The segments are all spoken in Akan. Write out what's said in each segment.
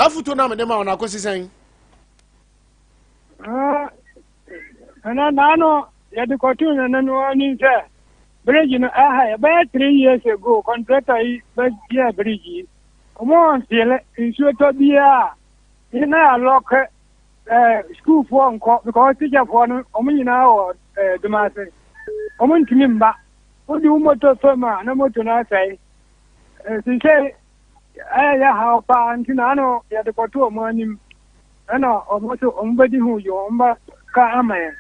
Afotuo no a mede ma wo no akɔsi sɛn? Ɛna naano yɛde kɔtoo nana no anim sɛ bridge no ɛha yɛ bɛyɛ 3 years ago, contractor yi bɛyɛ bridge yi, ɔmo ɔnfill. Nsuo tɔ biara na yɛalock, sukuufoɔ nkɔ because teacherfoɔ no ɔmo nyinaa wɔ Dumase, ɔmo ntumi mba. Wode wo moto fam a, na moto no asɛe. Sisei ɛyɛ yɛ haw paa, nti na ano yɛde kɔto ɔmo anim, ɛna ɔmo so ɔmo bɛdi ho dwuma, ɔmo bɛka ama yɛn.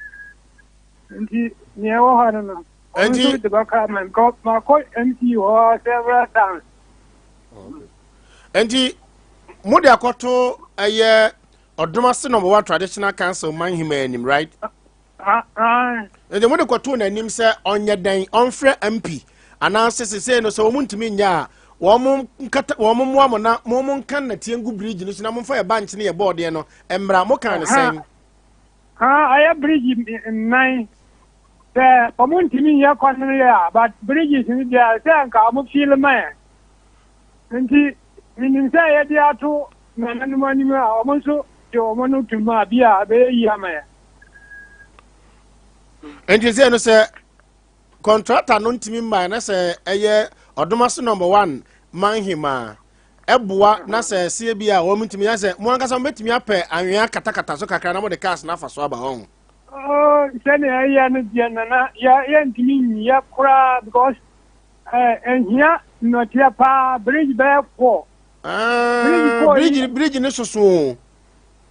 Nti nea ɛwɔ hɔ no, ɔmo nso de bɛka ama yɛn because makɔ MCE hɔ several times. Nti mode akɔto ɛyɛ Ɔdomase Number One Traditional Council manhema anim, right? Ah, ah. Nti mode kɔtoo n'anim sɛ ɔnyɛ dɛn? Ɔmfrɛ MP anaasɛ sesei no sɛ wɔn ntumi nyɛ a, wɔn nkata, wɔn mmoa mo na mo nka nnɛteɛ ngu bridge no so na momfa yɛ bankye ne yɛ bɔɔdeɛ no mmra. Mo kan ne sɛn? Ah, ayɛ bridge nnan sɛ ɔmo ntumi nyɛ kwan no yɛ a, but bridges no deɛ, sɛ nka ɔmo fill ma yɛn. Nti menim sɛ yɛde ato nananom anim a, ɔmo nso de ɔmo no tum a bi a ɛbɛyɛ yi ama yɛn. Nti sɛ no sɛ contractor no ntumi mmaa na sɛ ɛyɛ Ɔdomase Number One manhema ɛboa na sɛ ɛseɛ bi a wɔn ntumi yɛ sɛ mo ankasa mo bɛtumi apɛ anwea katakata so kakra na mo de cars no afa so aba hɔ. Oh, sɛnea ɛyɛ no deɛ, nana, yɛ yɛntumi nyɛ koraa because ɛhia nnɔteɛ paa. Bridge bɛyɛ four. Bridge four yi- Bridge ne soso o.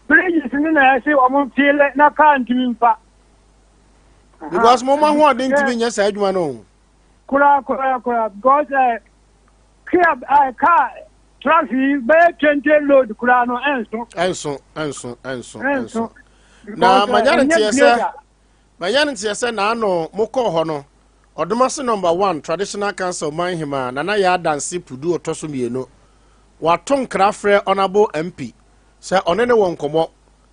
Bridges no na ɛsɛ ɔmo fill na kaa ntumi mfa. Because mo ma ahoɔden ntumi nyɛ saa adwuma no o. Koraa koraa koraa, because kaa kaa trucks yi bɛyɛ 20 load koraa no, ɛnso. Ɛnso, ɛnso, ɛnso, ɛnso. Ɛnso. Na Because, manya no ɛnyɛ nteɛ sɛ grader. Manya no nteɛ sɛ naano mokɔɔ hɔ no, Ɔdomase Number One Traditional Council manhema Nana Yɛ Adanse Pudu ɔtɔ so mmienu wato nkra frɛ Honourable MP sɛ ɔne ne wɔ nkɔmmɔ,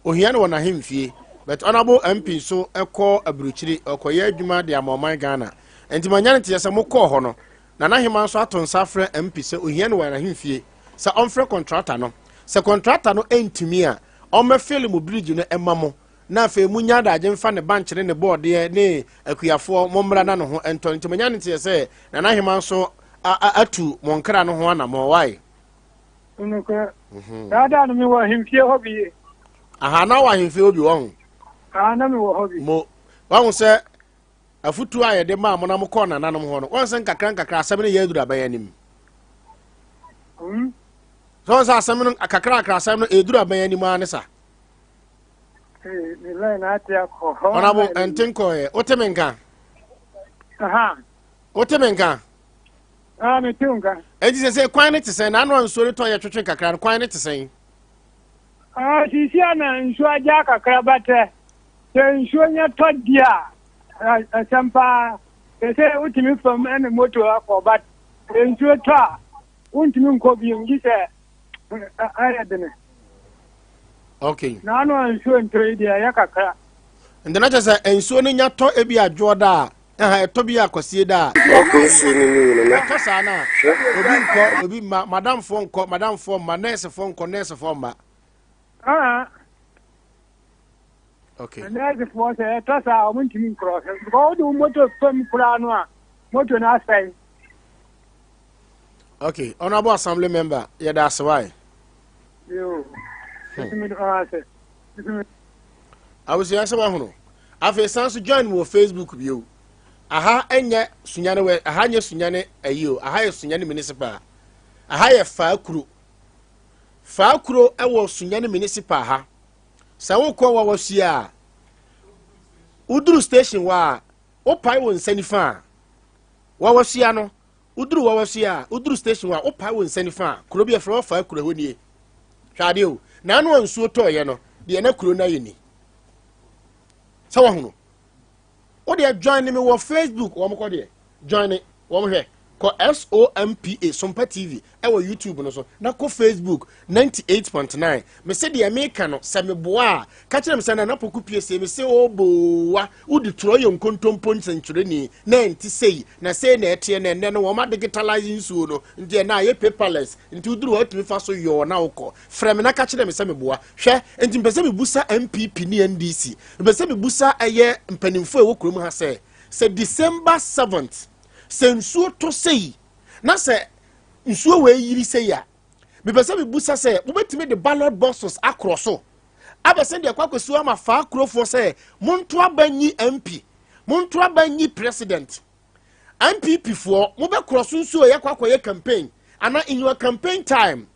ohia no wɔ n'ahemfie, but Honourable MP nso kɔ aburukyiri ɔkɔyɛ adwuma de ama ɔman Ghana. Nti manya no nteɛ sɛ mokɔɔ hɔ no, Nana Hema nso ato nsa frɛ MP sɛ ohia no wɔ n'ahemfie, sɛ ɔmfrɛ contractor no, sɛ contractor no ntumi a, ɔmmɛfill mo bridge no ɛma mo, na afei munya adagye mfa ne bankyere ne bɔɔdeɛ ne akuafoɔ mo mmra na ne ho ntɔ. Nti manya no nteɛ sɛ Nana Hema nso atu mo nkra no ho anammɔ wae. Nokorɛ. Saa da no mewɔ ahemfie hɔ bi. Aha, na wɔ ahemfie hɔ bi wɔ ho? Ah, na mewɔ hɔ bi. Mo wahu sɛ afutuo a yɛde maa mo na mokɔɔ nananom hɔ no, wɔn sɛ nkakra nkakra asɛm no yɛ aduru aban anim. Sɛ wɔn sɛ asɛm no kakra kakra, asɛm no ɛduru aban anim ara ne sa. Ee, me line ate akɔ hɔ. Ɔnabo ɛnte nkɔɛ, wote me nka? Aha. Wote me nka? Ah, mete wo nka. Enti sɛ kwan no te sɛn na ano a nsuo no tɔ yɛ twetwe kakra no, kwan no te sɛn? Ah, sisi a na nsuo agya kakra batɛ. Sɛ nsuo nyɛ tɔ di a, ɛsɛm paa. Sɛ wotumi fam ɛne moto akɔ, but sɛ nsuo tɔ a, wontumi nkɔ bio gye sɛ ayɛ dene. Na ano a nsuo ntɔ yi deɛ, ɛyɛ kakra. Nti na kyerɛ sɛ nsuo no nya tɔ ebi adwoɔ da a, ɛha ɛtɔ bi akwasie da a, Ɔkɔ nsuo no mu no na ɛtɔ saa no a, obi nkɔ, obi mma, madamfoɔ nkɔ, madamfoɔ mma, nɛɛsefoɔ nkɔ, nɛɛsefoɔ mma. Ah. Nɛɛsefoɔ, sɛ ɛtɔ saa a, ɔmo ntumi nkorɔ because wode wo moto fam koraa no a, moto no asɛe. Okay, Honourable Assembly Member, yɛda ase wae. Yo. Ɛtumi de ɔn ase. Abusua, sɛ wahunu afei san so join me wɔ Facebook bio. Aha nyɛ Sunyane wɛ, aha nyɛ Sunyane ayi o, aha yɛ Sunyane Municipal, aha yɛ Faakuro. Faakuro ɛwɔ Sunyane Municipal ha. Sɛ wokɔ wɔ wɔhyia a, woduru station hɔ a, wopae wo nsa nifa a, wɔwɔhyia no, woduru wɔwɔhyia a, woduru station hɔ a, wopae wo nsa nifa a, kuro bi ɛfrɛ wɔ Faakuro, ɛhɔ nie. Hwɛ adeɛ o, na ano a nsuo tɔɔyɛ no deɛ, na kuro no ayɛ ni sɛ wɔhono. Wo deɛ, join me wɔ Facebook. Wɔn kɔ deɛ, join ne wɔn hwɛ. Kɔ SOMPA, Sompa TV, ɛwɔ YouTube no so, na kɔ Facebook 98.9. Mese deɛ meka no, sɛ meboa a, ka kyerɛ me sɛ Nana Poku pie sei. Mese ɔboowa wode torɔ yɛ nkontompo nsɛnkyerɛni na ɛnte sei na sei na ɛteɛ. Na ɛnɛ no wɔma digitalise nsuo no, nti ɛnɛ ayɛ paperless, nti woduru hɔ atumi fa so yɔɔ na wokɔ. Frɛ me na ka kyerɛ me sɛ meboa. Hwɛ, nti mpɛ sɛ mebusa NPP ne NDC, mpɛ sɛ mebusa ɛyɛ mpanimfoɔ a ɛwɔ kurom ha sɛ December 7th, sɛ nsuo tɔ sei na sɛ nsuo wɔ eyiri sei a, mepɛ sɛ mebusa sɛ mobɛtumi de ballot boxes akorɔ so abɛsɛn deɛ ɛkɔ akɔsi ama faa kurofoɔ sɛ monto aba nyi MP, monto aba nyi president? NPP foɔ, mobɛkorɔ so nsuo yɛkɔ akɔyɛ campaign ana in your campaign time?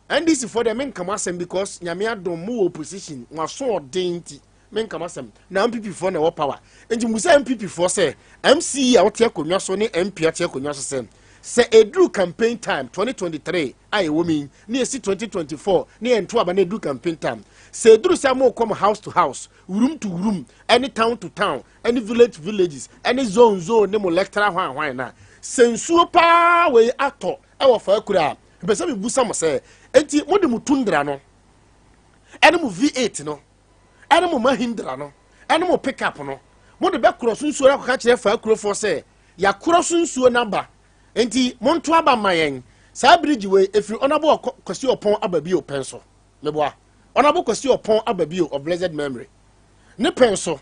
NDC foɔ deɛ, menka mo asɛm because Nyame adom mo wɔ opposition, mo aso ɔden, nti menka mo asɛm. Na NPP foɔ na ɛwɔ power, nti musa NPP foɔ sɛ MCE a wɔte akonnwa so ne MP a wɔte akonnwa so sɛ eduru campaign time 2023 a ɛwɔ mi ne esi 2024 ne yɛn to aba na eduru campaign time, sɛ eduru sɛ mo kɔ mo house to house, room to room, ɛne town to town, ɛne village to villages, ɛne zone zone ne mo electoral hwan hwan, na sɛ nsuo paa wei atɔ ɛwɔ fa akura a, mpɛ sɛ mebusa mo sɛ enti mode mo Tundra no ɛne mo V8 no ɛne mo Mahindra no ɛne mo pickup no, mode bɛkorɔ so nsuo no akɔka kyerɛ fa akurofoɔ sɛ yɛakorɔ so nsuo no aba, nti monto aba ma yɛn? Saa bridge wei ɛfiri Honourable Kwasi Ɔpɔn aba bio pɛn so. Meboa? Honourable Kwasi Ɔpɔn aba bio of blessed memory ne pɛn so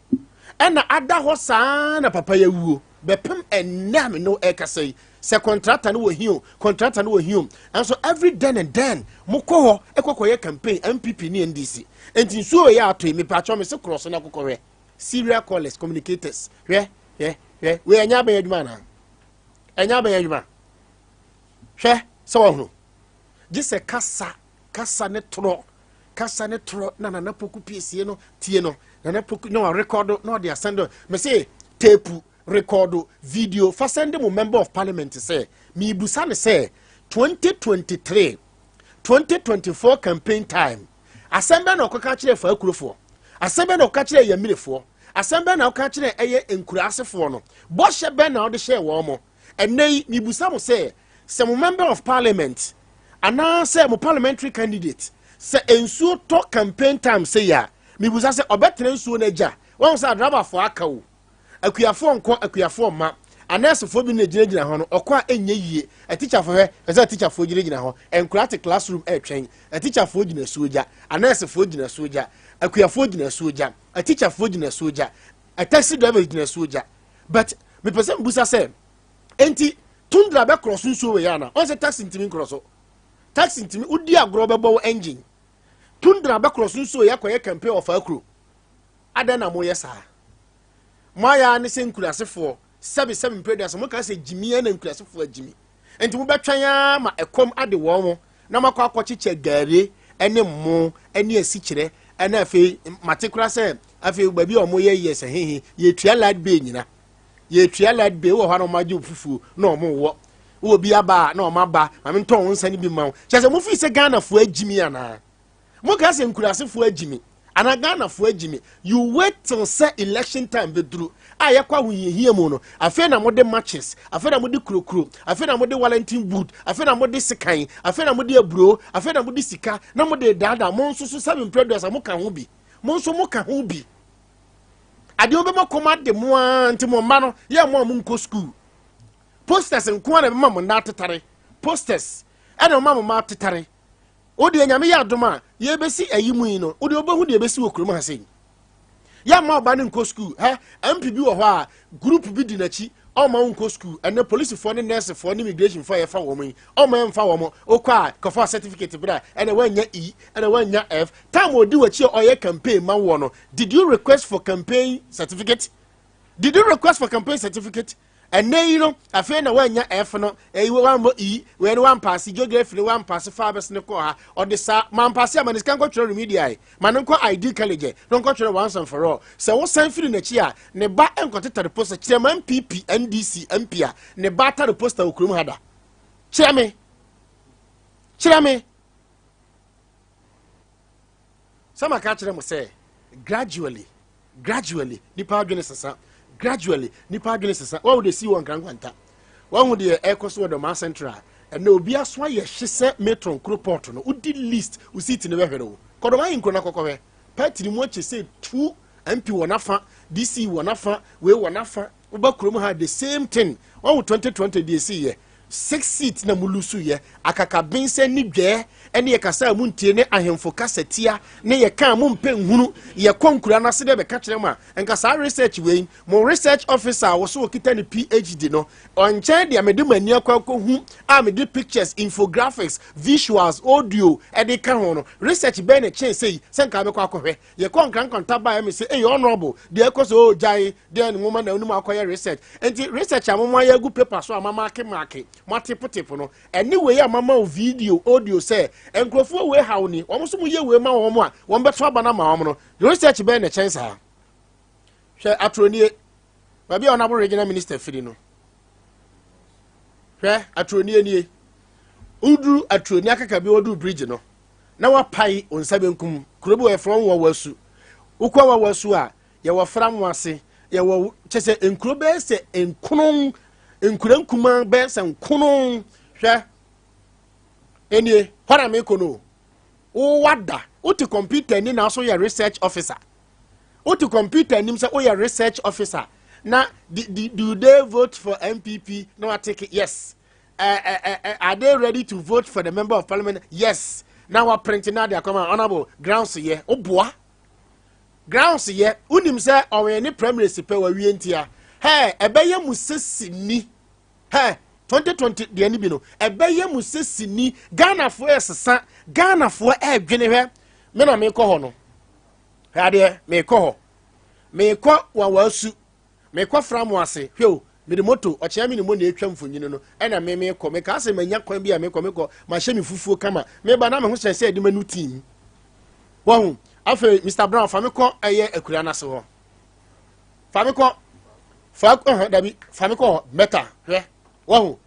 ɛna ada hɔ saa na papa yɛ wuo bɛpem ɛnnɛ a me no ɛkasa yi sɛ contractor no wɔ hio, contractor no wɔ hio. Ɛnso every then and then mokɔ hɔ ɛkɔkɔyɛ campaign, NPP ne NDC. Nti nsuo yɛ atɔ yi, mepatwɔ me se korɔ so na kɔkɔhwɛ. Serial callers, communicators, hwɛ, hwɛ, hwɛ, wei ɛnyɛ abɛn adwuma anaa? Ɛnyɛ abɛn adwuma? Hwɛ sɛ wɔhono gye sɛ kasa kasa ne torɔ, kasa ne torɔ na Nana Poku piesie no tie no. Nana Poku na ɔrekɔdo na ɔde asɛn do. Mɛ sɛ tape record video fa send mo member of parliament sɛ miibusa ne sɛ 2023 2024 campaign time, asɛm bɛn na ɔkɔka kyerɛ fa akurofoɔ? Asɛm bɛn na ɔkɔka kyerɛ yɛmmirefoɔ? Asɛm bɛn na ɔka kyerɛ ɛyɛ nkuraasefoɔ no? Bɔhyɛ bɛn na ɔde hyɛɛ wɔn mo? Ɛnɛ yi mibusa mo sɛ mo member of parliament anaasɛ mo parliamentary candidate, sɛ nsuo tɔ campaign time sɛ yɛ a, mibusa sɛ ɔbɛtena nsuo no agya wɔn sɛ adrabafoɔ aka o, akuafoɔ nkɔ, akuafoɔ mma, anɛɛsefoɔ bi na gyinagyina hɔ no, ɔkɔ a ɛnyɛ yie. Atikyafoɔ, hwɛ, ɛsɛ atikyafoɔ gyinagyina hɔ, nkura te classroom ɛretwɛn. Atikyafoɔ gyina suo gya, anɛɛsefoɔ gyina suo gya, akuafoɔ gyina suo gya, atikyafoɔ gyina suo gya, taxi drivers gyina suo gya. But mepɛ sɛ mbusa sɛ enti Tundra bɛkorɔ so nsuo wɔ yɛ ana? Ɔn sɛ taxi ntumi nkorɔ so, taxi ntumi, wodi agorɔ bɛbɔ wɔ engine. Tundra bɛkorɔ so nsuo yɛ akɔyɛ campaign wɔ fa kuro adan na moyɛ saa? Mo ayɛ ne sɛ nkurasefoɔ, sɛbi sɛbi mpere sɛ moka sɛ gyimi na nkurasefoɔ agyimi, nti mobɛtwɛn ara ma ɛkɔm ade wɔn mo na moakɔ akɔkyekyɛ gari ne mo ne asikyerɛ. Ɛna afei mate kora sɛ afei baabi a wɔyɛ yɛ sɛ hehe yɛtua light bill nyina, yɛtua light bill wɔ hɔ na wɔn agye fufuo na wɔn wɔ wɔ bi aba a na wɔn aba maame ntɔn wɔn nsa no bi ma wo. Kyerɛ sɛ mofi sɛ Ghanafoɔ agyimi anaa moka sɛ nkurasefoɔ agyimi anaa Ghanafoɔ agyimi? You wait till sɛ election time bɛduru a yɛkɔ ahohiahia mu no, afei na mode matches, afei na mode kurokuro, afei na mode wellington boot, afei na mode sekan, afei na mode aburo, afei na mode sika na mode daadaa mo nso so. Sɛbi mprɛduasa, moka ho bi, mo nso moka ho bi. Adeɛ wobɛma kɔm ade mo ara, nti mo mma no yɛ mo a monkɔ school, posters nko ara na ɛbɛma mo nna atetare, posters ɛna ɔma mo mma atetare. Wo deɛ, Nyame yɛ adom a yɛbɛsi ayi mu yi no, wo deɛ wobɛhu deɛ ɛbɛsi wɔ kurom ha sei. Yɛmma ɔba no nkɔ school. Hɛ, MP bi wɔ hɔ a group bi di n'akyi, ɔma wo nkɔ school. Ɛnɛ polisifoɔ ne nursefoɔ ne immigrationfoɔ a yɛfa wɔn yi, ɔma yɛmfa wɔn. Wokɔ a kɔfa certificate berɛ a ɛna woanya E, ɛna woanya F. Time ɔdi w'akyi a ɔyɛ campaign ma woɔ no, did you request for campaign certificate? Did you request for campaign certificate? Ɛnɛ yi no, afei na woanya F no, ɛyi wammɔ E wei no, wampaase geography no, wampaase fabes no kɔɔ ha. Ɔde saa mampaase a ma ne sika nkɔtwerɛ remedial, ma no nkɔ ID college na nkɔtwerɛ once and for all. Sɛ wosan firi n'akyi a, ne ba nkɔtetare poster. Kyerɛ ma NPP, NDC MP a ne ba atare poster wɔ kurom ha da. Kyerɛ me, kyerɛ me. Sɛ maka kyerɛ mo sɛ gradually, gradually nipa adwene sesa, gradually nipa adwene sesa. Wɔn de si wɔ nkrankwanta. Wahu deɛ ɛkɔ so wɔ Dɔmaa Central. Ɛnna obi aso ayɛ hye sɛ matron kuro port no. Wodi list, wo seat no bɛhwere wo. Kɔdɔm ahenkuro no akɔkɔhwɛ. Party no mu akyɛ sɛ tu MP wɔ n'afa, DC wɔ n'afa, wei wɔ n'afa. Woba kurom ha, the same thing. Wahu 2020 deɛ ɛsi yɛ. Six seat na mu lose yɛ. Akakabensɛ ne dwɛɛ ɛne yɛ kasa a mu ntie ne ahemfo kasa tia ne yɛ ka mu mpɛ nhunu. Yɛkɔ nkura no ase dɛ bɛka kyerɛ mu a, nka saa research wei, mo research officer a wɔso wɔkita ne PhD no, ɔnkyɛn deɛ mede m'ani akɔ akɔhu a mede pictures, infographics, visuals, audio ɛde ka ho no, research bɛn na kyɛn sɛ yi sɛ nka bɛkɔ akɔhwɛ. Yɛkɔ nkran nkɔnta baa mi sɛ, "Ɛyɛ honourable deɛ ɛkɔ so o, gyae deɛ ne nwoma na onim akɔyɛ research." Nti research a mo ayɛ agu paper so a mama ake maake mo atepotepo no, ɛne wei a mama o, video, audio, sɛ nkurɔfoɔ wei haw ni, wɔn nso mo yɛ wei ma wɔn a wɔn bɛto aba na ma wɔn no, research bɛn na kyɛn saa? Hwɛ, aturonie baabi a ɔnabɔ regional minister firi no. Hwɛ, aturonie nie. Woduru aturonie akaka bi, wɔduru bridge no na wapae wo nsa benkum, kuro bi wɔ yɛfrɛ wɔn Wawasu. Wokɔ Wawasu a, yɛwɔ Framo ase, yɛwɔ kyɛ sɛ nkuro bɛyɛ sɛ nkonon, nkura nkumaa bɛyɛ sɛ nkonon. Hwɛ, enie hɔ na mekɔ no. Wowada wote computer ni na so yɛ research officer, wote computer anim sɛ woyɛ research officer na do they vote for NPP na watake yes. Are they ready to vote for the member of parliament? Yes. Na wa print na de akɔma honourable. Grounds yɛ woboa, grounds yɛ wonim sɛ ɔwɛn ne primaries pɛ wawie ntia. Hɛ, ɛbɛyɛ mu sɛ sini. Hɛ, 2020 deɛ no bi no, ɛbɛyɛ mu sɛ sini. Ghanafoɔ ɛsesa, Ghanafoɔ ɛɛdwene. Hwɛ, me na mekɔ hɔ no. Hwɛ adeɛ, mekɔ hɔ, mekɔ Wawasu, mekɔ Framo ase. Hwɛ o, mede moto ɔkyea me ne mo na etwa mfonyini no, ɛna me mekɔ. Meka sɛ manya kwan bi a mekɔ, mekɔ mahyɛ me fufuo kama, meba na me ho hyɛn sɛ ɛde ma no team wɔho. Afei Mr Brown, fa me kɔ ɛyɛ akura no ase hɔ, fa me kɔ, fa ɔhɔ dabi, fa me kɔ hɔ mɛta. Hwɛ, wɔho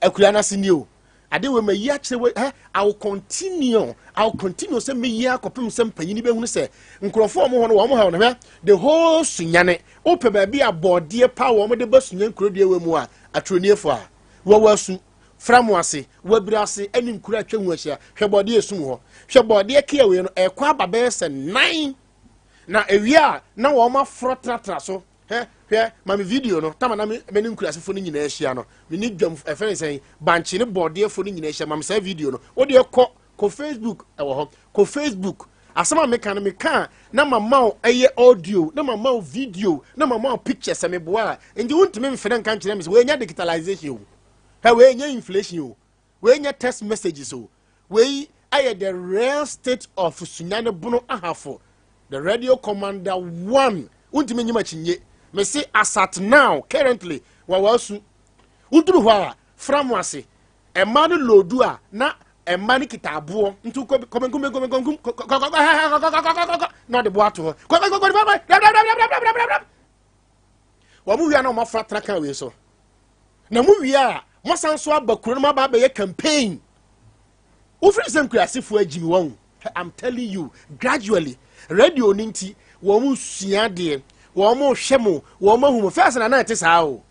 akura no ase nie o. Ade wei ma yi akyerɛ wei. Ɛ, I will continue, I will continue sɛ meyi akɔpem sɛ mpanyini bɛhunu sɛ nkurɔfoɔ a wɔn hɔ no wɔn ha no. Hwɛ, the whole Sunyane, wopɛ baabi a bɔɔdeɛ pa wɔn de ba Sunya nkurodua wɔ mu a, aturoniefo a wɔwɔ asu Framo ase, Wabiri ase ɛne nkuro atwa ho ahyia. Hwɛ bɔɔdeɛ esum hɔ, hwɛ bɔɔdeɛ kea wei no ɛkɔ aba bɛyɛ sɛ nan na ewie a na wɔn aforɔ tenatena so. Hwɛ, hwɛ, ma me video no tama na me ne nkuraasefo no nyinaa ahyia no, me ne dwam ɛfɛ ne sɛn bankye ne bɔɔdeɛfo no nyinaa ahyia. Ma me saa video no. Wo deɛ kɔ Facebook, ɛwɔ hɔ. Kɔ Facebook. Asɛm a meka no, meka na mama wo ɛyɛ audio, na mama wo video, na mama wo picture sɛ meboa a. Nti wontumi mfrɛ nka nkyerɛ me sɛ wɔanya digitalization o. Hɛ, wɔanya inflation o, wɔanya text messages o. Wei ɛyɛ the real state of Sunyane Bono Ahafo, the radio commander one. Wontumi nyim akyinye. Me se as at now, currently, Wawasu, woduru hɔ a, Framo ase, ɛma no loodu a na ɛma no kita aboɔ nti kɔbɛnkum kɔbɛnkum na ɔde boɔ ato hɔ. Wɔn mu wia na wɔn afra tena kan wei so na mu wia a, mosan so aba kuro no mu aba abɛyɛ campaign. Wofiri sɛ nkurasefoɔ agyimi wɔn. I'm telling you, gradually radio no nti wɔn sua adeɛ, wɔn hwɛ mo, wɔn ahu mo. First na na ɛte saa o,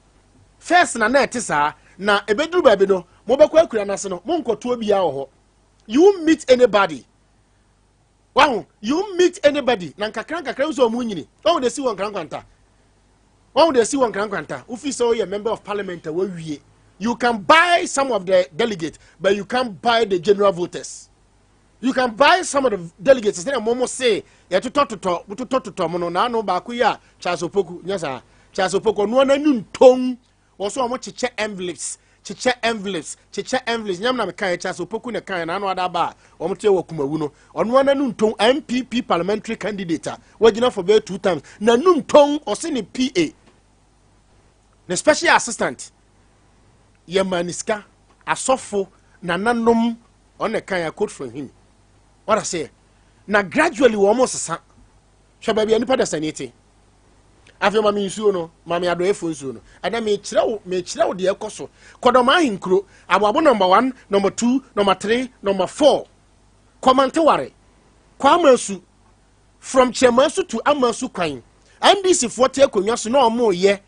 first na na ɛte saa na ebeduru baabi no, mobɛkɔ akura n'ase no, monkɔtoɔ biara wɔ hɔ. You won't meet anybody. Wahu, you won't meet anybody. Na nkakra nkakra nso ɔmo nyini. Wɔn de si wɔ nkrankwanta, wɔn de si wɔ nkrankwanta. Wofi sɛ ɔyɛ member of parliament a wawie, you can buy some of the delegates, but you can't buy the general voters. You can buy some of the delegates sɛ mo se yɛtotɔtotɔ totɔtotɔ mo no. N'ano baako yi a, Charles Opoku nyɛ saa. Charles Opoku ɔnoa n'ani ntom wɔ so a wɔn kyekyɛ envelopes, kyekyɛ envelopes, kyekyɛ envelopes. Nyam na meka yɛ Charles Opoku na kan n'ano ada aba a wɔn te wɔ Kumawu no. Ɔnoa n'ani ntom, NPP parliamentary candidate a wagyina for bɛyɛ two times n'anu ntom. Ɔse ne PA, ne special assistant, yɛ maa ne sika asɔfo nananom. Ɔna kan yɛ quote from him. What I say na gradually wɔn mo sesa. Hwɛ baabi a nipa da sani te. Afei maame nsuo no, maame adɔyɛfo nsuo no, ɛnna mekyerɛ wo, mekyerɛ wo deɛ ɛkɔ so. Kɔdɔm ahenkuro Aboabo, number one, number two, number three, number four, Kɔmanteware, kɔ Amasu, from Kyerɛmasu to Amasu kwan. NDC foɔ te akonnwa so na wɔn yɛ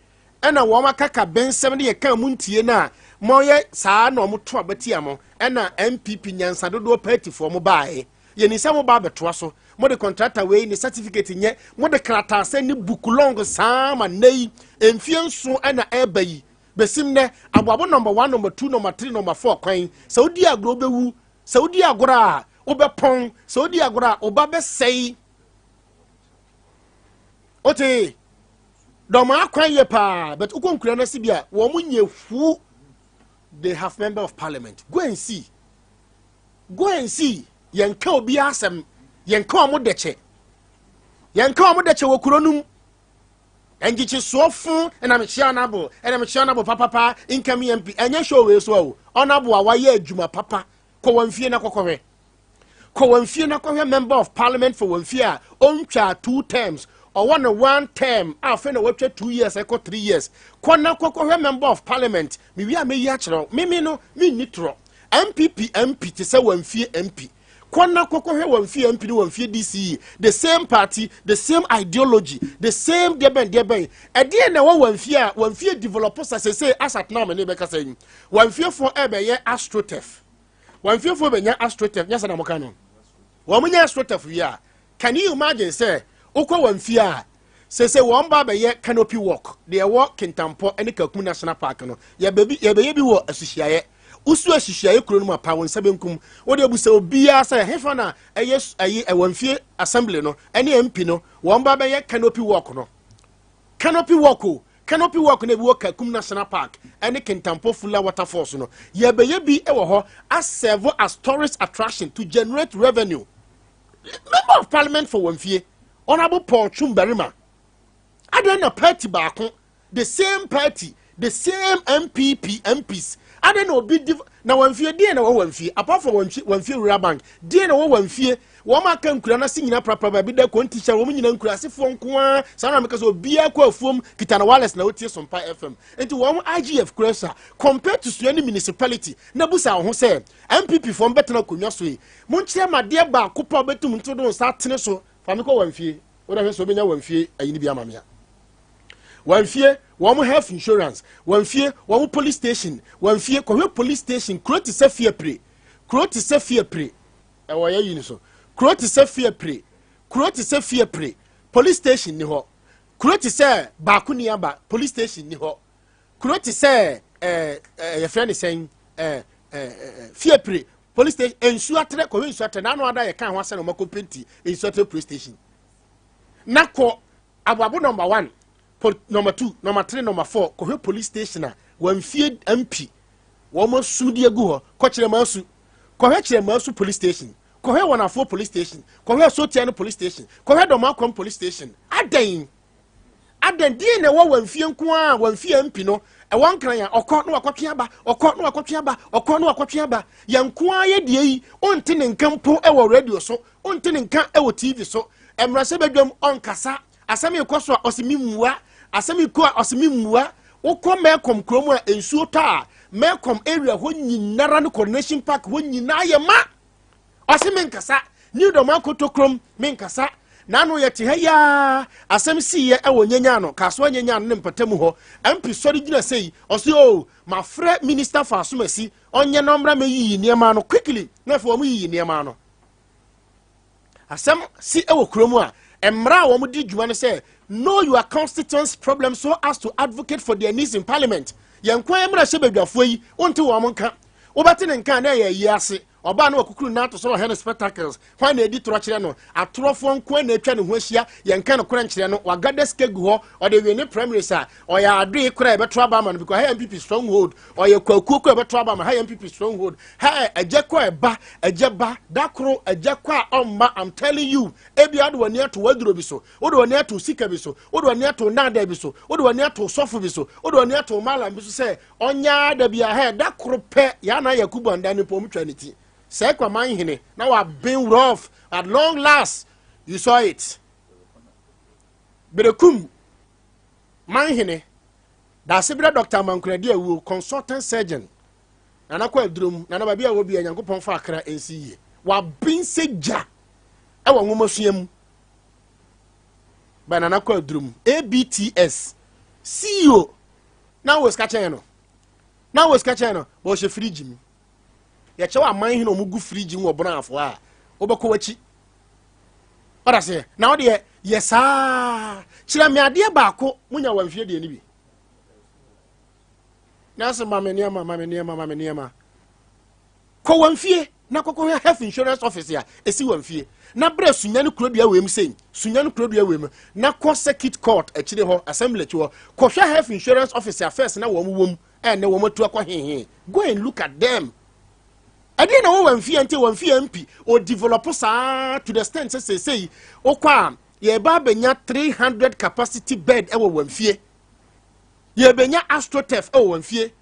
ɛna wɔn akaka bɛnsɛm de yɛ kan mu ntie no a Moyɛ saa na ɔmo to abatia mo, ɛna NPP nyansa dodoɔ partyfoɔ mo baeɛ. Yɛni sɛ mo ba abɛtoa so, mode contractor wei ne certificate nyɛ, mode krataasɛ ne book long saa ma nnɛ yi mfie 7 ɛna ɛreba yi bɛsim nnɛ. Aboabo number 1, number 2, number 3, number 4 kwan sɛ wodi agorɔ wobɛwu, sɛ wodi agorɔ a wobɛpɔn, sɛ wodi agorɔ a woba bɛsɛe. Wote dɔm akwan yɛ paa, but wokɔ nkura no ase bi a wɔn mo nyɛ hu. They have member of parliament. Go and see, go and see. Yɛnka obi asɛm, yɛnka wɔn dɛkyɛ, yɛnka wɔn dɛkyɛ wɔ kuro no mu. Ngyekyesoɔ fo ɛna mekyia honourable, ɛna mekyia honourable papapa. Incoming MP, ɛnyɛ show wei so o. Honourable a wayɛ adwuma papa, kɔ wɔn fie na kɔkɔhwɛ, kɔ wɔn fie na kɔhwɛ member of parliament for wɔn fie a ɔntwa two terms, ɔwɔ ne one term a afei na watwa 2 years ɛkɔ 3 years. Kɔ na kɔkɔhwɛ member of parliament. Mewie a meyi akyerɛw mimi no menni torɔ. NPP MP te sɛ wɔn fie MP, kɔ na kɔkɔhwɛ wɔn fie MP ne wɔn fie DCE, the same party, the same ideology, the same deɛbɛn deɛbɛn. Ɛdeɛ na ɛwɔ wɔn fie a wɔn fie develop sa sese asatena ɔmo ne bɛkasa yi? Wɔn fiefoɔ ɛbɛyɛ astroturf, wɔn fiefoɔ bɛnya astroturf. Nyɛ sɛ na mo ka no wɔn nyɛ astroturf wie a, can you imagine sɛ wokɔ wɔn fie a sese wɔn ba bɛyɛ canopy walk deɛ ɛwɔ Kintampɔ ne Kakum National Park no? Yɛbɛbi, yɛbɛyɛ bi wɔ asuhyiaeɛ. Wosu ahyiahyiaeɛ kuro no mu apa wɔn nsa benkum, wode abusa obiara sɛ hefa na ɛyɛ ɛyi ɛwɔ mfie assembly no ɛne MP no wɔn ba bɛyɛ canopy walk no. Canopy walk o, canopy walk na ebi wɔ Kakum National Park ɛne Kintampo Fula Waterfalls no, yɛbɛyɛ bi ɛwɔ hɔ aserve as tourist attraction to generate revenue. Member of parliament for wɔn fie, Honourable Paul Twum-Barima, adan na party baako, the same party, the same NPP MPs, adan na obi di na wɔn fie deɛ na wɔ wɔn fie apart from wɔn fie, wɔn fie rural bank deɛ na wɔ wɔn fie. Wɔn aka nkura na se nyina prapra baabi da kɔn ti hyɛ wɔn nyina nkura asefoɔ nko ara. Saa na meka sɛ obiara kɔ afuom kita na wireless na otie Sompa FM, nti wɔn IGF kura sa compared to Suani municipality. Na busa wɔn ho sɛ NPP foɔ bɛtena akonnwa so yi, monkyerɛ ma adeɛ baako pa bɛtum nto do nsa atene so. Fa mi kɔ wɔn fie, wɔn ahwɛ sɛ wɔbɛnya wɔn fie ayi ni bi ama mi a wɔn fie, wɔn health insurance, wɔn fie, wɔn police station, wɔn fie. Kɔhwɛ police station. Kuro te sɛ Fiapre, kuro te sɛ Fiapre, ɛwɔ yɛ yi ni so. Kuro te sɛ Fiapre, kuro te sɛ Fiapre, police station ni hɔ. Kuro te sɛ baako ni aba, police station ni hɔ. Kuro te sɛ ɛɛ ɛɛ yɛfrɛ ne sɛn, ɛɛ ɛɛ Fiapre, police station. Nsuatrɛ, kɔhwɛ Nsuatrɛ n'ano ada yɛ kan ho asɛn na ɔmo akɔ penti Nsuatrɛ police station. Na kɔ Aboabo number 1, number 2, number 3, number 4, kɔhwɛ police station a wɔn fie MP wɔn asu de agu hɔ. Kɔ Kyerɛmaasu, kɔhwɛ Kyerɛmaasu police station, kɔhwɛ wɔn afoɔ police station, kɔhwɛ Sotia no police station, kɔhwɛ Dɔmakwam police station. Adan adan deɛ na ɛwɔ wɔn fie nko a wɔn fie MP no ɛwɔ Nkran a ɔkɔ na wakɔtwe aba, ɔkɔ na wakɔtwe aba, ɔkɔ na wakɔtwe aba. Yɛn nko ara yɛ deɛ yi, ɔnte ne nka mpo ɛwɔ radio so, ɔnte ne nka ɛwɔ TV so. Mmarahyɛ badwam ɔnkasa. Asɛm yi kɔ so a ɔsi mi mmua, asɛm yi kɔ a ɔsi mi mmua. Wokɔ Mɛkɔm kurom a nsuo tɔ a, Mɛkɔm area hɔ nyinara ne Coronation Park hɔ nyinaa yɛ ma ɔsi mi nkasa. New Dɔm akoto kurom mi nkasa. N'ano yɛ te ha yaa asɛm si yɛ ɛwɔ nyenya no Kasoa nyenya no ne mpatamu hɔ. MP sɔre gyina sɛyi ɔsi o mafrɛ minister for asomasi ɔnyɛ nɔmra mɛ yiyi nneɛma no quickly na afei wɔn yiyi nneɛma no. Asɛm si ɛwɔ kurom a mmara a wɔn di dwuma no sɛ know your constituents' problem so as to advocate for their needs in parliament. Yɛn kwan mmara hyɛ badwafoɔ yi, wonte wɔn nka. Wobɛte ne nka na ɛyɛ ayi ase ɔbaa no wakukuru n'ato so ɔhɛ no spectacles. Hwan na edi torɔ kyerɛ no? Atorɔfoɔ nko na atwa ne ho ahyia. Yɛn ka no korɛ nkyerɛ no. Wagada sika gu hɔ, ɔde wie ne primaries a ɔyɛ adoe kora yɛbɛto aba ama no because ha yɛ NPP stronghold. Ɔyɛ kwakuo kora yɛbɛto aba ama ha yɛ NPP stronghold. Ha agya kɔ ɛba, agya ba dakoro, agya kɔ a ɔmma. I'm telling you, ebi ade w'ani ato waduro bi so, wode w'ani ato sika bi so, wode w'ani ato nnaada bi so, wode w'ani ato sɔfo bi so, wode w'ani ato malam bi so sɛ ɔnya da bi a ha da koro pɛ yana yɛ kubu anda ne pɔm twa ne ti sɛ kwaman hene na waben rough. At long last you saw it. Berekum manhene Daasebere Dr Amankurade Awuo, consultant surgeon, Nana kɔ adurom. Nana baabi a wɔ bia, Nyankopɔn fa akra nsi yie. Waben sɛ gya ɛwɔ nwomasua mu ba. Nana kɔ adurom, ABTS CEO na wɔ sika kyɛn no. Na wɔ sika kyɛn no, wɔhyɛ fridge mu. Yɛkyɛ wɔ aman hene ɔmo gu fridge mu wɔ bonaafo a, wobɛkɔ w'akyi. Ɔda seɛ, na wodeɛ yɛ saa. Kyerɛ me adeɛ baako, munya wɔ mfie deɛ no bi. Na sɛ ma me nneɛma, ma me nneɛma, ma me nneɛma. Kɔ wɔn fie na kɔkɔhwɛ health insurance office a ɛsi wɔn fie. Na brɛ Sunyani kurodua wei mu sei, Sunyani kurodua wei mu, na kɔ circuit court akyire hɔ, assembly akyi hɔ, kɔhwɛ health insurance office a first na wɔn wɔ mu, ɛnɛ wɔn atu akɔ hehe. Go and look at them. Ɛdeɛ na wɔ wɔn fie nti wɔn fie mpi o develop saa to the extent sɛ seesei wokɔ a yɛba abɛnya 300 capacity bed ɛwɔ wɔn fie. Yɛbɛnya astroturf ɛwɔ wɔn fie.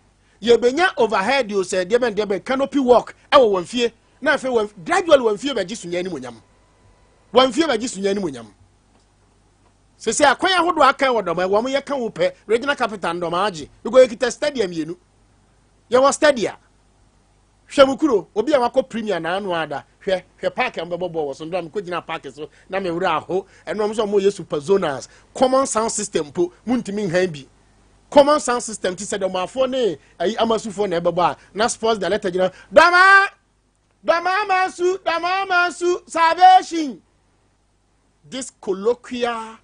Yɛbɛnya overhead o sɛ deɛ bɛn deɛ bɛn canopy walk ɛwɔ wɔn fie. Na afei wɔn gradually wɔn fie bɛgye sunya animonyam. Wɔn fie bɛgye sunya animonyam. Sese akwan ahodoɔ aka wɔ dɔm wɔn yɛ ka wo pɛ regional capital ndɔm agye because yɛkita stadium mmienu. Yɛwɔ stadia. Hwɛ mu kuro obi a wakɔ premier na ano ada hwɛ hwɛ park a wɔbɛbɔ bɔɔl wɔ so ndɔm kɔ gyina park so na me wura aho ɛno wɔn nso wɔn yɛ super zonals common sound system po mu ntumi nhan bi common sound system ti sɛ dɔmaafoɔ ne ayi amasufoɔ na ɛbɛbɔ a na sports director gyina dɔmaa dɔmaa amasu dɔmaa amasu salvation. This colloquial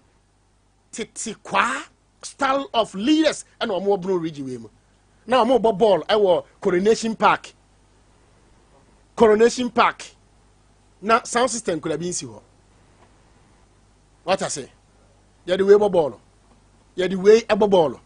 tete kwaa style of leaders ɛna wɔn wɔ Bono region wei mu na wɔn bɔ bɔɔl ɛwɔ Coronation Park, Coronation Park na sound system kura bi nsi hɔ. Wata se yɛde wei bɔ bɔɔl, yɛde wei ɛbɔ bɔɔl.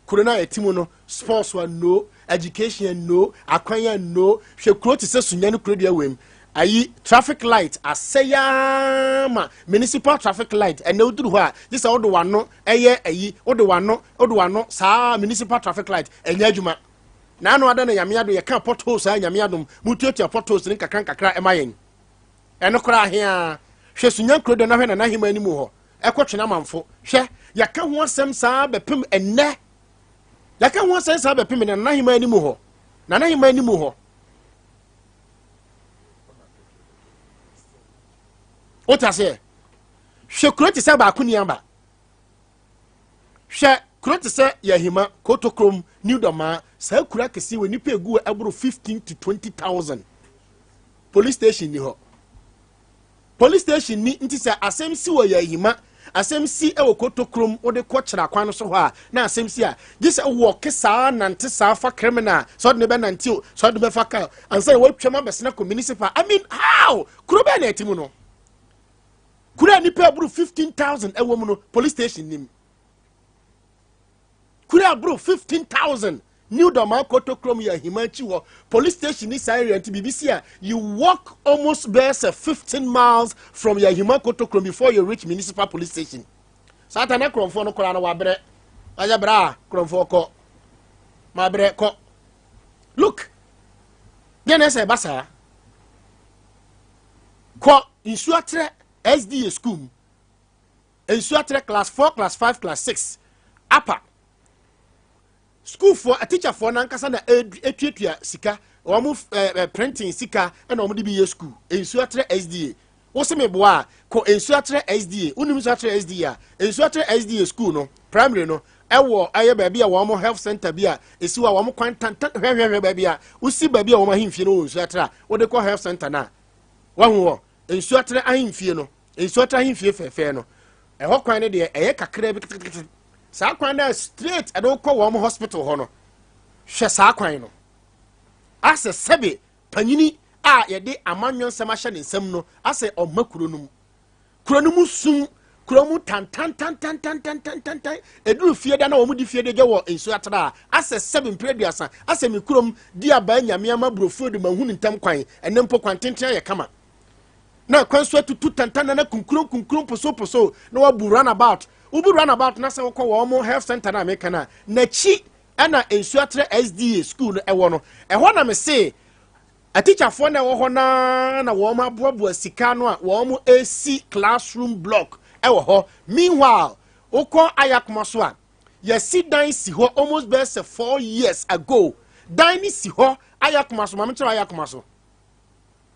Kuro no a yɛte mu no, sports wa no, education no, akwan no. Hwɛ kuro te sɛ Sunyani kuro deɛ wei mu ayi traffic light asɛyaa ma municipal traffic light. Ɛnna woduru hɔ a gye sɛ wode wano ɛyɛ ayi, wode wano, wode wano saa. Municipal traffic light ɛnyɛ adwuma. Na ano ada na Nyame adom yɛka potholes a Nyame adom mutuatua potholes ne nkakra nkakra ɛma yɛn. Ɛno koraa ahea. Hwɛ Sunya kuro deɛ na hwɛ Nana Ahema anim hɔ ɛkɔ twene amanfo. Hwɛ, yɛka ho asɛm saa bɛpem ɛnnɛ. Yɛka ho asɛm saa bɛpem ɛnnɛ. Nana Ahema anim hɔ, Nana Ahema anim hɔ. Wote aseɛ? Hwɛ kuro te sɛ baako ni aba. Hwɛ kuro te sɛ Yahima, Kotokrom, New Dɔmaa. Saa kuro akɛseɛ wɔ nipa egu ɛboro 15 to 20,000, police station ni hɔ. Police station ni nti sɛ asɛm si wɔ Yahima, asɛm si wɔ Kotokrom, wode kɔ kyerɛ akwan no so hɔ a na asɛm si a gye sɛ wɔke saa nante saa fa criminal sɛ ɔde ne bɛnante o, sɛ ɔde bɛfa kaa ansa na wɔatwam abɛsena kɔ municipal. I mean, how? Kuro bɛɛ na ɛte mu no, kuro a nipa aburu 15,000 ɛwɔ mu no, police station nim. Kuro aburu 15,000, New Dɔmaa, Kotokrom, yɛ ahima akyi hɔ, police station ni saa area. Nti biribi si a, you walk almost bɛyɛ sɛ 15 miles from Yahima Kotokrom before you reach municipal police station. Saa ta na kurɔmfoɔ no koraa no wabrɛ wayɛ brɛ a kurɔmfoɔ kɔ mabrɛ kɔ. Look, deɛ na ɛsɛ ɛba saa kɔ Nsuatrɛ SDA school mu. Nsuatrɛ class 4, class 5, class 6 upper schoolfoɔ, atikyafoɔ nankasa na etuatua sika wɔn printing sika ɛna wɔn de bi yɛ school. Nsuatrɛ SDA, wosi mi boa a, kɔ Nsuatrɛ SDA. Wonim Nsuatrɛ SDA a, Nsuatrɛ SDA school no primary no ɛwɔ ɛyɛ baabi a wɔn health center bi a esi hɔ a wɔn kwan tantan. Hwɛhwɛhwɛ baabi a wosi baabi a wɔn ahemfie no wɔ Nsuatrɛ a wɔde kɔ health center na wɔn wɔ Nsuatrɛ ahemfie no, Nsuatrɛ ahemfie fɛɛfɛɛ no, ɛhɔ kwan no deɛ ɛyɛ kakra bi ketekete. Saa kwan no straight ɛde kɔ wɔn hospital hɔ no. Hwɛ saa kwan no asɛ sɛbe panyini a yɛde amanyɔ nsɛm ahyɛ ne nsɛm no asɛ ɔma kuro no mu, kuro no mu sum, kuro mu tantantantantantantantan. Eduru fie da na wɔn di fie de gya wɔ Nsuatrɛ a asɛ sɛbe mpere 30 asɛ mi kurom di abaa Nyame ama burofuo de ma hu ne ntam kwan. Ɛne mpo kwan tenten ayɛ kama na kwan so atutu tantan na kunkuro kunkuro posoposo na wabu runabout. Wobu runabout na sɛ wokɔ wɔn mo health center na meka na n'akyi ɛna Nsuatrɛ SDA school no ɛwɔ no. Ɛhɔ na me se atikyafoɔ na ɛwɔ hɔ naa na wɔn aboaboa sika no a wɔn esi classroom block ɛwɔ hɔ. Meanwhile, wokɔ Ayakoma so a, yɛsi dan si hɔ almost bɛyɛ sɛ 4 years ago. Dan ne si hɔ Ayakoma so. Maame kyerɛ Ayakoma so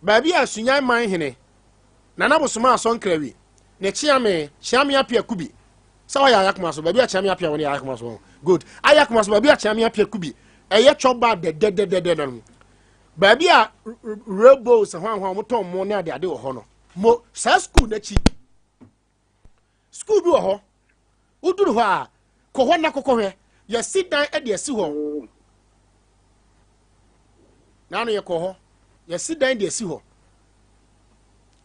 baabi a Sunyan man hene Nana Bosoma Asɔnkrawi ne Kyeame Kyeame Apia Kubi sɛ ɔyɛ Ayakoma so baabi a Kyeame Apia wɔ ne yɛ Ayakoma so. Good. Ayɛ akoma so baabi a Kyeame Apia Kubi ɛyɛ chɔba dɛdɛdɛdɛdɛ no. Baabi a rebels hwan hwan wɔtɔn mo ne adeade wɔ hɔ no. Mo saa school n'akyi. School bi wɔ hɔ. Woduru hɔ a kɔ hɔ na kɔkɔ hwɛ. Yɛsi dan de asi hɔ. Naano yɛkɔ hɔ. Yɛsi dan de asi hɔ.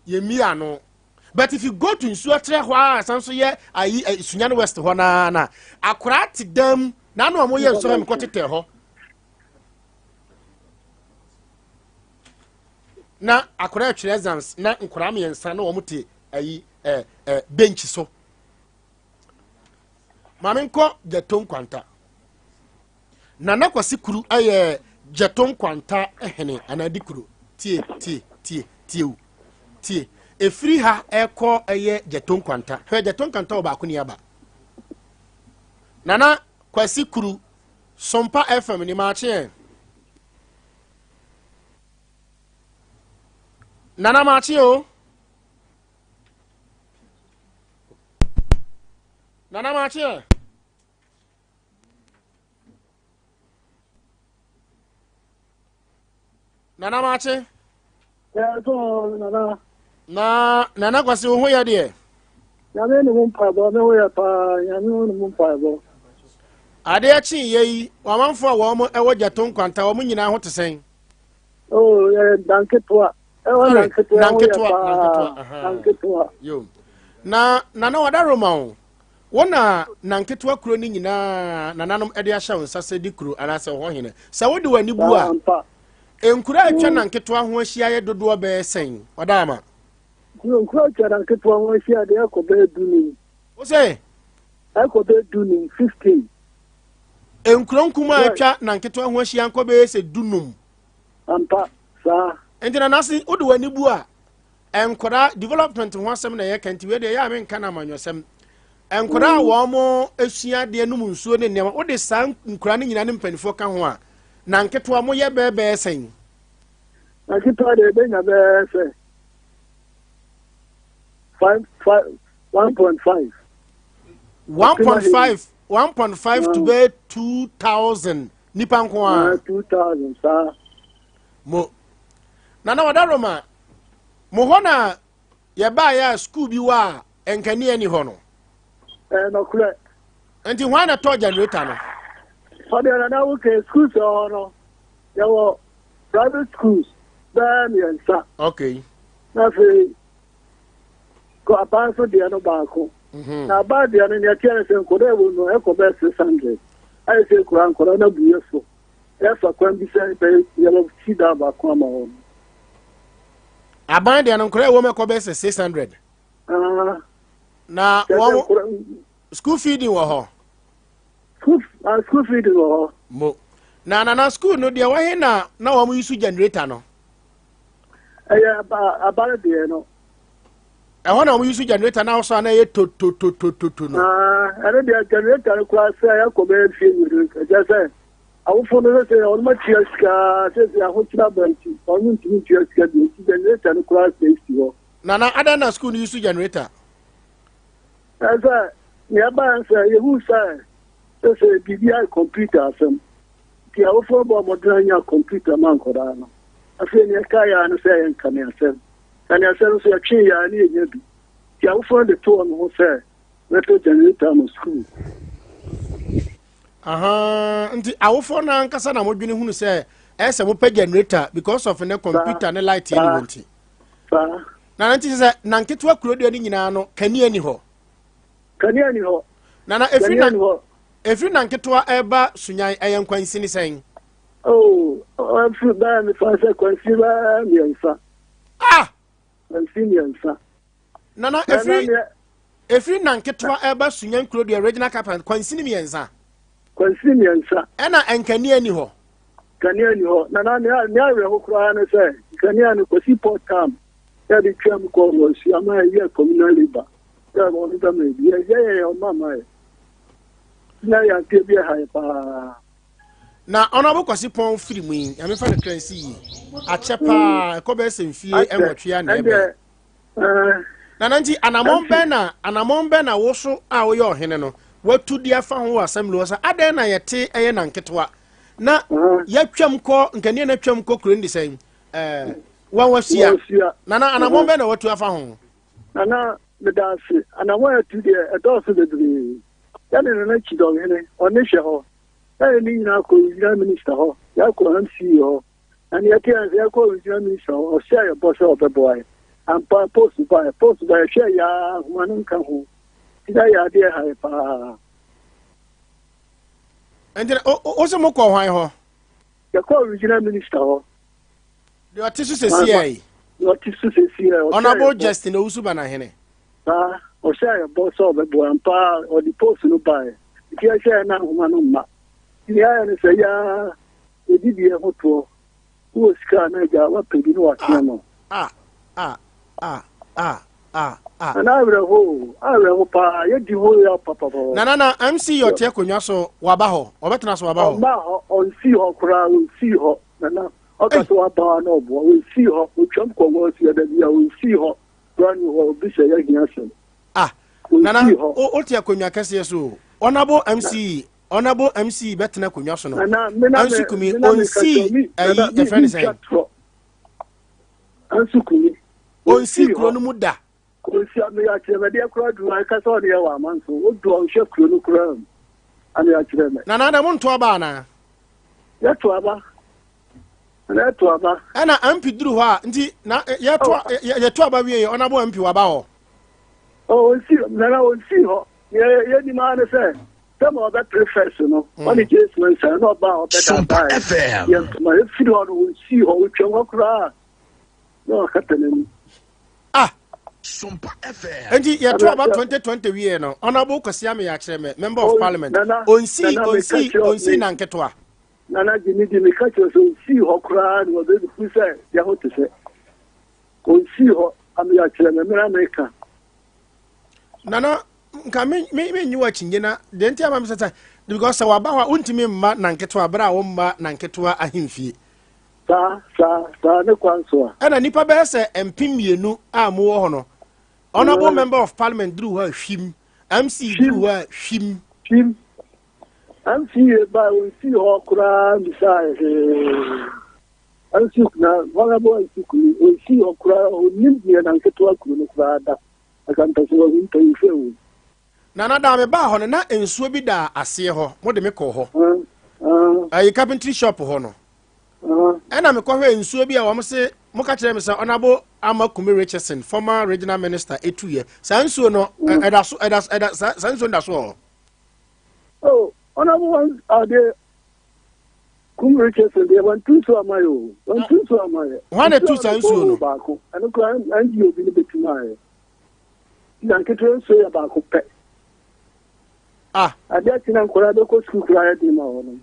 Yɛmmie ano. But if you go to nsuatrɛ hɔ a san so yɛ ayi eh, Sunyani West hɔ naa na akwaraa te dan mu naano a wɔyɛ nsɔhwɛ mekɔ tetɛ hɔ. Na akwaraa atwerɛ exams na nkwaraa mmiɛnsa na wɔn te ayi eh, eh, bench so. Maame nkɔ Gyato Nkwanta. Nana Kwasi Kuru yɛ Gyato Nkwanta hene anaa di kuro. Tie, tie, tie, tie o. Tie. Efiri ha ɛkɔ ɛyɛ Gyato Nkwanta. Hwɛ Gyato Nkwanta wɔ baako ni aba. Nana Kwasi Kuru, Sompa FM ni maakye yɛn. Nana maakye o. Nana makye ɛ. Nana makye. Nana. Na Nana Kwasi wo ho yɛ deɛ. Nyame ne mu mpaebɔ me ho yɛ paa nyame ne mu mpaebɔ. Adeɛ kye yɛ yi wamanfo a wɔn ɛwɔ gyato nkwanta wɔn nyinaa ho te sɛn. Oh yɛ danketewa. Ɛwɔ nanketewa nanketewa nanketewa nanketewa. Yo. Na nana wada Roma o. Wo na nanketewa kuro no nyinaa nananom de ahyɛ wo nsa sɛ di kuro anaasɛ hɔ hene. Sɛ wode w'ani bu a, nkuro a atwa mm. nanketewa ho ahyia yɛ dodoɔ bɛyɛ sɛn? Ɔda ama. Nkuro atwa nanketewa ho ahyia deɛ ɛkɔ bɛyɛ dunum. Wo sɛ? Ɛkɔ bɛyɛ dunum, 15. Nkuro nkumaa atwa nanketewa ho ahyia nkɔ bɛyɛ sɛ dunum. Ampa, saa. Nti na nase wode w'ani bu a, nkwadaa development ho asɛm na yɛka nti wei deɛ ɛyɛ a menka no amanyɔsɛm. Nkwadaa a mm. wɔn esua adeɛ nom nsuo ne nneɛma wode saa nkwadaa no nyinaa ne mpanimfoɔ ka ho a na nketewa mo yɛ bɛɛ bɛɛ sɛn. Na nketewa deɛ ebenya bɛɛ sɛ 5 5 1.5. 1.5 1.5 to bɛyɛ 2,000. Nipa nko ara. 2,000 saa. Mo. Nana wada Roma. Mo hɔ na yɛbaeɛ a sukuu bi wɔ a nkanea ni hɔ no. Ɛɛ nɔkorɛ. Nti hwan na tɔ generator no? Ɔdeɛ nana wo kɛ schools wɔ hɔ no yɛwɔ private schools bɛɛ mmiɛnsa. Okay. Na afei kɔ aban nso deɛ no baako. Mhm. Na aban deɛ no nea ɛteɛ ne sɛ nkɔda ɛwɔ no ɛkɔ bɛyɛ 600. Ayɛ sɛ kura nkɔda no abu yɛ so. Ɛfa kwan bi sɛ bɛyɛ yɛbɛsi dan baako ama wɔn. Aban deɛ no nkɔda ɛwɔ mu ɛkɔ bɛyɛ sɛ 600. Ah. Na wɔn school feeding wɔ hɔ. School ah, school feeding wɔ hɔ. Mo. Na nana school no deɛ wɔhe na na wɔn yi so generator no. Ɛyɛ aba abare deɛ no. Ɛhɔ na wɔn yi so generator na ɔsɔ ana ɛyɛ tototototo no. Ɛno deɛ generator no koraa sɛ ɛkɔ bɛyɛ fie mmienu ɛkyɛ sɛ awofo no sɛ wɔn atua sika sɛ sɛ ahokyere aba nti wɔn ntumi ntua sika bi nti generator no koraa sɛ esi hɔ. Nana adan na school no yi so generator. Ɛsɛ nea ɛbaa sɛ yehu sɛ sɛ sɛ biribi ayɛ computer asɛm. Nti awofoɔ bɔɔ mmɔden anya kɔmputa ma nkwadaa no. Afei nea ɛkaeɛ ara ne sɛ ɛyɛ nkaneasɛm. Nkaneasɛm nso yɛtwee yɛ ara ne yɛnya bi. Nti awofoɔ no de too wɔn ho sɛ wɔbɛtɔ generator ama sukuu. Ahaa, nti awofoɔ no ankasa na modwene hunu sɛ ɛyɛ sɛ mopɛ generator because of ne kɔmputa ne light ɛni hɔ nti. Saa. Na nti sɛ na nketewa kuro deɛ no nyinaa no kanea ni hɔ. Kanea ni hɔ. Na na efiri na efiri na nketewa ɛba sunyan ɛyɛ nkwansini sɛn. Oh, ɛfiri bɛyɛ mefa sɛ kwansini bɛyɛ mmiɛnsa. Ah! Kwansini mmiɛnsa. Nana efiri efiri na nketewa ɛba sunyan kuro deɛ regional capital kwansini mmiɛnsa. Kwansini mmiɛnsa. Ɛna nkanea ni hɔ. Kanea ni hɔ. Nana nea nea awerɛho koraa ne sɛ nkanea no kwasi port tam yɛde twam kɔ wɔ suama ɛyɛ communal labour. Sɛ wɔn nsa ma ebi yɛ yɛ yɛ ɔma ma yɛ. Na yɛ adeɛ bi ɛha yɛ paa. Na ɔno Kwasi Pɔn firi mu yi, nyame fa ne kra nsi yie. Akyɛ paa, ɛkɔ bɛyɛ sɛ mfie nwɔtwe a na ɛbɛn. Na na nti anamɔn bɛn na anamɔn bɛn na wo so a woyɛ ɔhene no, watu de afa ho wɔ assembly hɔ sɛ adɛn na yɛte ɛyɛ Nanketewa na yɛatwam kɔ nkanea no atwam kɔ kuro no de sɛn ɛɛ Wanwasia. Wanwasia. Nana, anammɔn bɛn na watu afa ho? Nana, meda ase. Anammɔn a atu deɛ, ɛdɔɔso bebree. Yɛne Nana Kyidɔnhene, ɔne hwɛ hɔ. Na yɛne nyinaa kɔ regional minister hɔ, yɛakɔ MCE hɔ. Na nea ɛte yɛn sɛ yɛkɔ regional minister hɔ, ɔhyɛ yɛ bɔ sɛ ɔbɛboa yɛ. Ampa, post baeɛ, post baeɛ, yɛhwɛ yɛ ara, nhoma no nka ho. Nti na yɛ adeɛ ha yɛ paa. Nti wo sɛ mokɔ hwan hɔ? Yɛkɔ regional minister hɔ. Deɛ ɔte so sɛsi yi. Deɛ ɔte so sɛsi yi. Honorable Justin Owusu Banahene. Saa, ɔhyɛ yɛ bɔ sɛ ɔbɛboa ampa, ɔde post no baeɛ. Nti yɛhwɛ yɛ na nhoma no mma. Nti yɛayɛ no sɛ yɛa yɛdi deɛ ho toɔ. Wowɔ sika a na agya wapɛ bi na watea no. Ah, ah, ah, ah, ah, ah. Nana, awerɛho o, awerɛho paa, yɛdi ho yaw papapapa. Nana, na MC yɛ ɔte akonnwa so waba hɔ, ɔbɛtena so waba hɔ? Ɔmma hɔ, ɔnsii hɔ koraa, ɔnsii hɔ. Nana, ɔka sɛ waba hɔ na ɔboa, ɔnsii hɔ, ɔtwam kɔ hɔ ɔsi ɛda bi a ɔnsii hɔ koraa ni hɔ, obi sɛ yɛahia asɛm. Ah, Nana, wote akonnwa kɛseɛ so o. Honorable MC, Honorable MC bɛtena akonnwa so no. Ansu Kumi, ɔnsii ayi, yɛfrɛ no sɛn? Ansu Kumi. Ɔnsii kuro no mu da. Ɔnsi ame akyerɛ mɛ deɛ koraa duru ayɛ kasa ɔne yɛ wɔ ama nso odu ɔnhwɛ kuro no koraa mu ame akyerɛ mɛ. Nana, na mo nto aba anaa? Yɛto aba. Nana, yɛto aba. Ɛna MP duru hɔ a nti na yɛto yɛto aba wie yɛ Honorable MP waba hɔ. Ɔnsi, Nana, ɔnsi hɔ. Yɛ yɛnim ara ne sɛ sɛ ma ɔbɛpere first no ɔne James Mensah na ɔba a ɔbɛda baeɛ yɛ ntoma ɛfiri hɔ no ɔnsii hɔ, ɔtwam hɔ koraa na wakata n'ani. Ah, nti yɛto aba 2020 wie no, Honorable Kwasi Ameyaw akyerɛ me member of parliament ɔnsii ɔnsii ɔnsii na nketewa. Nana, gye me di, meka kyerɛ sɛ ɔnsii hɔ koraa na wɔbɛhu sɛ yɛ ho te sɛ ɔnsii hɔ. Ameyaw kyerɛ me mmerɛ meka. Nana, nka me me me nyi w'akyinnye na deɛ nti ama me sɛ sɛ because sɛ waba hɔ a wontumi mma nanketewa bere a womma nanketewa ahemfie. Saa saa saa ne kwan so a. Ɛna nipa bɛyɛ sɛ 2000 a mowɔ hɔ no, honourable member of parliament duru hɔ a hwim, MC duru hɔ a hwim. Hwim. MC yɛ ba onsii hɔ koraa mbisaa hwee. MC na honourable MC kunu onsii hɔ koraa, onim deɛ nanketewa kuro no koraa da. Aka mpɛ sɛ wahu mpanyinfoɔ awu. Nana, da mebaa hɔ no na nsuo bi da aseɛ hɔ, mo de me kɔɔ hɔ. Ayi carpentry shop hɔ no. Ɛna mekɔhwɛ nsuo bi a wɔn se mo ka kyerɛ me sɛ Honourable Ama Kumi Richardson, former regional minister, etuiɛ. Saa nsuo no ɛda so ɛda ɛda saa nsuo no da so wɔ hɔ. Oh, Honourable ade Kum Richardson deɛ wantu nsuo ama yɛ o, wantu nsuo ama yɛ. Hwan na etu saa nsuo no? Baako, ɛno koraa NGO bi no bɛtum ayɛ. Na nketewa nsuo yɛ baako pɛ. Ah. Adeɛ akyi na nkwadaa bɛkɔ sukuu koraa yɛ den ma wɔn no.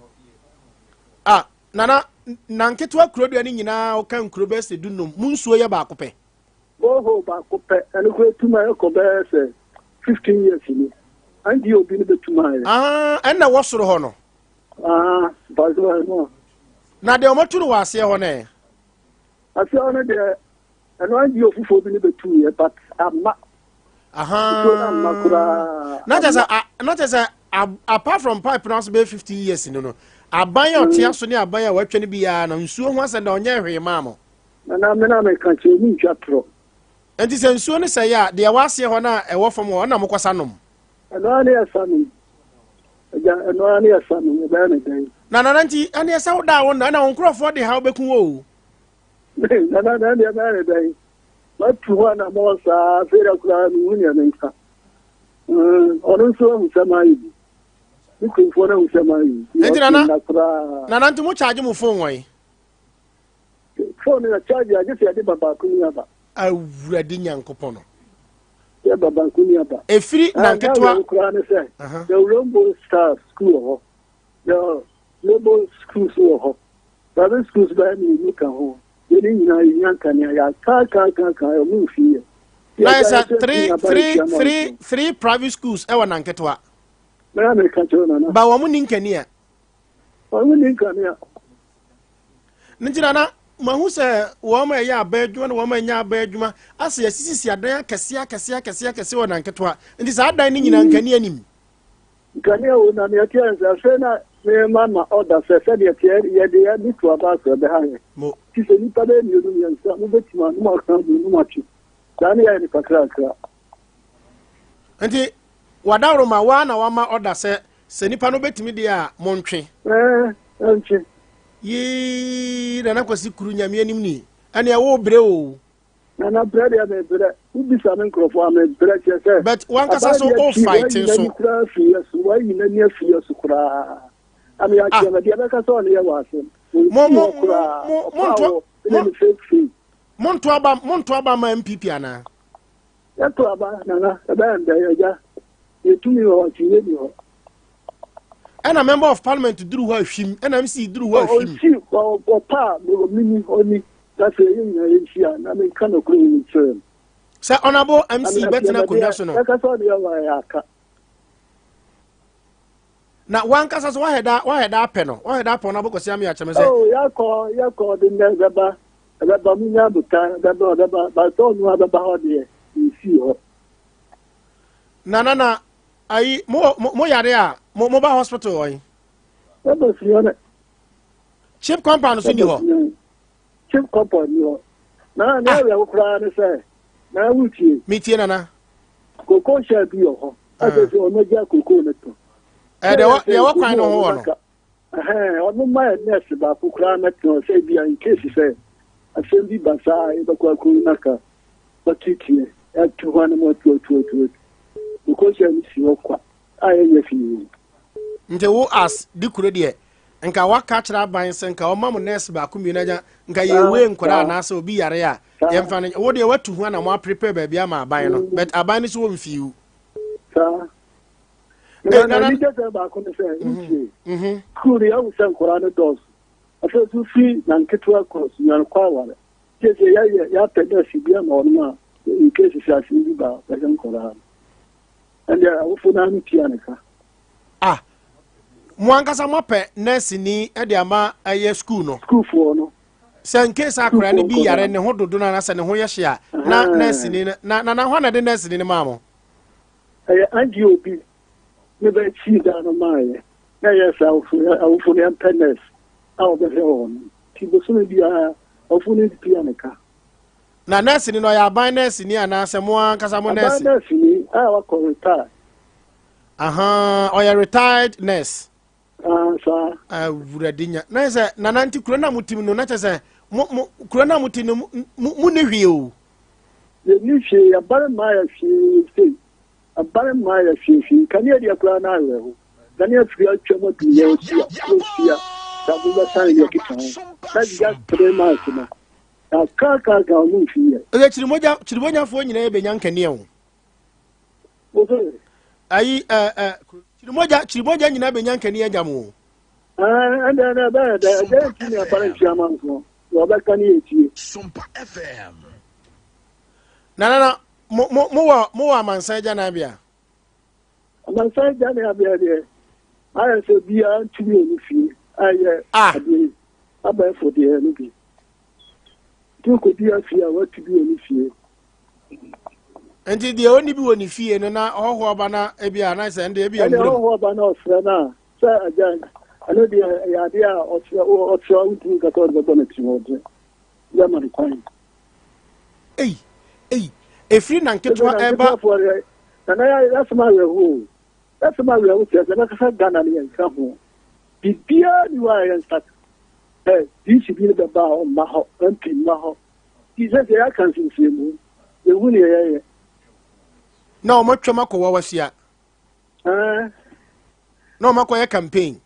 Ah, Nana, na nketewa kuro deɛ no nyinaa woka nkuro bɛyɛ sɛ 15, mu nsuo yɛ baako pɛ. Borehole baako pɛ, ɛno koraa etum ayɛ kɔ bɛyɛ sɛ 15 years ni. NGO bi no bɛtum ayɛ. Ah, ɛnna wɔ soro hɔ no. Ah, mpatsɔ ɛno. Na deɛ wɔatu no wɔ aseɛ hɔ no ɛ? Aseɛ hɔ no deɛ, ɛno NGO foforɔ bi no bɛtu yɛ, but amma. Nsuo no amma koraa. Na kyɛ sɛ, na kyɛ sɛ apart from pipe no ase bɛyɛ 15 years no, aban a ɔte aso ne aban a wɔatwa no biara no, nsuo ho asɛm da ɔnyɛ hwee maa mo. Nana, me na meka kyerɛ, obi ntwa torɔ. Nti sɛ nsuo no sɛe a, deɛ ɛwɔ aseɛ hɔ no a ɛwɔ fam hɔ, ɛna mokɔsa nom? Ɛno ara ne yɛsa nom. Agya, ɛno ara ne yɛsa nom, yɛbɛyɛ no dɛn? Na Nana, nti ɛneɛ sɛ woda a wo nna, ɛna wo nkurɔfoɔ de haw bɛku wo o. Nana, na ɛneɛ bɛyɛ no dɛn? Matu ho anammɔn saa, afei da koraa menhu neɛ menka. Ɔno nso ahu sɛ mayɛ bi. Me kuromfoɔ no ahu sɛ mayɛ bi. Nti Nana, Nana nti mo charge mo phone wɔn? Phone no yɛ charge a, gye sɛ yɛde ba baako ni aba. Awurade Nyankopɔn no. Yɛ ba baako ni aba. Efiri na nketewa. Ɛna koraa ne sɛ, the Rainbow Star School wɔ hɔ. The Global Schools wɔ hɔ. Private schools bɛyɛ mmienu ka ho. Yɛn ne nyinaa yɛnya nkanea. Yɛakaakaakaakaa ɔmo mfi yɛ. Na yɛ sɛ three three three three private schools ɛwɔ Nanketewa. Mɛra meka kyerɛ Nana. Ba wɔn ni nkanea. Wɔn ni nkanea. Ne nti Nana, mahu sɛ wɔn a ɛyɛ aban adwuma ne wɔn a ɛnyɛ aban adwuma asɛ yɛasisisi adan akɛseɛ akɛseɛ akɛseɛ akɛseɛ wɔ Nanketewa. Nti saa adan no nyinaa nkanea nim. Nkanea o, na nea ɛteɛ ne sɛ, afei na merema ma ɔda sɛ sɛdeɛ ɛteɛ yɛde yɛn ani to aba so ɛbɛha yɛn. Mo. Nti sɛ nnipa bɛyɛ mmienu mmiɛnsa, mobɛtumi a, na moaka abom na moatwe. Saa ne yɛayɛ no kakrakra. Nti wadaworoma woa na wama ɔda sɛ sɛ nnipa no bɛtumi deɛ a montwe. Ɛɛ, ɛntwe. Yii, Nana Kwasi Kuru Nyame anim ni, ɛneɛ wo brɛ o. Nana brɛ deɛ mebrɛ. Wobisa me nkurɔfoɔ a mebrɛ kyerɛ sɛ. But wankasa so o fight wayi nso. n'ani koraa afi yɛ so wayi n'ani afi yɛ so koraa. Ame Ah. akyerɛ me deɛ bɛka sɛ ɔne yɛ wɔ asɛm. Mo Ɔnsi mo hɔ koraa. mo mo Ɔpa nto wɔ mo ɛne ne fake fake. monto aba ma NPP anaa? Yɛto aba nana ɛbɛyɛ ndɛ agya. Yɛtumi wɔ hɔ akyinnye ni hɔ. Ɛna member of parliament duru hɔ ahwim, ɛna MC duru hɔ ahwim. Ɔnsi ɔpa a mewɔ mini ɔni. Na sɛ yɛn nyinaa yɛnhyia na menka nokorɛ wɔ mu kyerɛ no. Sɛ honorable MC bɛtena akonnwa so no. Bɛka sɛ ɔne yɛ wɔ ɛyɛ aka. Na wankasa so wahɛ da apɛ no, wahɛ da apɛ honorable Kwasi Ami akyerɛ me sɛ. Oh, yɛakɔ de nnɛ bɛba ɛbɛba mu nya abotan ɛbɛba ɔbɛba batɔ ɔno abɛba hɔ deɛ nsi hɔ. Na ayi mo yare a mo ba hospital wɔ yi. Ɛbɛ fi hɔ dɛ. CHPS compound so ni hɔ. CHPS compound ni hɔ. Na ne awerɛho koraa ne sɛ na wotie. Metie, Nana. Koko hyɛ bi wɔ hɔ. Ɛsɛ sɛ ɔno gya koko ne to. Ɛ deɛ wɔ kwan no ho wɔ no. Ɛhɛn, ɔno ma yɛ nurse baako koraa mɛtena sɛ bi a in case sɛ asɛm bi ba saa a yɛbɛkɔ akɔyi naka wɔtietie atu hɔ no mu atu atu atu atu. Koko hyɛ no si hɔ kwa a yɛnyɛ fii. Nti wo as di kuro deɛ nka waka kyerɛ aban sɛ nka ɔma mo nurse baako mmienu agya nka yɛwe nkwadaa anaasɛ obi yare a yɛmfa no. Wo deɛ watu ho ana mo aprepare baabi ama aban no, but aban no so wɔ mfiw. Saa. Eh, Na Nana- ani gye sɛ baako ne sɛ wotie. Sukuu no yɛahu sɛ nkwadaa no dɔɔso. Afei nso firi na nketewa kɔ sunyane kɔ aware. Kyerɛ sɛ yɛayɛ yɛapɛ nurse bi ama ɔnom a in case sɛ asɛm bi ba a bɛhwɛ nkwadaa no. Ɛndeɛ awofo no ano tua ne ka. Ah, mo ankasa moapɛ nurse ni de ama ɛyɛ school no? Sukuufoɔ no. Sɛ in case akwadaa no bi yare ne ho dodo no anaasɛ ne ho yɛ hye a na nurse ni no na hɔ na de nurse ni no maa mo? Ɛyɛ NGO bi ne bɛkyii da no maayɛ. Na ɛyɛ sɛ awofo no yɛmpɛ nurse a wɔbɛhwɛ wɔn no. Nti bosome biara awofo no tua ne ka. Na nurse ni no ɔyɛ aban nurse ni anaasɛ mo ankasa mo nurse? Aban nurse ni a wakɔ retire. Aha, ɔyɛ retired nurse. Ah, saa. Awurade nya na sɛ nana nti kuro na mo tim no na kyɛ sɛ mo kuro na mo ti no mo ne hwee o. Yɛni hwee, abare mmaa yɛ hwee sei. Abare mmaa yɛ hwee hwee. Kanea deɛ koraa na awerɛho. Kanea firi atwa mu adu yɛ osia osia. Sabo bɛsan yɛ keka ho. Na just 3 months no. Na kaakaaka ɔmo mfi yɛ. Ɛyɛ kyirimogyafoɔ nyinaa yɛbɛnya nkanea o. Wo sɛ Ayi ɛ ɛ kyirimogya nyinaa bɛnya nkanea gya mo o. Ɛɛ, ɛnna ɛnna ɛbɛyɛ dɛ ɛdɛ nti ne abare nfi amanfoɔ. Deɛ ɔbɛka ne yɛ tie. Sompa FM. Na mo wɔ amansan agyananbea? Amansan gya ne abeɛ deɛ ayɛ sɛ biara ntumi wɔ ne fie ayɛ Ah. adeɛ yi abɛɛfo deɛ no bi. Nti wokɔdi afie a watu bi wɔ ne fie. Nti deɛ ɔni bi wɔ ne fie no na ɔhɔhoɔ ba na ebi a na sɛ ɛnde ebi a Ɛne nwuram. ɔhɔhoɔ ba na ɔsrɛ no a sɛ agya ɛno deɛ ɛyɛ adeɛ a ɔsrɛ wontumi nka sɛ ɔde bɛbɔ no tiri ɔde yɛma no kwan. Ei ei, efiri na nketewa ɛba. Nketewafoɔ deɛ nana yɛasɛm awerɛho o, yɛasɛm awerɛho kyerɛ sɛ bɛkasa Ghana no yɛnka ho biribiara ni hɔ a yɛnsa ɛ DC bi no bɛba a ɔmma hɔ, MP mma hɔ, nti sɛ yɛaka nsensɛnmu yɛhu ne yɛyɛ. Na wɔn atwam akɔ wawasia. Ɛɛ. Na wɔn akɔyɛ campaign.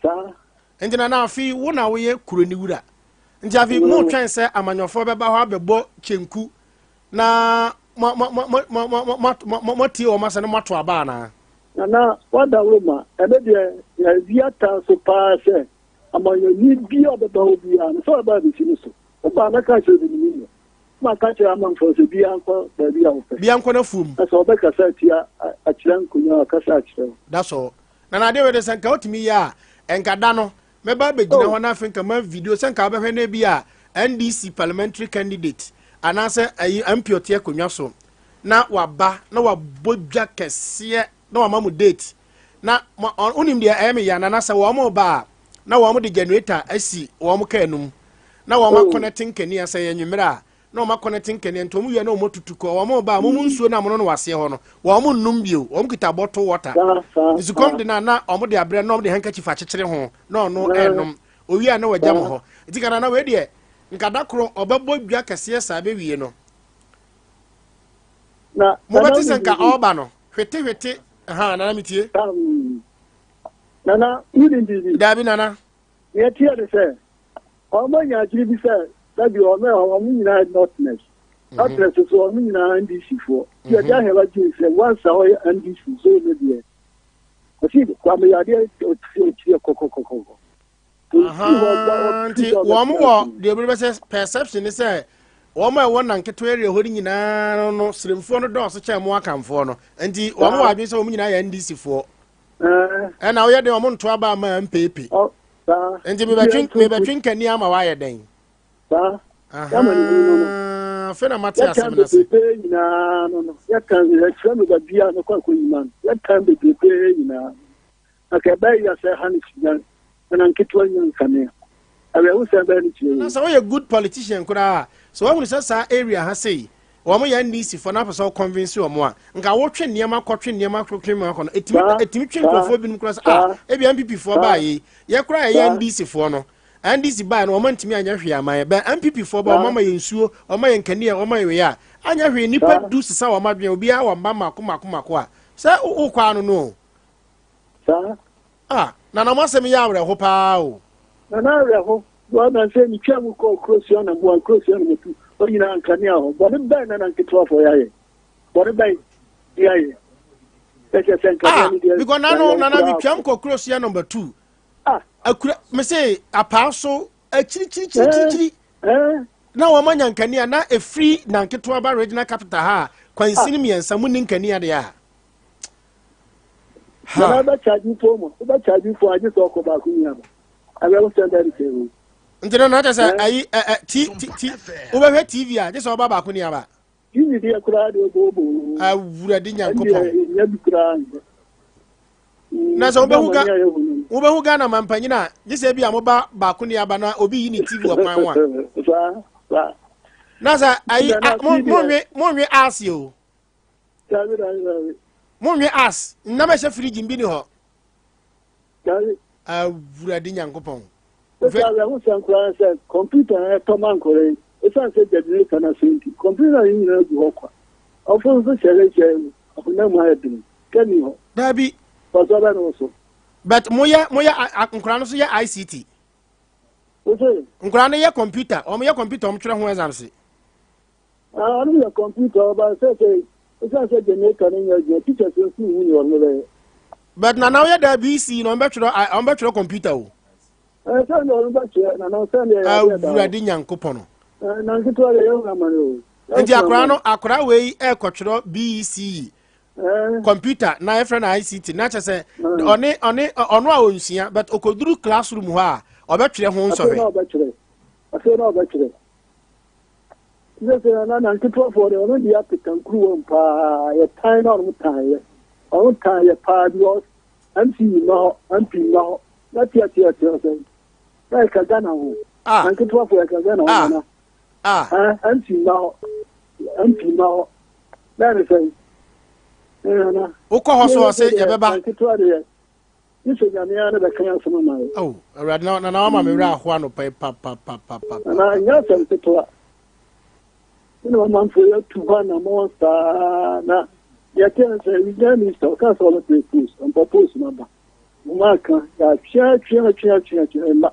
Saa. Nti na afei wo na woyɛ kuro ne wura, nti afei mo twɛn sɛ amanyɔfoɔ bɛba hɔ abɛbɔ kyenku na mo mo mo mo mo mo mo mo tie wɔn asɛ na mo ato aba anaa? Nana wadaworo ma ɛno deɛ yɛbi ata so paa sɛ amanyɔni bi a ɔbɛba hɔ biara no sɛ ɔbɛba abɛsi no so wobaa mɛka kyerɛ bi ne mu ma ka kyerɛ amanfoɔ sɛ biara nkɔ baabi a wopɛ. Bia nkɔ n'afuom. Na sɛ ɔbɛkasa atia akyerɛ nkonnwa a ɔkasa akyerɛ wo. That's all. Na adeɛ wei de sɛ nka wotumi yɛ a nka da no mɛba abɛgyina Oh. hɔ na afei nka ma video sɛ nka wobɛhwɛ no bi a NDC parliamentary candidate anaasɛ ayi MP ɔte akonnwa so na waba na wabɔ dwa kɛseɛ na wama mo date. Na wonim deɛ ɛyɛ me ya, Nana, sɛ wɔn ba a, na wɔn de generator asi wɔn kaa no mu, na wɔn Oh. akɔnɛte nkanea sɛ yɛ nwummerɛ a, na wɔn akɔnɛte nkanea, nti wɔn wie na wɔn atutu kɔ. Wɔn ba a, wɔn nsuo no a mono no wɔ aseɛ hɔ no, wɔn nnum bio, wɔn kita bottle water. Saa saa Nsukɔm saa. de no a, na wɔn de abrɛ, na wɔn de handkerchief akyekyere ho, na ɔno ɛrenom. Owie a na wagya mo hɔ. Nti ka Nana, wei deɛ, nka da koro ɔbɛbɔ dwa kɛseɛ saa bɛwie no. Na Nana Mobɛte sɛ wonim nka biribi? ɔreba no, hwete hwete, ha Nana metie. Nana wonim biribi? Daabi Nana. Nea ɛteɛ ne sɛ, wɔn anya adwene bi sɛ sɛbi wɔn a wɔn nyinaa yɛ northerners. Northerners nso wɔn nyinaa NDC foɔ. Nti ɛde ahɛba gye sɛ once a ɔyɛ NDC zone no deɛ, ɔsi Kwame Yadeɛ ɔkyerɛ kɔkɔkɔkɔ. Nti wɔn wɔ deɛ obi bɛsɛ perception ne sɛ wɔn a ɛwɔ nanketewa area hɔ no nyinaa no no sremfoɔ no dɔɔso kyɛn mo akamfoɔ no, nti wɔn wɔ adwene sɛ wɔn nyinaa yɛ NDC foɔ, ɛna woyɛ den wɔn nto aba ama MPP, nti mebɛtwe mebɛtwe nkani ama wayɛ dɛn. Afei na mate asɛm no ase. Yɛka nyinaa no no yɛka yɛkyerɛ no baabi a mekɔ akɔyima no, yɛka bebrebe nyinaa. Anka ɛbɛyɛ ya sɛ ha ne Sudan na nketewa nya nkanea. Awerɛhosɛm bɛyɛ ne kyerɛ Na wei. sɛ woyɛ good politician koraa a, sɛ woahunu sɛ saa area ha sei wɔn yɛ NDC foɔ na apɛ sɛ convince wɔn a, nka wotwe nneɛma kɔtwe nneɛma kɔtwe nneɛma kɔ no, ɛtumi ɛtumi twe nkurɔfoɔ binom koraa sɛ ah, ebi NPP foɔ baa yei, yɛ koraa yɛyɛ NDC foɔ no, NDC baa no wɔn antumi anyɛ hwee ama yɛ, bɛn NPP foɔ ba wɔn ama yɛ nsuo, wɔn ama yɛ nkanea, wɔn ama yɛ wei a, anyɛ hwee, nnipa du sesa wɔn adwene, obiara wɔ mma mako mako mako a, sɛ wokɔ ano no o. Saa. Ah, Nana mo asɛm yɛ awerɛho paa o. Nana awerɛho. Wa na sɛ metwa mu kɔ kurosua na boa kurosua na matu hɔ nyinaa nkanea hɔ. Bɔne bɛn na na nketewafoɔ yɛayɛ? Bɔne bɛn yɛayɛ? Ɛkyɛ sɛ nkanea Ah, no deɛ. because nano nana metwam kɔ kurosua number 2. Ah. Akura me se apaa so akyirikyirikyirikyiri. Eh. Na wɔn anya nkanea na efiri na nketewa ba regional capital ha kwansini mmiɛnsa mu ni nkanea deɛ a. Nana bɛ charge phone mu, wobɛ charge phone agye sɛ ɔkɔ baako ni aba. Awɛ wo sɛ bɛn sɛ o. Nti no na kyɛ sɛ ayi ɛ ɛ ti ti ti wobɛhwɛ TV a gye sɛ ɔba baako ni aba. TV deɛ koraa deɛ ɔbɔ ɔbɔ. Awurade Nyankopɔn. Ɛndeɛ nya bi koraa nhwɛ. Na sɛ wobɛhu ga wobɛhu Ghana mampanyin a gye sɛ bi a moba baako ni aba na obi yi ne TV wɔ kwan ho a. Saa saa. Na sɛ ayi monwe monwe ase o. Dabi dabi dabi. Monwe as nnam ɛhyɛ firigye bi ni hɔ. Dabi. Awurade Nyankopɔn. Sɛ awerɛhosɛm koraa sɛ kɔmputa na ɛtɔ ma nkɔla yi, ɛsiane sɛ generator no asɛe nti, kɔmputa no nyinaa gu hɔ kwa. Ɔfo nso hyɛre hyɛ mu, ɔhonam mu ayɛ den, sika nni hɔ. Dabi. Mfasoɔ bɛn na wɔ so? But moyɛ moyɛ nkɔla no so yɛ ICT. Wose? Nkɔla no yɛ kɔmputa, wɔn yɛ kɔmputa wɔn twerɛ ho exams. Ah, ɔno yɛ kɔmputa ɔba sɛ sɛ ɛsiane sɛ generator no nyɛ adwuma, teachers nso nhu nea ɔno bɛyɛ. But nana woyɛ da BC na ɔmbɛtwerɛ ɔmbɛtwerɛ kɔmputa o. Ɛɛ sɛ nea ɔno bɛkyerɛ nana sɛ nea yɛ adeɛ da hɔ. Awurade Nyankopɔn. Ɛɛ na nketewa deɛ yɛn amane o. Nti akora no akora wei ɛkɔtwerɛ BEC kɔmputa na yɛfrɛ no ICT na kyɛ sɛ ɔne ɔne ɔno a ɔnsua but ɔkɔduru classroom hɔ a ɔbɛtwerɛ ho nsɔhwɛ. Afei na ɔbɛtwerɛ. Afei na ɔbɛtwerɛ. Sɛ sɛ na na nketewafoɔ deɛ ɔno deɛ apeta nkuruwa mu paa, yɛ tan na ɔno tan yɛ, ɔno tan yɛ paa because MC mma hɔ, MP mma hɔ, na tia tia tia sɛ na ɛka Ghana ho, Ah. na nketewafoɔ ɛka Ghana ho Ah. nana, Ah. eh, MC mma hɔ, MP mma hɔ, na ɛne sɛ, eh, nana. Wokɔ hɔ so ɔse yɛbɛba. Na nketewa deɛ Gye sɛ Nyame ara na bɛka asɛm ama yɛ. Oh, Awurade na na wama me werɛ ahoa anɔpa yi papapapapa. Nana, ɛnyɛ asɛm ketewa. Me na ɔmanfoɔ yi atu hɔ anammɔn saa na deɛ ɛteɛ ne sɛ regional minister ɔka sɛ ɔbɛpɛ post, ampa post no aba. Moma aka, yɛatwe atwe atwe atwe atwe ɛmma.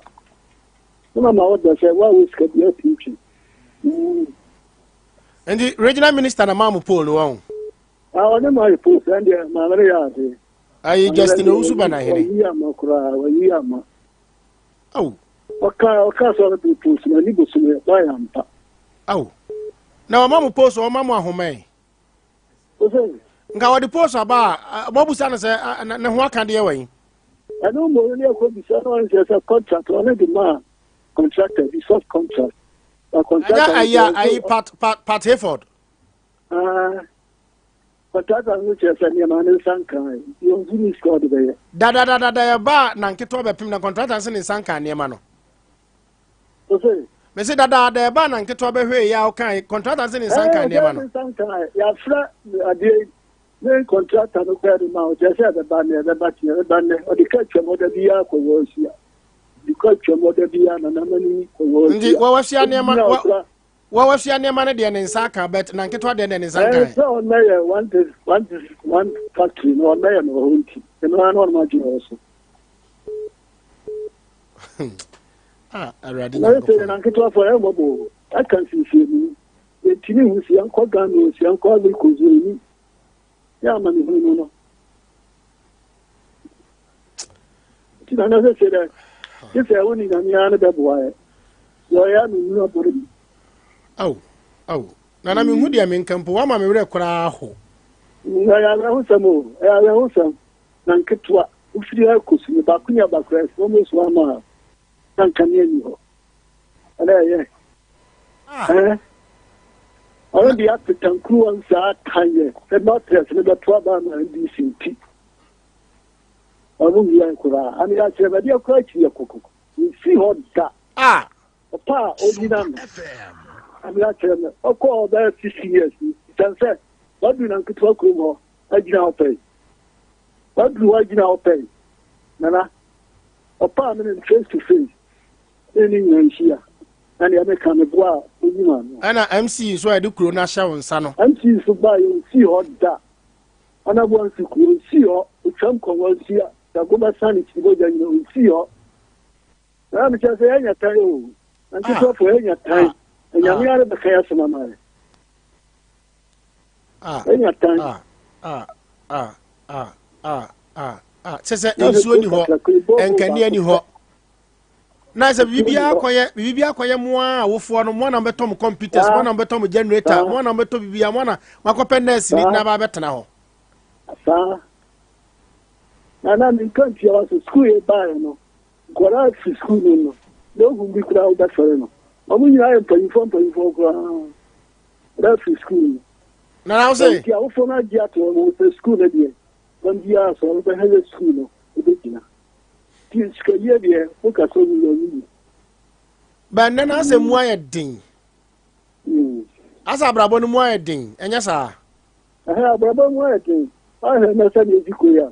Ne mama ɔda sɛ woa wɔ sika bi atumi twe. Nti regional minister na maa mo poll no wɔn? Ah, ɔne maa yɛ post, ɛndeɛ maame no yɛ adeɛ. Ayi Justin Owusu ba na hene. Wayi ama koraa, wayi ama. Aw. Ɔka ɔka sɛ ɔbɛpɛ post na ni bosom yɛ ba yɛ ampa. Aw. Na wɔma mo post wɔma mo ahoma yi. Ose. Nka wɔde post aba a wɔbusa no sɛ ne ho aka deɛ wɔ yi. Ɛno mmom ne ɛkɔ bisa no ɔnsɛ sɛ contract ɔne de ma contractor bi soft contract. Na contractor. Ɛnyɛ ayi ayi Pat Pat Pat Hayford. Ah. Kɔntrata no kyerɛ sɛ nneɛma ne nsa nka ɛ, nti ɔnhu ne sika ɔde bɛyɛ. Dadadadada yɛbaa na nketewa bɛpem na kɔntrata no se ne nsa nka nneɛma no. Ose. Mese dadaada ɛbaa na nketewa bɛhwɛɛ yi a wokae kɔntrata no se ne nsa nka nneɛma no. Ne nsa nka ɛ, yɛafrɛ adeɛ yi ne kɔntrata no koraa de ma ɔkyerɛ sɛ ɛbɛba nnɛ, ɛbɛba kyena, ɛbɛba nnɛ, ɔde ka twam ɔda biara kɔ wɔ ahyia. Ɔde ka twam ɔda biara na namani kɔ wɔ ahyia. Nti wɔwɔ nneɛma Wɔwasua nneɛma no deɛ ne nsa aka but na nketewa deɛ deɛ ne nsa nka. Ɛɛ sɛ ɔmɛyɛ one one one factory no ɔmɛyɛ no wɔ hɔ nti ɛno ara na ɔnom adwene wɔ so. Ah, Awurade Na sɛ na nketewa fo ɛyɛ mmɔbɔ aka nsiesie mu yɛntumi hu si yɛnkɔ Ghana o si yɛnkɔ Ivory Coast o ɛni yɛ ama ne hunu no no. Nti na na sɛ sɛ dɛ gye sɛ wo ne Nyame ara no bɛboa ɛ. Deɛ ɔyɛ a mennu abɔre mu. Ao, ao, Nana menhu deɛ menka mpo, woama me werɛ koraa ho. Ɛyɛ awerɛhosɛm o, ɛyɛ awerɛhosɛm. Na nketewa, wofiri ha kɔ su no, baako nya baako a, almost one mile, na nkanea nni hɔ. Ɛna ɛyɛ. Ah. Ɛɛ. Ɔno deɛ apeta nkuruwa nsaa kan yɛ sɛ nɔtrɛs no bɛto aba ama NDC nti. Ɔno wia koraa. Ano yɛ akyerɛ baabi akora akyiri yɛ kɔkɔkɔ. Mfiri hɔ da. Ah. Ɔpa a ɔnyina no. Ano yɛ akyerɛ me. Ɔkɔ ɔbɛyɛ 60 years. Sɛn sɛ wadu na nketewa kurom hɔ agyina hɔ pɛn. Waduru hɔ agyina hɔ pɛn. Nana. Ɔpa a mene face to face. Ne ne nyina nhyia. Na deɛ meka meboa a ɔnyim ano. Ɛna MC nso a yɛde kuro no ahyɛ wo nsa no. MC nso baa yɛ ɔnsii hɔ da. Ɔnaboa nsi kuro ɔnsii hɔ. Ɔtwam kɔ wansi a dago bɛsa ne kyiri bɔgya nyina ɔnsii hɔ. Na mekyerɛ sɛ yɛanya tan o. Na nketewafoɔ yɛanya tan. Anyame ara bɛka yɛ asɛm ama yɛ. Yɛanya tan. Kyɛ sɛ nsuo ni hɔ, nkanea ni hɔ. Na sɛ biribi akɔyɛ biribi akɔyɛ mo a awofoɔ no mo na mobɛtɔ mo computers mo na mobɛtɔ mo generator mo na mobɛtɔ biribi mo na makɔpɛ nurse ni na ba bɛtena hɔ. Saa na na menka ntia wa so sukuu yɛ baeɛ no nkwadaa fi sukuu no no na ohun bi koraa wobɛfɛre no wɔn nyinaa yɛ mpanyinfoɔ mpanyinfoɔ koraa nkwadaa fi sukuu no. Na na wosɛ. Nti awofoɔ no agye ato wɔn sɛ sukuu no deɛ wɔn biara sɛ wɔbɛhwɛ sɛ sukuu no ɛbɛgyina. Nti sikayie deɛ woka sɛ ɔmu yɛ ɔmu yi. Bɛn nnɛ na asɛ mu ayɛ den. Asɛ abrabɔ no mu ayɛ den, ɛnyɛ saa? Ɛhɛ abrabɔ mu ayɛ den. Ahwɛ na sɛ deɛ ɛsi kɔ yi a,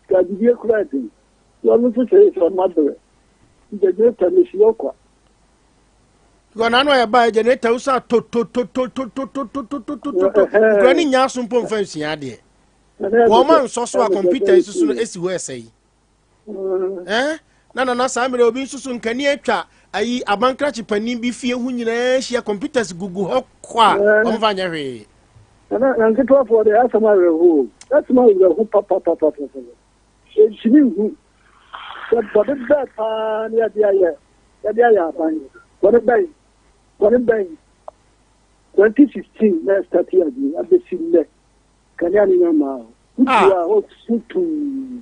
sika adidie kura yɛ den. Nti ɔno nso sɛ sɛ ɔno abrɛ. Generator no si hɔ kwa. Because n'ano ayɛ baa generator wosa totototototototototototo nkura ne nya aso mpo mfa nsua adeɛ. Wɔn ma nsɔ so a kɔmputa yi soso no esi hɔ ɛsɛ yi. Eh? Na nana saa mmerɛ obi nso so nkanea atwa ayi abankrakye panin bi fie ho nyinaa ahyia computers gugu hɔ kɔ a wɔn fa nyɛ hwee. Nana na nketewafoɔ deɛ asɛm awerɛho asɛm awerɛho papapapapa ɛntumi nhu sɛ bɔne bɛɛ paa ne yɛde ayɛ yɛde ayɛ aban bɔne bɛn bɔne bɛn 2016 na ɛstarte adeɛ abɛsi nnɛ Kanea no nya mmaa hɔ. Wotu a hɔ so tuu.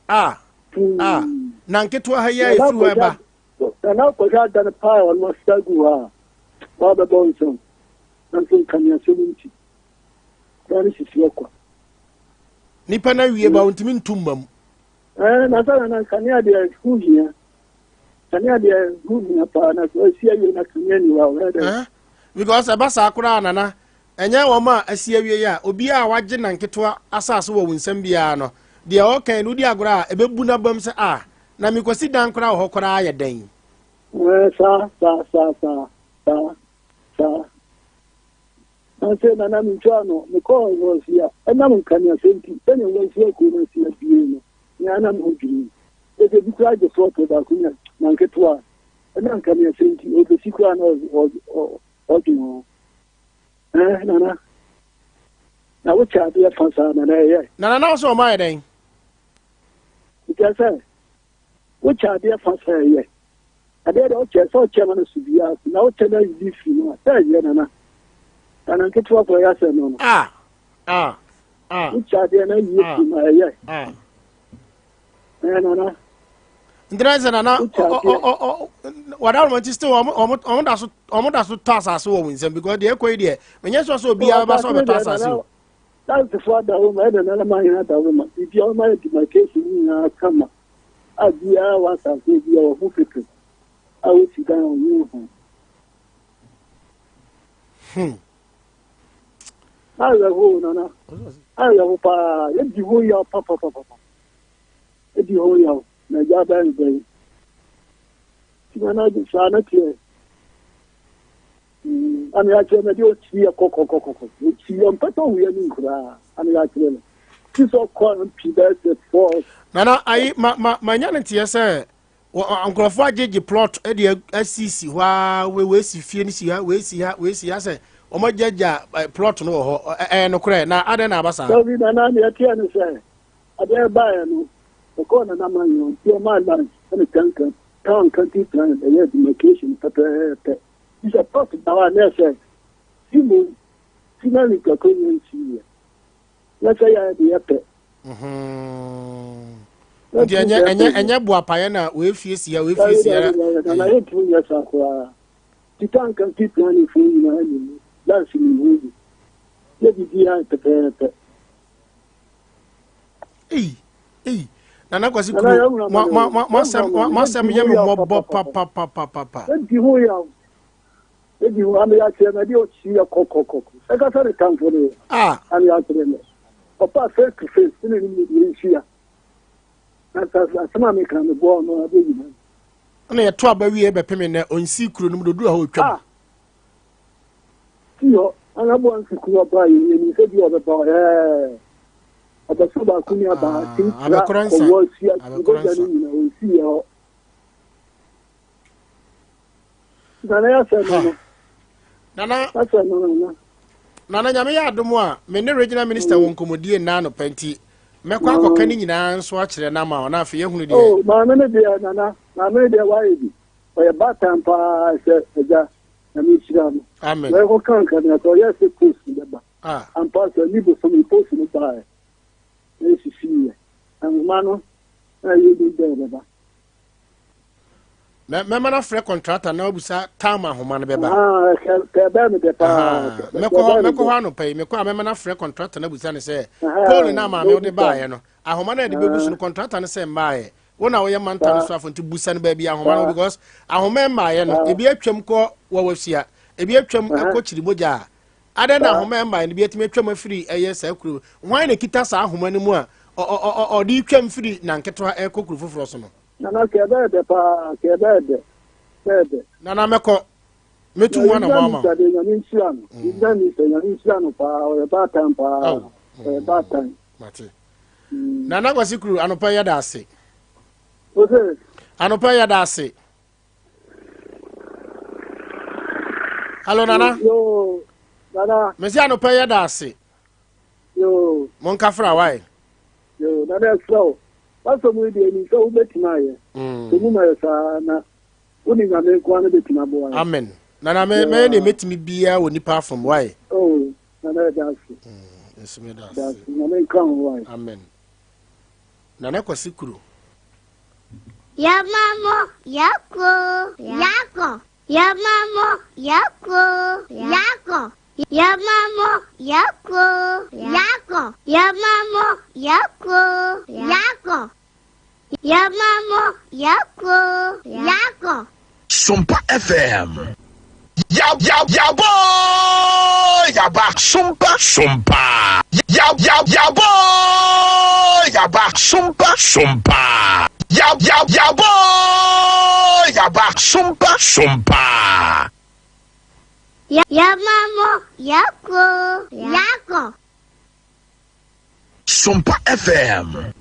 A Tuu. a na nketewa ha yi a ɛfiri hɔ ɛba. Na na akɔhwɛ adan paa a ɔno asesa agu hɔ a wɔabɛbɔ nsɛm. Nanso nkaneasɛm nti, dan no sisi hɔ kwa. Nipa no awie ba ɔntumi ntu mma mu. Ɛɛ na sɛ na nkanea deɛ ho hia. Kanea deɛ ho hia paa na sɛ asi awie na kanea ni hɔ a ɔyɛ dɛ. Because ɛba saa koraa nana Ɛnyɛ wɔn a asi awiei a obiara a wagye na nketewa asase wɔ wo nsam biara no, deɛ ɔreka yi no, wodi agorɔ a, ɛbɛbu n'abam sɛ, Ah, na merekɔsi dan koraa wɔ hɔ koraa ayɛ dɛn? Ɛɛ, saa, saa, saa, saa, saa, saa. Nanso na na mentwa ano, mekɔɔ Nwansia, ɛnam nkaneasɛm nti, sɛnea Nwansia kuo no asi abue no, me ara na me ho dwiri me. Ɛsɛ bi koraa gye plɔt baako nya na nketewa, ɛnam nkaneasɛm nti, ɔbɛsi koraa na ɔdwen ho. Eh, nana. Na wokyɛ adeɛ fa saa nana ɛyɛ. Nana na wosɛ ɔma ayɛ dɛn? Nkyɛ sɛ wokyɛ adeɛ fa saa ɛyɛ. Adeɛ deɛ wokyɛ sɛ wokyɛ ma no so biara so na wokyɛ no ayi bi firi mu a sɛ ɛyɛ nana. Nana nketewa kɔ ɛyɛ asɛm no no. Ah, ah, ah. Wokyɛ adeɛ no ayi ah, firi mu a ɛyɛ. Ah. Eh, nana. Ntina sɛ nana wada wɔn ti still wɔn da so wɔn da so tɔ asase wɔ wɔn nsam because deɛ ɛkɔ yi deɛ menyɛ sɔ sɛ obiara bɛba sɛ ɔbɛtɔ asase o. Dansefoɔ adaworo ma ɛna nana ma ahene adaworo ma biribiara ɔma yɛ demarcation nyinaa kama a biara wɔ asase biara wɔ ho fepem a wosi dan a ɔnyɛ ho. Awerɛhow nana awerɛho paa yɛdi ho yaw papapapa yɛdi ho yaw na agya bɛn bɛn ti nana saa na teɛ ana yɛakyerɛ no deɛ ɔkyi yɛ kɔkɔkɔkɔkɔ ɔkyi yɛ ɔmpɛ sɛ ɔhu yɛ no nkoraa ana yɛakyerɛ no ti sɛ ɔkɔ mpi bɛyɛ sɛ fɔɔ nana ayi ma ma ma nya ne teɛ sɛ nkurɔfoɔ agyegye plot de asisi hɔ a wei si fie no si ha wei si ha wei si ha sɛ wɔn agyagya plot no wɔ hɔ ɛyɛ nokorɛ na adɛn na aba saa. Dabi nana deɛ ɛteɛ ne sɛ adeɛ baeɛ no ɔkɔɔ nana ma yɛn nti ɔmaa land ɛne kankan town country plan ɛyɛ demarcation pɛpɛɛpɛ nti sɛ plot da hɔ a na ɛsɛ si mu si na nipa ko nyɛ nsi yɛ na sɛ yɛ de yɛ pɛ. Nti ɛnyɛ ɛnyɛ ɛnyɛ boapayɛ na wɔafie si ha wɔafie si ha. Na yɛntumi nyɛ saa koraa. Tita nka nti planning fo nyinaa nim lansi nim ho bi. Yɛ biribiara pɛpɛɛpɛ. Ei ei Nana Kwasi Kuro mo mo mo mo asɛm mo asɛm yɛ me mmɔbɔ papapapapa. Ɛdi ho yaw. Edi ho ano yɛakyerɛ no ɛde ɔkyi yɛ kɔkɔkɔkɔ. Ɛkasa ne tamfo no yɛ. Ah. Ano yɛakyerɛ no. Ɔpa face to face ne ne mu deɛ nhyia. Na asɛm a meka no boa ɔno adeɛ nyinaa. Ɛna yɛto aba wie bɛpem nnɛ ɔnsi kuro no mu dodu a hɔ ɔtwam. Ah. Si hɔ ana boa nsi kuro ɔba yɛ yɛ sɛ bi ɔbɛba ɛɛ ɔbɛso baako ni aba ah, ti tra kɔwɔ si ɔbɛgya no nyinaa ɔnsi yɛ hɔ. Nana yɛ asɛm no no. Nana. Asɛm no nana. Nana nyame yɛ adom a me ne regional minister wɔ nkɔmmɔdie nna anɔpa nti mɛkɔ akɔka ne nyinaa nso akyerɛ no ama ɔna afei yɛhunu deɛ. Oh, maame no deɛ nana maame no deɛ wayɛ bi ɔyɛ baatan paa sɛ agya nyame nhyira no. Amen. Na ɛkɔ kanka no sɛ ɔyɛ sɛ post no bɛba. Ah. Ampa sɛ ne bosom post no baeɛ na ɛsisiiɛ nwoma no na ɛyɛ bi dɛ bɛba. Mɛma no afrɛ kɔntrata na wabusa tam ahoma no bɛba. Mɛkɔ hɔ mɛkɔ hɔ anɔpa yi mekɔ a mɛma no afrɛ kɔntrata no abusa no sɛ pole no a maame wode baeɛ no ahoma no a yɛde bɛgu so no kɔntrata no sɛ mmaeɛ wo na woyɛ manta no so afo nti busa no baabi ahoma no because ahoma mmaeɛ no ebi atwam kɔ wɔwasua ebi atwam kɔ kyiribogya a adɛn na ahoma mmaeɛ no bi atumi atwam afiri ɛyɛ saa kuro hwan na kita saa ahoma no mu a ɔde twam firi nanketewa ɛkɔ kuro foforɔ so no Nana kɛ ɛbɛyɛ dɛ paa kɛ ɛbɛyɛ dɛ bɛyɛ dɛ. Nana mɛkɔ mɛtu ho anamɔ ama. Nana de nyame nhyira no. Mm. Nana sɛ nyame nhyira no paa ɔyɛ baatan paa ɔyɛ baatan. Mate. Mm. Nana Kwasi Kuru anɔpa yɛ da ase. Ose. Anɔpa yɛ da ase. Hello Nana. Yo Nana. Mesi anɔpa yɛ da ase. Yo. Monka fra wae. Yo Nana ɛsrɛ wo. W'asɛm yi deɛ nim sɛ wobɛtumi ayɛ. Sɛ mu ma yɛ saa na wo ne Nyame nko ara no bɛtumi aboa yɛ. Amen. Nana mɛ mɛyɛ deɛ mɛtumi biara wɔ nipa afam wae. Oh, Nana yɛda ase. Nso meda ase. Nyame nka ho wae. Amen. Nana Kwasi Kuro. Yamamo yako yako yamamo yako yako yamamo yako yako yamamo yako yako yamamo yako yako. Sompa FM. Ya ya yabo yaba sompa sompa ya ya yabo yaba sompa sompa ya ya yabo yaba sompa sompa. Yamamo yako yako. Sompa FM.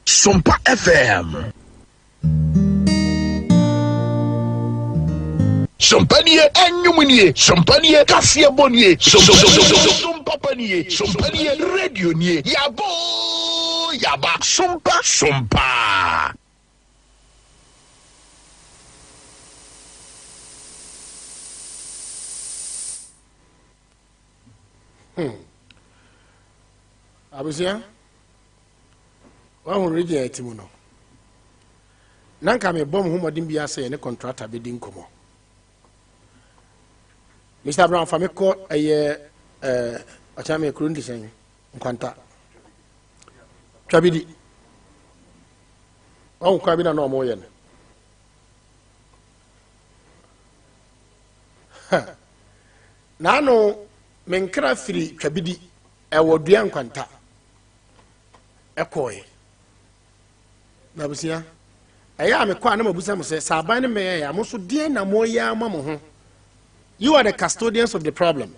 Sompa FM. Sompa nie, ɛnwom nie, sompa nie, kaseɛbɔ nie, sompa pa nie, sompa nie, radio nie, yabo yaba, sompa sompa. Hmm. Abusua, wahu region a ɛte mu no. Na nka mebɔ me ho mmɔden biara sɛ yɛne kɔntrata bɛdi nkɔmmɔ. Mr. Brown fa me kɔ ɛyɛ ɛɛ eh, Ɔkyerɛ me kuro no de sɛn? Nkwanta. Twa bi di. Ɔho kwan bi na na ɔmo yɛ no. Naano me nkra firi Twabidi ɛwɔ dua nkwanta ɛkɔɔɛ. Na abusua, ɛyɛ a mekɔ a na mabusa mo sɛ, sɛ aban no mmɛyɛ a, mo nso deɛn na moyɛ ama mo ho? You are the custodians of the problem.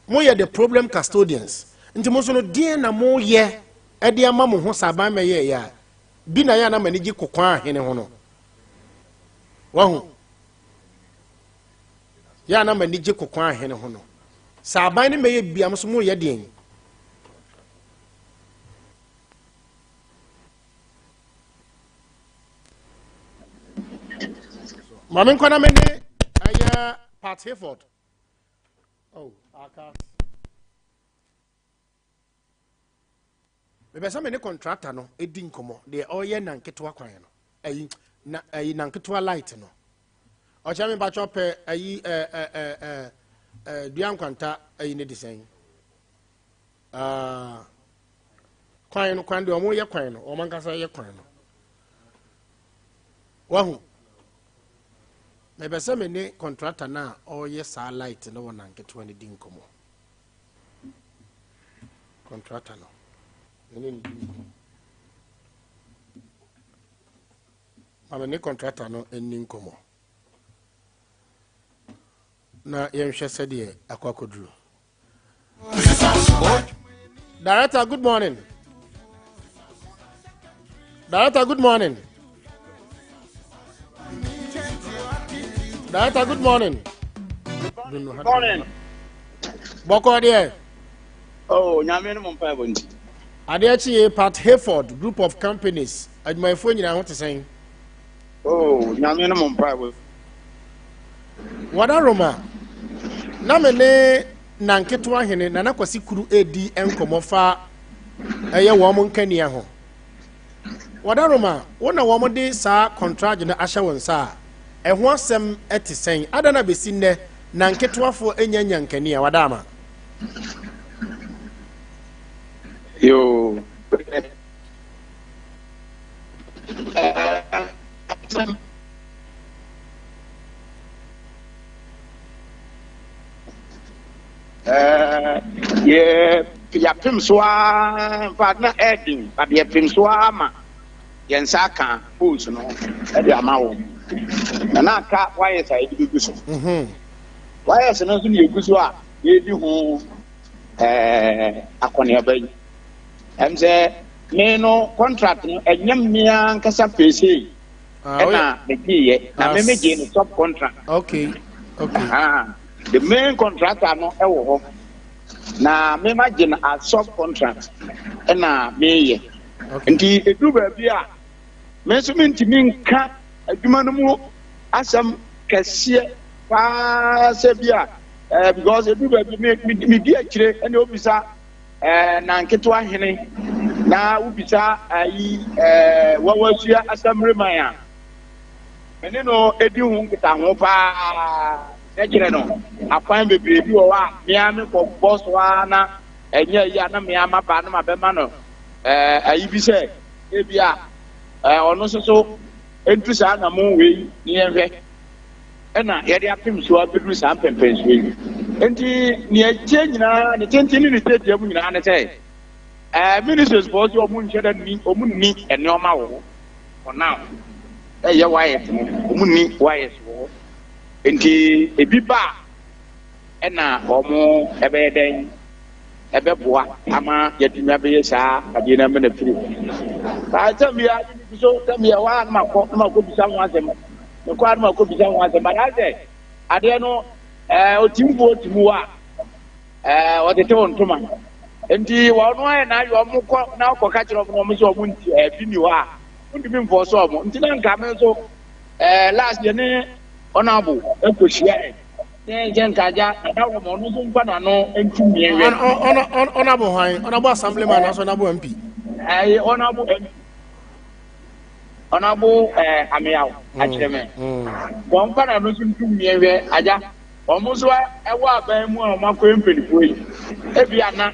Moyɛ the problem custodians. Nti mo nso no deɛn na moyɛ ɛde ama mo ho sɛ aban mmɛyɛ a? Bi na yɛ a na m'ani gye kokwan ahene ho no. Wahu? Yɛ a na m'ani gye kokwan ahene ho no. Sɛ aban no mmɛyɛ bi a, mo nso moyɛ deɛn? Maame nkɔ na me ne ɛyɛ Pat Hayford. Oh, aka. Mepɛ sɛ me ne contractor no di nkɔmmɔ deɛ ɔreyɛ na nketewa kwan no ayi na ayi na nketewa light no. Ɔkyɛ me mpakyɛ pɛ ayi ɛ ɛ ɛ ɛ dua nkwanta ayi ne de sɛn. Ah, kwan no kwan deɛ wɔn yɛ kwan no wɔn ankasa yɛ kwan no wahu mepɛ sɛ me ne kɔntrata no a ɔreyɛ saa light no wɔ nanketewa no di nkɔmmɔ kɔntrata no me ne no di nkɔmmɔ ma me ne kɔntrata no nni nkɔmmɔ na yɛnhwɛ sɛdeɛ akɔ akɔduru Director, good morning. Director, good morning. Director, good morning. Good morning. Bɔkɔ deɛ. Oh, nyame no mo mpa ɛbɔ nti. Adeɛ kye yɛ Pat Hayford group of companies adwumayɛfoɔ nyinaa ho te sɛn. Oh, nyame no mo mpa ɛbɔ. Wɔda Roma, na me ne Nanketewa hene Nana Kwasi Kuru redi nkɔmmɔ fa ɛyɛ wɔn nkanea ho. Wɔda Roma, wo na wɔde saa kɔntragye no ahyɛ wo nsa a, ɛho asɛm te sɛn? Adɛn na besi nnɛ Nanketewafoɔ nnya nya nkanea? Wada ama. Yoo. Yɛ yɛapem so ara mfa na ɛden but yɛpem so ara ma yɛn nsa aka poles no de ama wɔn na na aka wires a yɛde bɛgu so mhm. wires no nso na yɛgu so a yɛredi ho ɛɛ akɔneaba yi ɛm sɛ me no contract no ɛnyɛ mmea ankasa pɛsei Ah, ɛna megyeeɛ na me megyee no sub contract. Okay, okay. Ah, the main contractor no ɛwɔ hɔ na me ma gye no as sub contract ɛna meyɛ. Okay. Nti edu baabi a me nso mentumi nka adwuma no mu asɛm kɛseɛ paa sɛ bi a eh, because edu baabi me me di akyire ɛna obisa Eh, na nketewa hene, na wobisa ayi eh, wawasua asamreman a, me ne no edi ho nkitaho paa, kyerɛkyerɛ no akwan bebree bi wɔ hɔ a mea mekɔ bɔ so ara na ɛnyɛ ayi a na mea maba na mabɛma no eh, ayi bi sɛ ebi a eh, ɔno nso so ntu saa anamon wei ne yɛnhwɛ. ɛna yɛde apem so abɛduru saa mpɛmpɛnsoɔ yi. Nti nea ɛteɛ nyinaa, ne tenten ne ne tiatia mu nyinaa ne sɛ, ɛɛ ministries foɔ sɛ wɔn nhyɛ da nni, wɔn nni nneɛma wɔ hɔ for now. Ɛyɛ wires no, wɔn nni wires wɔ hɔ. Nti ebi ba a, ɛna wɔn ɛbɛyɛ dɛn ɛbɛboa ama yɛatumi abɛyɛ saa adeɛ no ama no afiri hɔ. Saa sɛm bi a, so sɛm bi a ɛhɔ a na makɔ na makɔ bisa ho asɛm. Mekɔ a na makɔbisa ho asɛm but ayɛ sɛ adeɛ no ɛɛ otimfoɔ ti mu a ɛɛ ɔtete wo ntoma nti wɔn ayɛ n'ayɛ wɔn kɔ na ɔkɔ ka kyerɛ wɔn na wɔn sɛ wɔn nti ɛɛ bi ni hɔ a wɔntumi nfɔ so wɔn nti na nka me nso ɛɛ last yɛ ne ɔnabo ɛkɔ hyia ɛ ne nkyɛn nka agya nana wɔn ɔno nso nfa n'ano ntu mmiɛnwɛ. Ɔnabo hwan ɔnabo assemblyman anaasɛ ɔnabo MP. Ɛɛ ɔnabo MP. Ɔnabo ɛɛ ameaw akyerɛ me. Wɔn mfa na no nso ntum yɛn hwɛ agya. Wɔn nso wɔ aban mu a wɔakɔyɛ mpanimfoɔ yi, ebia na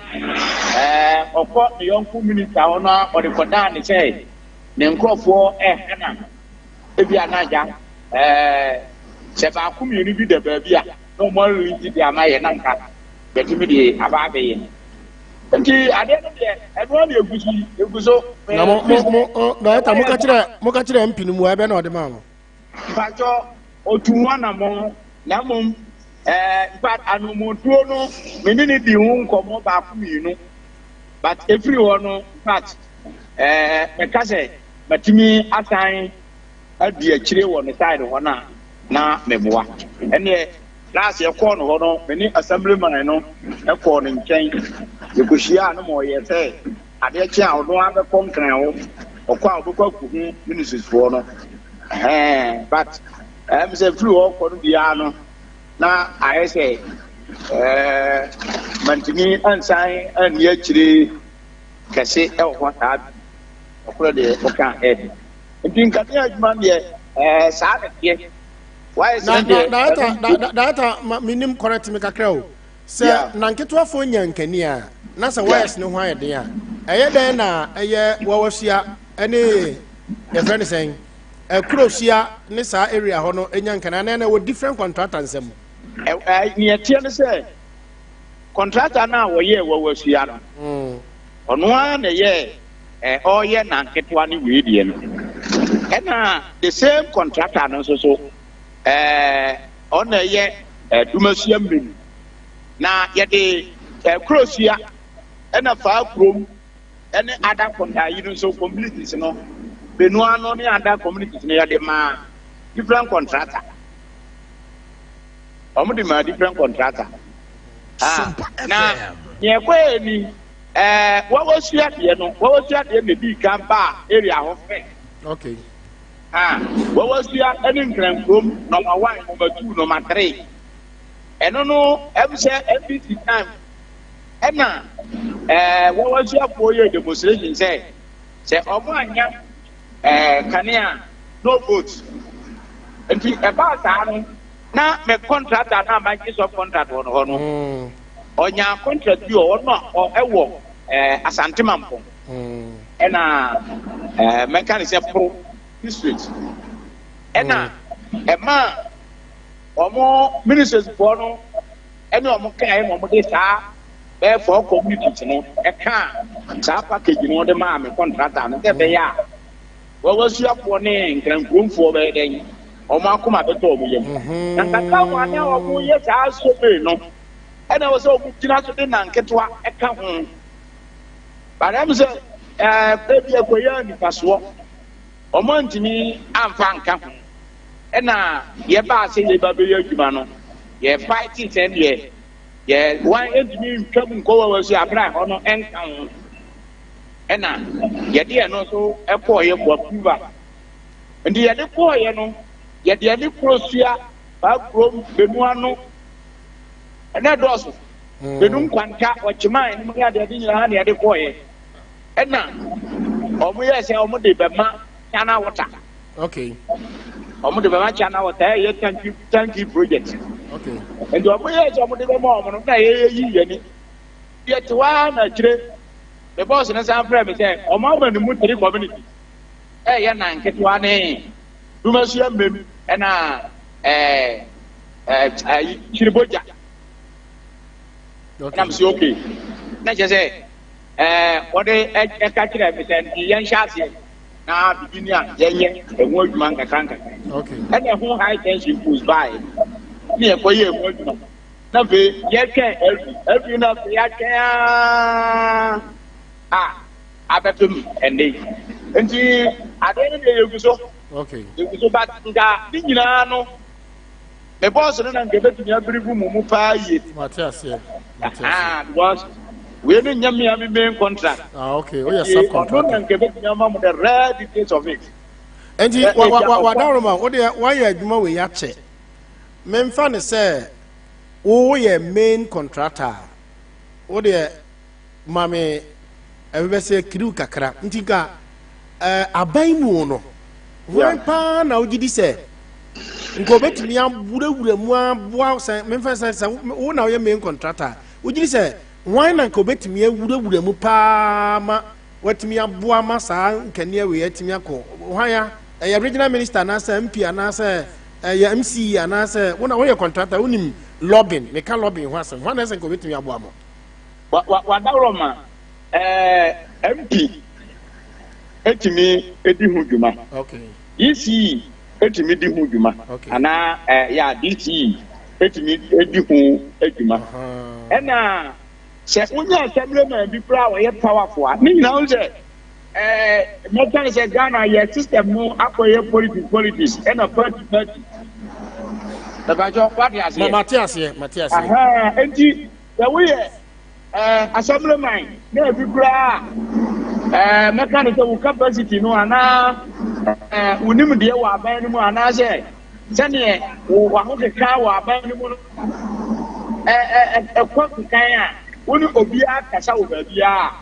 ɛɛ ɔkɔ ne yɔnko minista hɔ na ɔde kɔdaa ne sɛ ne nkurɔfoɔ ɛha na ebia na agya ɛɛ sɛ baako mmienu bi da baabi a na wɔn arelease de ama yɛ na nka yɛtumi de aba abɛyɛ. Nti adeɛ no deɛ ɛno ara na egu so yi egu so. Na mo mo mo dɔkta mo ka kyerɛ mo ka kyerɛ MP no mu ɛbɛ na ɔde maa mo. Mpakyɛ ɔtuu ho anammɔn na mmom eh, in fact anommɔntuo no me ne no dii ho nkɔmmɔ baako mmienu but ɛfiri hɔ no in fact eh, mɛka sɛ matumi asan adi akyire wɔ ne side hɔ no a na meboa ɛneɛ last yɛkɔɔ no hɔ no me ne assemblyman no ɛkɔɔ ne nkyɛn yɛkɔhyiaa no ma ɔyɛ sɛ Adeɛ kye a ɔno ara bɛkɔ nkran hɔ, ɔkɔ a ɔbɛkɔ akɔhu ministries foɔ no. Ɛhɛn, but ɛm sɛ firi hɔ kɔ no biara no, na ayɛ sɛ ɛɛ mantumi ansan anni akyire kɛse ɛwɔ hɔ saa bi. Ɔkorɛ deɛ ɔka ɛɛde. Nti nkanea adwuma deɛ ɛɛ saa na ɛteɛ. Wayɛ Na sɛ na deɛ director ɛno da, da, director ma menim correct me kakra o. Sɛ na nketewafoɔ nya nkanea a, na sɛ wires no ho ayɛ den a, ɛyɛ dɛn na ɛyɛ wawasua ne yɛfrɛ no sɛn ɛkurosua ne saa area hɔ no nya nkanea na ɛna ɛwɔ different contractor nsam? Nea ɛteɛ ne sɛ contractor no a wɔyɛɛ wawasua no, ɔno ara na ɛyɛɛ ɔreyɛ na nketewa ne wei deɛ no. Ɛna the same contractor no nso so ɔno na ɛyɛ Dumasua mmenu. Na yɛde Kurosua ɛna faa kurom ɛne ada ayi no nso communities no Benua no ne ada communities no yɛde maa different contractor. Wɔn de maa different contractor. Ah, na nea ɛkɔɛ ni ɛɛ wɔwɔsua deɛ no wɔwɔsua deɛ na ebi kan baa area hɔ fɛ. Okay. Ah, wɔwɔsua ɛne Nkrankurom number one, number two, number three. Ɛno no ɛm sɛ NDC time ɛna ɛɛ wɔwɔsuafoɔ yɛ demonstration sɛ sɛ ɔmo anya ɛɛ kanea no vote. Nti ɛbaa saa no na me contractor na magye sub contract wɔ no hɔ no ɔnya contract bi wɔ hɔ no a ɛwɔ ɛɛ Asante Mampong ɛna ɛɛ mɛka ne sɛ Poro district ɛna ɛmaa wɔn ministers foɔ no ɛne wɔn kaeɛ na wɔn de saa bɛyɛ four communities no ɛkaa saa package no de maa me contractor no sɛ ɛbɛyɛ a wɔwɔ ne nkrankuromfoɔ bɛyɛ dɛn wɔn akoma bɛtɔ wɔn yam na nkata wɔn ana wɔn yɛ saa survey no ɛna wɔ sɛ wɔn gyina so de na nketewa ɛka ho bàrẹ̀ mi sɛ ɛɛ ebi ɛkɔyɛ nipasoɔ wɔn antumi amfa nka ho. Ɛna yɛbaa sɛ yɛba bɛyɛ adwuma no, yɛpae te sɛ deɛ yɛ wan ntumi ntwa mu nkɔ wawa so abere a ɛhɔ no ɛnka ho. Ɛna yɛde ɛno nso ɛkɔɔyɛ for approval. Nti yɛde kɔɔyɛ no, yɛde ɛne kuro sua saa kurom benu ano ɛna ɛdɔɔso. Benu nkwanta, ɔkyeman no mu ne adeade nyinaa na yɛde kɔɔyɛ. Ɛna wɔn yɛɛ sɛ wɔn de bɛma China Water. Okay. Wɔn de bɛma China Water ɛyɛ tanki tanki project. Okay. Nti wɔn yɛ sɛ wɔn de bɛma wɔn no na yɛyɛ yi yɛn ni. Yɛ te hɔ ara na akyire me bɔs no san frɛ me sɛ wɔn ama ne mu three community ɛyɛ nan ketewa ne dumasua mmem ɛna ɛɛ ɛɛ ɛyi kyiribogya. Okay. Ɛna mo sɛ okay. Na kyerɛ sɛ ɛɛ wɔde ɛka kyerɛ me sɛ nti yɛnhyɛ aseɛ. Na biribi ni a yɛnyɛ ɛho adwuma nkakra nkakra. Ɛna ɛho high tension post baeɛ ne yɛkɔyɛ ɛho adwuma. Na afei yɛtwɛn LV. LV no afei yɛatwɛn aa a abɛpem ɛnde yi. Nti adeɛ no deɛ yɛgu so. Yɛgu so but nka ne nyinaa no me bɔs no na nka ebetumi abiribu mu mu paa yie. Mate aseɛ. Mate aseɛ. Ah, because wei no nyɛ mmea mi main contract. Ah, okay. Oyɛ subcontractor. Ɔno na nka ebetumi ama mo the rare details of it. Nti wa wa wa wadaroma wo deɛ wayɛ adwuma wei akyɛ. Memfa ne sɛ wo yɛ main contractor. Wo deɛ ma me ɛbɛbɛ sɛ kiriw kakra nti nka ɛɛ aban mu no hwan paa na wogye di sɛ nka obetumi awurawura mu aboa sɛ memfa sɛ sɛ wo na woyɛ main contractor a, wogye di sɛ hwan na nka obetumi awurawura mu paa ma watumi aboa ma saa nkanea wei atumi akɔ? Hwan a? Ɛyɛ regional minister anaasɛ MP anaasɛ ɛyɛ MCE anaasɛ wo na woyɛ contractor wonim lobbying, meka lobbying ho asɛm, hwan na ɛsɛ nka obetumi aboa mo? Wa wa wadaworo ma ɛɛ MP etumi edi ho dwuma. Okay. ECE etumi di ho dwuma. Okay. Anaa ɛɛ ya DCE etumi edi ho dwuma. Ɛna sɛ wonya assemblyman bi koraa a ɔyɛ powerful a, ne nyinaa ho sɛ ɛɛ mɛka ne sɛ Ghana yɛ system no akɔyɛ politics politics ɛna party party. Bɛbàjɔ wate aseɛ. Mate aseɛ, mate aseɛ. Ahaa, enti sɛ woyɛ ɛɛ assemblyman na ebi koraa a ɛɛ mɛka ne sɛ wo capacity no anaa ɛɛ wo nimdeɛ wɔ aban no mu anaasɛ sɛdeɛ wo w'ahokeka wɔ aban no mu no ɛ ɛ ɛ ɛkɔ nkan a wo ne obiara kasa wɔ baabiara a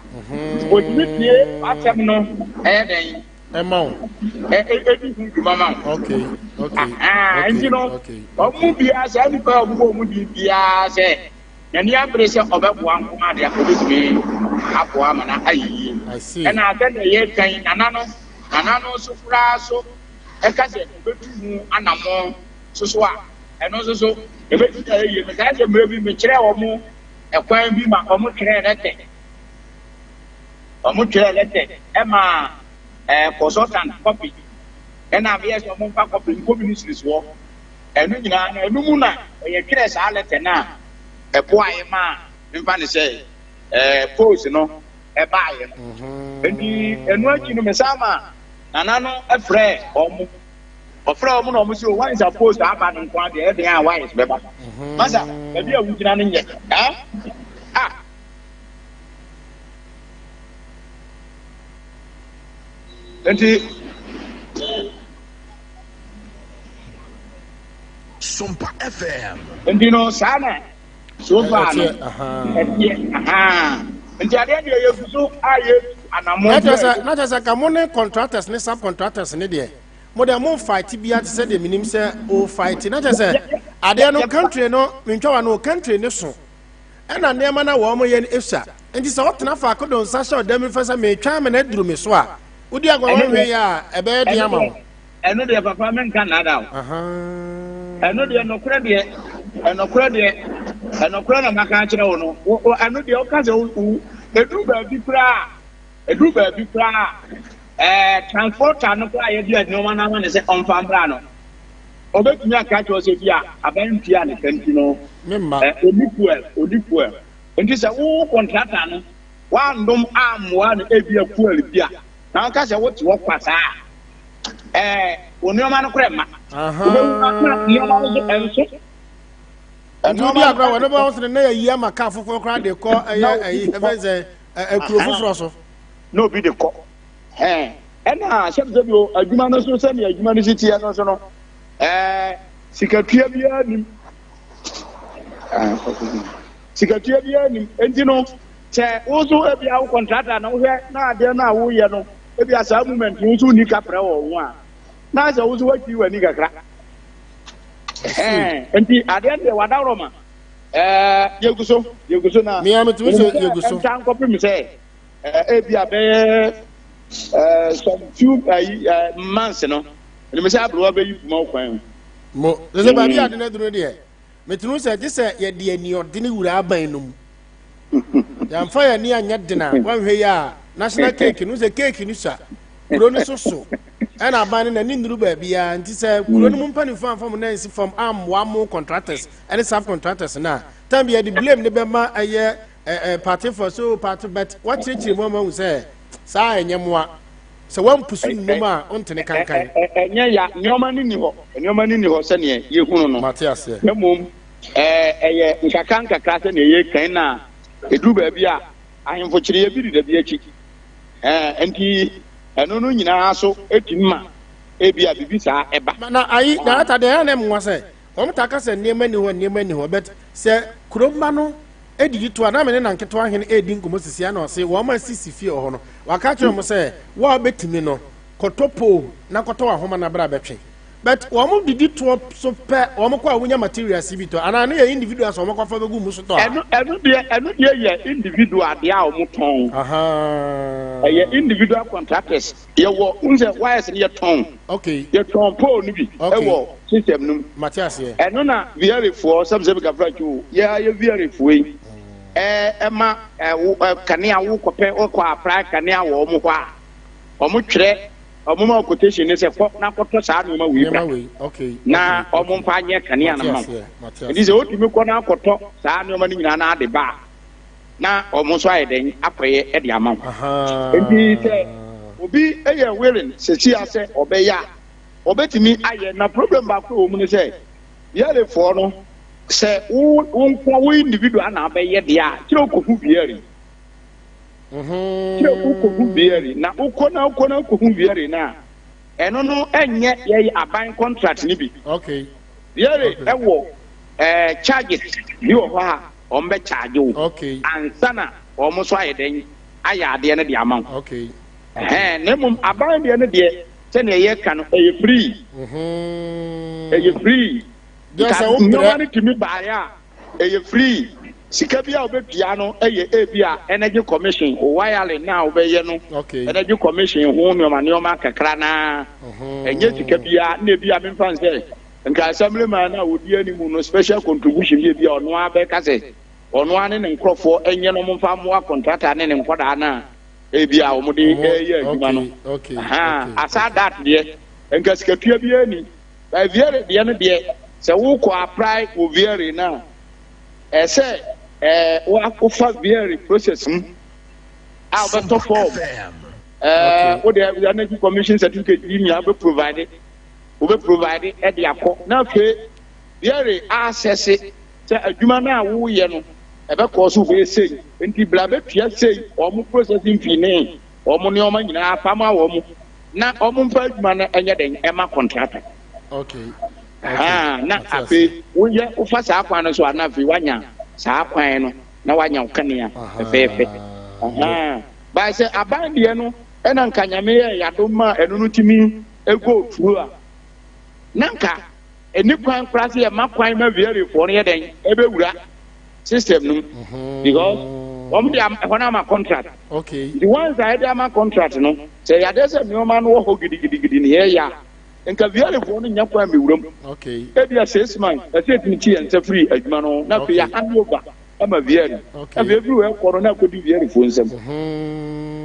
otumi tie w'asɛm no ɛyɛ dɛn Ɛma wo. ɛ ɛ ɛdi ho dwuma ma wo. Okay, okay, Ahaa, okay, nti no okay, wɔn okay. mu biara saa nipa a wɔbobɔ wɔn din biara sɛ n'ani abere sɛ ɔbɛboa nko ara deɛ obetumi aboa ama no ayɛ yie. I see. Ɛna sɛdeɛ yɛreka yi nana no nana no nso koraa so ɛka sɛ obetu ho anammɔn nso so a ɛno nso so ebetumi ayɛ yie. Mekae sɛ mmerɛ bi mekyerɛɛ wɔn ɛkwan bi ma wɔn twerɛɛ lɛtɛ wɔn twerɛɛ lɛtɛ ɛmaa ɛɛ consultant copy ɛna meyɛ sɛ wɔn mfa copy nkɔ ministries hɔ. Ɛno nyinaa no, ɛno mu na yɛtwerɛɛ saa lɛtɛ no a ɛboaeɛ maa memfa no sɛ ɛɛ post no ɛbaeɛ no. Nti ɛno akyi no mesan ma nana no frɛɛ wɔn. Ɔfrɛɛ wɔn na wɔn sɛ o once a post aba no nko ara deɛ ɛyɛ den a wires bɛba. Masa baabi a wogyina no nyɛ. Ah ah. Nti. Sompa FM. Nti no saa na so far no ɛteɛ ahaa nti adeɛ deɛ yɛgu so a yɛtu anammɔn na kyerɛ sɛ na kyerɛ sɛ ka mo ne contractors ne subcontractors ne deɛ mo deɛ mo fight bia te sɛ deɛ menim sɛ o fight na kyerɛ sɛ adeɛ no country no mentwa wa no country ne so ɛna nneɛma na wɔn yɛ no esua nti sɛ ɔtena faako do nsa hyɛ ɔdɛm fɛ sɛ metwa ama no aduru me so a wodi agorɔ wɔnhwɛ yɛ a ɛbɛyɛ den ama wo. Ɛno deɛ papa menka nnada o. Ɛno deɛ nokorɛ deɛ, ɛnokorɛ deɛ, ɛnokorɛ na maka akyerɛ wo no. Ɛno deɛ woka sɛ wo ɛduru baabi koraa, ɛduru baabi koraa, ɛɛ transporter no koraa yɛde nneɛma no ama no sɛ ɔmfa mmra no. Ɔbɛtumi aka akyerɛ wo sɛ bi a aban ntua ne ka nti no, ɔni fuel, ɔni fuel. Nti sɛ wo contractor no, woandom ammoa no ebi a fuel bi a, na woka sɛ wote hɔ kwa saa a, ɛɛ wo nneɛma no korɛ mma. Wobɛwu na na nneɛma no nso ɛnso. Nti wodi agorɔ wɔ ne bɛ wɔn sɛ na yɛyi ama kaa foforɔ koraa de kɔ ɛyɛ ɛyi ɛfɛn sɛ ɛkuro foforɔ so. Na obi de kɔ. Ɛɛ ɛna sɛbisɛbi o adwuma no nso sɛnea adwuma no si teɛ no nso no ɛɛ sikatua biara nim. Sikatua biara nim. Nti no sɛ wo nso ebia wo kɔntrata na wohwɛ na adeɛ no a woyɛ no Ebia saa moment no wo nso wonni kaprɛ wɔ wo ho a, na sɛ wo nso woatwi w'ani kakra. Nti adeɛ no deɛ wadaworɔ ma. Yɛgu so, yɛgu so na. Mea metumi sɛ yɛgu so. Nta nkɔpem sɛ ebia bɛyɛ some few months no, ɛnim sɛ aberewa bɛyi puma wo kwan mu. Mo, sɛ sɛ baabi ade no aduru deɛ, metumi sɛ gye sɛ yɛde aniɔdene wura aban no mu. Yɛamfa yɛn ani anyɛ den a, woanhwɛ yi a, national cake no, sɛ cake no sua, kuro no so so, ɛna aban no n'ani nnuru baabiara. Nti sɛ kuro no mu mpanimfoɔ amfa mo nan ansi fam ammoa mo contractors ne sub contractors no a, time bi yɛde blame no bɛma ɛyɛ ɛɛ partyfoɔ so party but wakyerɛkyerɛ mu ama ahu sɛ saa ɛnyɛ mmoa. Sɛ wampusu nnum a, wontene kankan. Ɛnyɛ ya, nneɛma no nni hɔ, nneɛma no nni hɔ sɛdeɛ yɛhunu no. Mate aseɛ. Na mmom Ɛyɛ nkakrankakra sɛnea ɛyɛ kan na ɛduru baabi a ahemfo kyereɛ bi deda bi akyi. Enti ɛno no nyinaa so tumi ma ebia biribi saa ɛba. Na ayi director deɛ ɛyɛ na ɛmmoa sɛ wɔn taa ka sɛ nneɛma nni hɔ nneɛma nni hɔ but sɛ kuro mma no didi to a na me ne na nketewa hene redi nkɔmmɔ sisi a na ɔse wɔn a sisi fie wɔ hɔ no waka akyerɛ wɔn sɛ wo a wobɛtumi no kɔtɔ pole na kɔtɔ w'ahoma na bra bɛtwe. But wɔn didi toɔ so pɛ, wɔn kɔ a wonya materials bi tɔ anaa ne yɛ individuals wɔn kɔfa bɛgu mu so tɔ a. Ɛno deɛ yɛ individual adeɛ a wɔn tɔn. Ɛyɛ individual contractors. Yɛwɔ n sɛ wires no yɛtɔn. Yɛtɔn pole no bi ɛwɔ system no mu. Mate aseɛ. Ɛno na VRA foɔ sɛbisɛbi kafra twi o, yɛ yɛ VRA foɔ yi ɛma ɛwo kanea wo kɔpɛ wokɔ apply kanea wɔ wɔn hɔ a, wɔn twerɛ, wɔn ma quotation ne sɛ kɔ na kɔtɔ saa nneɛma wei bra nneɛma wei, okay. Na wɔn mfa nyɛ kanea no mate ma wo. Aseɛ, mate Nti aseɛ. sɛ wotumi kɔ na akɔtɔ saa nneɛma no nyinaa na ade ba a, na wɔn nso ayɛ dɛn akɔyɛ ɛde ama wo. Nti sɛ obi yɛ willing sɛsi a sɛ ɔbɛyɛ a, ɔbɛtumi ayɛ. Na problem baako a ɛwɔ mu ne sɛ VRA foɔ no, sɛ wo nko, wo individual na abɛyɛ deɛ a, kyerɛ wokɔhu VRA, kyerɛ wokɔhu VRA, na wokɔ na wokɔhu VRA no a, ɛno no ɛnyɛ yɛyɛ aban contract no bi. VRA ɛwɔ charges bi wɔ hɔ a wɔn bɛ charge wo ansa na wɔn nso ayɛ dɛn ayɛ adeɛ no de ama wo. Ɛhɛn, na mmom aban deɛ no deɛ, sɛnea yɛka no, ɛyɛ free. Ɛyɛ free. Deɛ nka sɛ wo nneɛma brɛ no tumi baeɛ a, ɛyɛ free. Sika bi a wobɛtua no ɛyɛ ebi a Energy Commission o wiring na wobɛyɛ no, Energy Commission ho nneɛma nneɛma kakra naa. Ɛnyɛ sika biara na ebi a memfa n sɛ nka assemblyman no a wɔdi anim no special contribution bi, ebi a ɔno ara bɛka sɛ ɔno ara ne ne nkurɔfoɔ ɛnyɛ no, ɔmfa mmoa contractor ne ne nkɔdaa no a ebi a wɔde ɛyɛ adwuma no. Asa that deɛ, nka sikatua biara ni. But VRA deɛ no deɛ, sɛ wokɔ apply wɔ VRA no a, ɛsɛ wofa VRA process mu a wobɛtɔ form, wode Energy Commission certificate yi nyinaa wobɛ provide ɛde akɔ, na afei VRA asɛse sɛ adwuma no a woyɛ no ɛbɛkɔɔ so wobɛyɛ sei, nti bla bɛtua sei, wɔn processing fee ne wɔn nneɛma nyinaa fama wɔn na wɔn mfa adwuma no ɛnyɛ den ɛma contractor. Na afei woyɛ, wofa saa kwan no so a, na afei woanya saa kwan no na woanya wo kanea fɛfɛɛfɛ. Bae sɛ aban deɛ no, ɛna nka Nyame yɛ yadom ma ɛno no tumi go through a, na nka ɛni kwan koraa sɛ yɛma kwan ma VRAfoɔ no yɛ dɛn ɛbɛwura system no mu, because wɔn de ɛhɔ no ama contract. Nti once a yɛde ama contract no, sɛ yɛadeɛ sɛ nneɛma no wɔ hɔ gidigidigidi ne yɛyɛ a, nka VRAfoɔ no nya kwan mɛwura mu. Ebi a 6 months ɛsɛ ɛtumi kyi yɛn nsa firi adwuma no, na afei yɛ hand over ama VRA. Afei efiri hɔ ɛkɔ no na akɔdi VRAfoɔ nsam.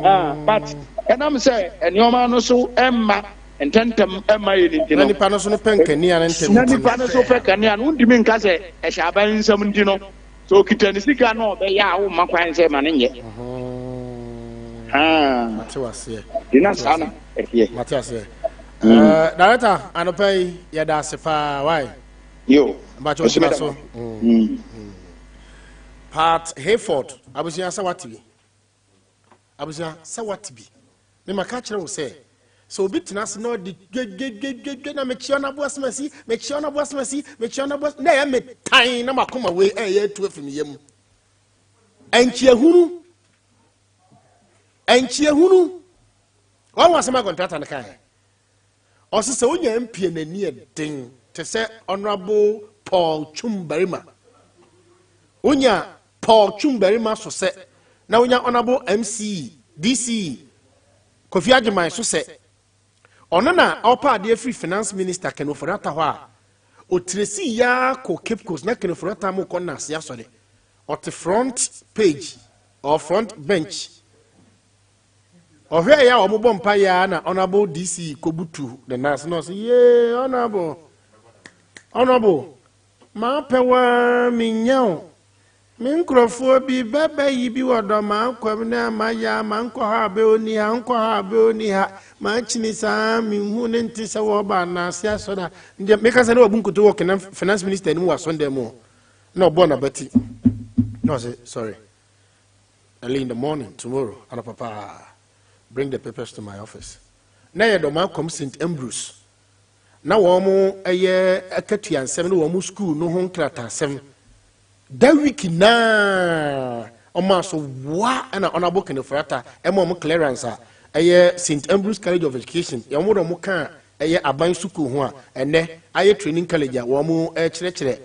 Ah, but ɛnam sɛ nneɛma no so ɛmma ntɛntɛm ɛmma yɛ ne nti na no nipa no so no pɛ nkanea no ntɛm na nti no nipa no so pɛ kanea no, wontumi nka sɛ ɛhyɛ aban nsam nti no, sɛ okita ne sika na ɔbɛyɛ a, womma kwan sɛ ma no nyɛ. Ah, mate waseɛ. Nti na saa na ɛteɛ. Mate aseɛ. Director, anɔpa yi yɛda ase paa wae. Yo. Mbakyɛ ɛso wogyina meda so mo. Pat Hayford, abusua, sɛ wate bi, abusua, sɛ wate bi, mema ka kyerɛ wo sɛ obi tena ase na ɔde dwedwedwedwe na mekyia no aboa semasi, mekyia no aboa semasi, mekyia no aboa na ɛyɛ me tan na makoma wei ɛyɛ atu afiri me yam. Ɛnkyiahunu, ɛnkyiahunu. Wɔn wɔ asɛm a contractor no kaeɛ, ɔsɛ sɛ wonya mpie n'ani ɛden te sɛ Honorable Paul Twumbarima, wonya Paul Twumbarima so sɛ na wonya Honorable MCE DCE Kofi Agyeman so sɛ ɔno na ɔpa adeɛ firi Finance Minister Ken Ofori-Atta hɔ a ɔtiresi yaa kɔ Cape Coast na Ken Ofori-Atta mo kɔ nnaase asɔre, ɔte front page or front bench, ɔhwɛ yɛ a wɔbɔ mpa yɛ a, na Honorable DC kɔbutu ne nan ase na ɔsɛ, "Yee, Honorable, Honorable, maa pɛ waa menya o, me nkurɔfoɔ bi bɛbɛ yi bi wɔ dɔm akwam ne ama yɛ ama nkɔ ha abɛ oni ha, nkɔ ha abɛ oni ha, maa kyini saa menhu ne nte sɛ wɔba anaase asɔre a ndeɛ meka sɛ ne wabu nkoto wɔ Finance Minister anim wɔ asɔndan mu na ɔbɔɔ n'abati na ɔsɛ, 'Sorry, early in the morning tomorrow, anɔpa paa, bring the papers to my office.' Na yɛ dɔm akwam St Ambrose na wɔn mo ɛyɛ akatua nsɛm ne wɔn mo school no ho nkrataasɛm da week naa ɔmo aso wa ɛna Honourable Ken Ofori-Atta ɛma ɔmo clearance a ɛyɛ St Ambrose College of Education yɛn mo de ɔmo kaa. ɛyɛ aban sukuu ho a ɛnnɛ ayɛ training college a wɔn ɛkyerɛkyerɛ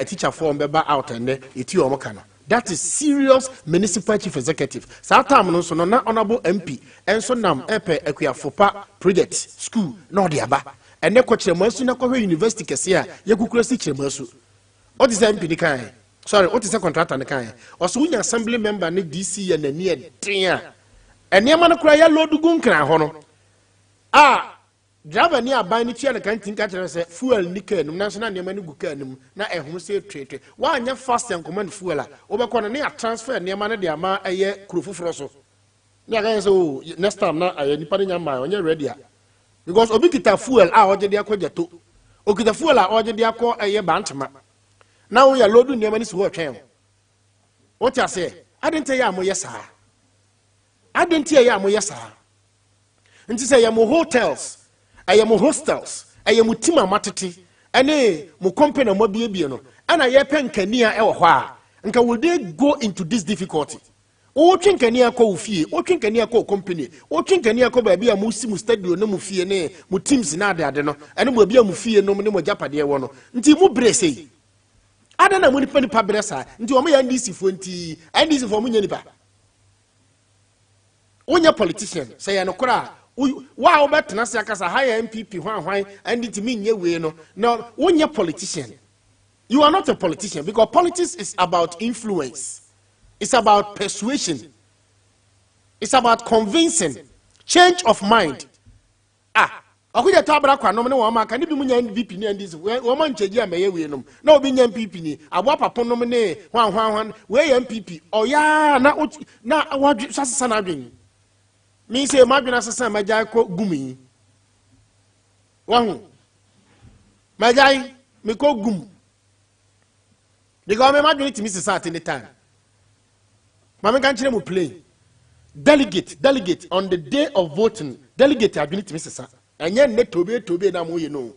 atikyafoɔ wɔn bɛba out ɛnnɛ yɛti wɔn ka no. That is serious municipal chief executive. Saa time no nso no na honourable MP nso nam ɛpɛ akuafo pa project school na ɔde aba. Ɛnnɛ kɔ Kyerɛmasu na kɔhwɛ university kɛseɛ a yɛkukura si Kyerɛmasu. Wote sɛ MP no kaeɛ? Sorry, wote sɛ contractor no kaeɛ? Ɔsɛ wonya assembly member ne DC yɛ n'ani ɛden a, nneɛma no koraa yɛ load gu nkran hɔ no a, driver ni aban no tua no ka ntumi ka kyerɛ no sɛ fuel ni kaa no mu, nanso na nneɛma no gu kaa no mu na ɛhom sɛ tweetwe. Woanyɛ fast ankɔma no fuel a, wobɛkɔ no ne yɛatransfer nneɛma no de ama ɛyɛ kuro foforɔ so. Ne aka yɛ sɛ oh, next time na ayɛ nipa no nya mmaa ɔnyɛ ready a. Because obi kita fuel a ɔgye de akɔ gyato, okita fuel a ɔgye de akɔ ɛyɛ bantama, na woyɛ load nneɛma no si hɔ ɔtwɛn o. Wote aseɛ? Adɛn nti ɛyɛ a moyɛ saa? Adɛn nti ɛyɛ a moyɛ saa? Nti sɛ ɛyɛ mo hotels, ɛyɛ mo hostels, ɛyɛ mo team a moatete, ɛne mo company a moabiebie no, ɛna yɛpɛ nkanea ɛwɔ hɔ a, nka will they go into this difficulty? Wotwe nkanea kɔ wo fie, wotwe nkanea kɔ wo company, wotwe nkanea kɔ baabi a mosi mo studio ne mo fie ne mo teams ne adeade no, ɛne baabi a mo fie nom ne mo agyapadeɛ wɔ no. Nti mo brɛ sei. Adɛn na mo nipa nipa brɛ saa? Nti wɔn yɛ NDC foɔ nti, NDC foɔ mo nyɛ nipa. Wonyɛ politician, sɛ yɛ nokorɛ a, wo a wobɛtena ase akasa ha yɛ NPP hwan hwan, NDC menyɛ wei no, na wonyɛ politician. You are not a politician because politics is about influence. It's about persuasion. It's about convincing. Change of mind. Ah, ɔkogye tɔ abra kwanom ne wɔn aka ne bi mu nya NPP ne NDC wɔn ma nkyɛgye a mɛyɛ wei nom na obi nya NPP ni aboa papo nom ne hwan hwan hwan wei yɛ NPP ɔyaa na na wadwe sasesa n'adwene mi sɛ madwene asesa magyae kɔ gum yi wahu magyae mekɔ gum because me madwene tumi sesa at any time. Maame nka nkyerɛ mu plain, delegate delegate on the day of voting, delegate adwene tumi sesa. Ɛnyɛ nnɛ tobe tobe na mo yɛ no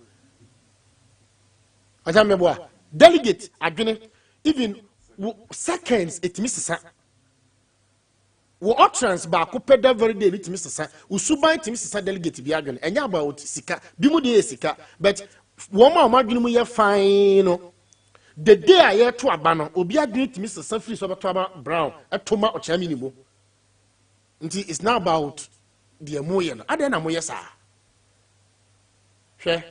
ɔkyɛ meboa delegate adwene even seconds etumi sesa. Wo utterance baako pɛ that very day no tumi sesa wo suban, tumi sesa delegate bi adwene. Ɛnyɛ about sika bi mu deɛ yɛ sika, but wɔn a wɔn adwene mu yɛ fine no, the day a yɛto aba no, obi adwene tumi sesa firi so ɔbɛto aba brown ɛto ma ɔkyɛn mi ni mu. Nti it's not about deɛ mo yɛ no. Adeɛ na mo yɛ saa. Hwɛ,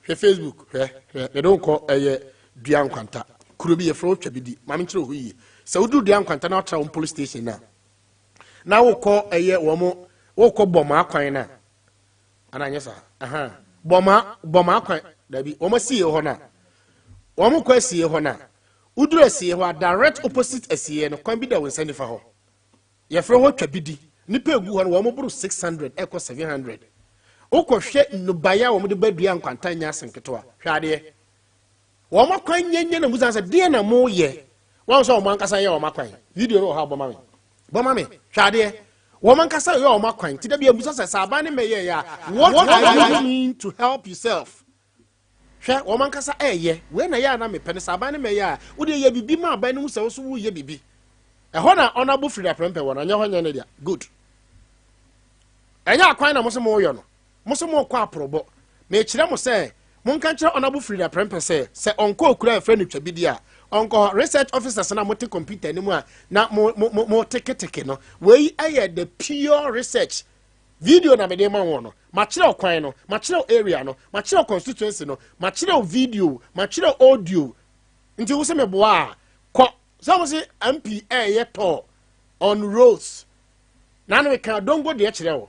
hwɛ Facebook, hwɛ, hwɛ, mede wo kɔ ɛyɛ Dua Nkwanta. Kuro bi yɛfrɛ wo Twabidi. Maame nkyerɛ hɔ yie. Sɛ woduru Dua Nkwanta na wotra wɔn police station na na wokɔ ɛyɛ wɔn wokɔ Bɔmaa kwan na ana anyɛ saa. Aha. Bɔmaa Bɔmaa kwan dabi wɔn asie hɔ na wɔn kɔ asie hɔ na woduru asie hɔ a, direct opposite asie no, kwan bi da wɔn nsa nifa hɔ. Yɛfrɛ hɔ Twabidi. Nipa egu hɔ no wɔn boro 600 ɛkɔ 700. Wokɔhwɛ nnubaeɛ a wɔde ba Dua Nkwanta nyɛ asɛm ketewa. Hwɛ adeɛ. Wɔn akwan nyɛnyɛ na musa sɛ deɛ na moyɛ. Wɔn sɛ wɔn ankasa yɛ wɔn akwan. Video no wɔ hɔ a bɔ ma me. Bɔ ma me. Hwɛ adeɛ. Wɔn ankasa yɛ wɔn akwan. Ti da bi abusa sɛ sɛ aban ne mɛyɛ yɛ a, what are you doing to help yourself? Hwɛ, wɔn ankasa ɛyɛ. Wei na yɛ a na mepɛ no sɛ aban ne mɛyɛ a, wode yɛ biribi ma aban no hu sɛ wo so woyɛ biribi. Ɛhɔ na ɔnabo firi aprɛmpɛ wɔ no, anyɛ hɔ nyɛ ne dea. Good. Ɛnyɛ akwan na mo se moyɔ no. Mo se mokɔ aporɔbɔ. Mekyerɛ mo sɛ monka nkyerɛ ɔnabo firi aprɛmpɛ sɛ sɛ ɔnkɔ okura a ɛfrɛ no Twabidi a, ɔnkɔ hɔ. Research officers na mote computer no mu a na mo mo mo mo teketeke no. Wei ɛyɛ the pure research. Video na mede ma wɔn no. Makyerɛ kwan no, makyerɛ area no, makyerɛ constituency no, makyerɛ video, makyerɛ audio. Nti wo sɛ meboa a, kɔ. Sɛ wo se MP ɛyɛ tɔ on roads. Na no meka Adongo deɛ kyerɛ wo.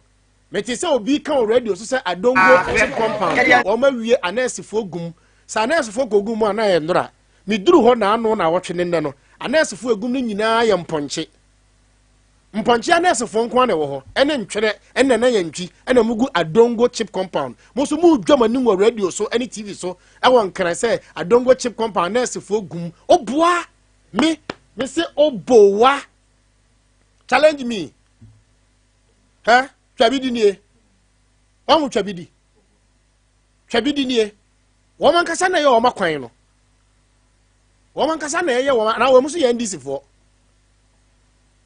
Mete sɛ obi ka wɔ radio so sɛ Adongo chip compound wɔn awie anɛɛsefoɔ gum. Sɛ anɛɛsefoɔ kɔ gum mu a na yɛ nnora. Meduru hɔ na ano na awɔtwe ne nnɛ no. Anɛɛsefoɔ egum no nyinaa yɛ mpɔnkye. Mpɔnkye anɛɛsefoɔ nko ara na ɛwɔ hɔ. Ɛne ntwerɛ ɛne nana yɛntwi ɛna mugu Adongo chip compound. Mo nso mo dwa mo anim wɔ radio so ɛne TV so ɛwɔ Nkran sɛ Adongo chip compound anɛɛsefoɔ gum. Oboa me me se oboa. Challenge me. Hɛ, twa bi di nie. Wɔn ho twa bi di. Twa bi di nie. Wɔn ankasa na ɛyɛ wɔn akwan no. Wɔn ankasa na ɛyɛ wɔn anaa wɔn nso yɛ NDC foɔ.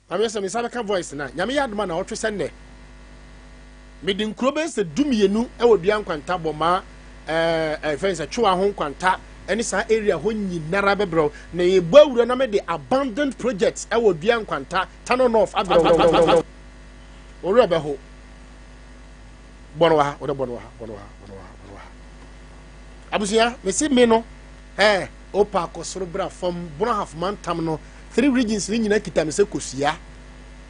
Maame sɛ me nsa bɛka voice na nyame yɛ adoma na ɔtwe sɛ nnɛ. Mede nkuro bɛyɛ sɛ 12 wɔ Dua Nkwanta, Bɔmaa, ɛɛ ɛfɛn sɛ Twewa ho Nkwanta ɛne saa area hɔ nyinara bɛbrɛ wo. Na yɛbɔ awura na mede abandoned projects ɛwɔ Dua Nkwanta, Tano North abrɛ wo. Wo werɛ bɛho. Bɔ no wɔ ha, wode bɔ no wɔ ha, bɔ no wɔ ha, bɔ no wɔ ha, bɔ no wɔ ha. Abusua, mesi me no, ɛɛ, opa kɔ soro bra fam, Bono Ahafo mantam no, three regions ne nyinaa kita me sɛ kosua.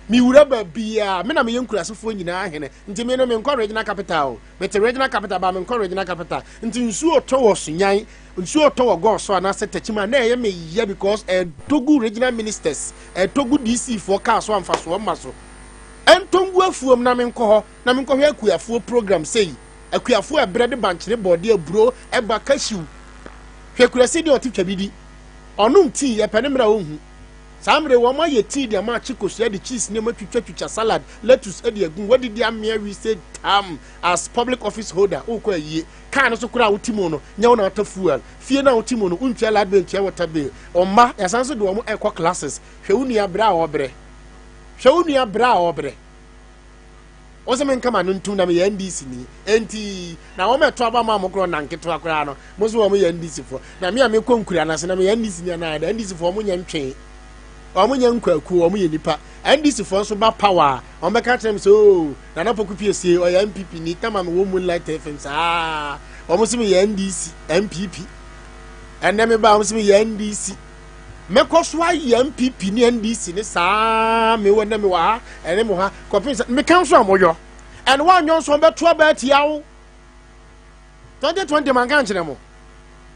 Me wura baabiaa, me na meyɛ nkurasefoɔ nyinaa hene, nti me no menkɔ regional capital o. Mete regional capital ba menkɔ regional capital. Nti nsuo tɔ wɔ Sunyan, nsuo tɔ wɔ Gɔɔso anaasɛ Techiman na ɛyɛ me ya because ɛtɔ gu regional ministers, ɛtɔ gu DC foɔ kaa so a mfasoɔ mma so. Ɛntɔ ngu afuom na menkɔ hɔ na menkɔhwɛ akuafoɔ program sei. Akuafoɔ ɛbrɛ de bankyene, bɔɔdeɛ, aburo, ɛba, cashew. Hwɛ kurase deɛ ɔte twa bi di. Ɔnom tea, yɛpɛ ne mmerɛ a ɔnhu. Saa mmerɛ yi wɔn ayɛ tea de ama akye kosua de cheese nneɛma twitwa twitwa salad, lettuce de agu mu, wadidi amea wi se tam as public office holder wokɔ ayie. Car no so koraa a wote mu no nyɛ wo na wotɔ fuel, fie no a wote mu no wontua light bill ntua water bill, wo mma yɛasan nso de wɔn rekɔ classes, hwɛ wo nua brɛ a ɔrebrɛ, hwɛ wo nua brɛ a ɔrebrɛ. Wo se menka m'ano ntom na meyɛ NDC ni. Enti na wɔn ɛto aba maa mo korɔ na nketewa koraa no mo se wɔn yɛ NDC foɔ. Na me a mekɔ nkura no ase na meyɛ NDC ni anaa dɛ? NDC foɔ wɔn nyɛ ntwee. Wɔn nyɛ nkwakuo, wɔn yɛ nipa. NDC foɔ nso ba power a, wɔn bɛka akyerɛ me sɛ oo Nana Poku Piesie ɔyɛ NPP ni, tama mewɔ Moonlight FM saa. Wɔn se meyɛ NDC, NPP. Ɛnɛ me ba wɔn se meyɛ NDC. Mɛkɔ so ayɛ NPP ne NDC ne saa mewɔ nnɛ mewɔ ha ɛne mo ha kɔpem sɛ meka nso a moyɔ ɛne woanyɔ nso ɔbɛto aba atia wo 2020 manka nkyerɛ mo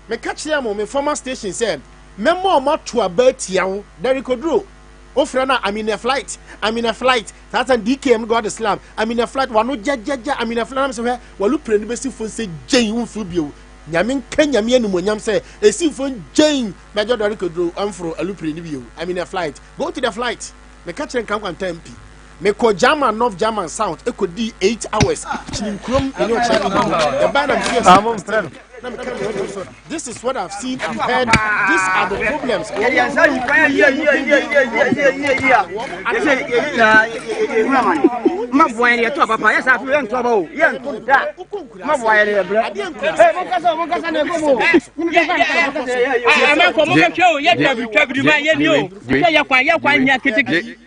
meka kyerɛ mo me former station sɛ mɛma ɔmo ato aba atia wo Derrick Oduro wofrɛ no I'm in a flight I'm in a flight saa sɛ DKM God Islam I'm in a flight wano gyɛgyɛgyɛ I'm in a flight nam sɛ hwɛ walu pere no bɛsi fo sɛ gyɛn womfiri bio Nyame nka Nyame animuonyam sɛ esifo ngyen mɛjɔ dɔre koduro ɛnforo alupre no bio I'm in a flight go to the flight meka kyerɛ Nkran Kwanta MP mekɔ German North German South ɛkɔ dii 8 hours kyini nkurom mene ɔkyerɛ me mu yɛbaa na mfie ase na meka me radio so this is what I've seen I've heard these are the problems Ma boa yɛn yɛto aba pa yɛ saa afei yɛnto aba o yɛnto da ma boa yɛn yɛ brɛ ee mo kasa mo kasa na ɛkɔ mu o mo kasa mo kasa yɛ yɛ amanfo mo bɛhwɛ o yɛ twabiri ma yɛ ni o sɛ yɛ kwan yɛ kwan nya ketekete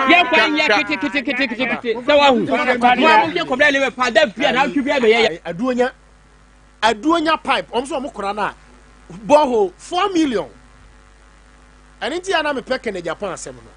yɛ kwan nya keteketekete sɛ wahu mo a mo hwɛ kɔbla lewe pa da bia na atwi bia bɛyɛ yɛ aduonya aduonya pipe wɔn nso wɔn kora no a borehole 4 million. Ɛno nti a na mepɛ Kenneth Agyapong asɛm no.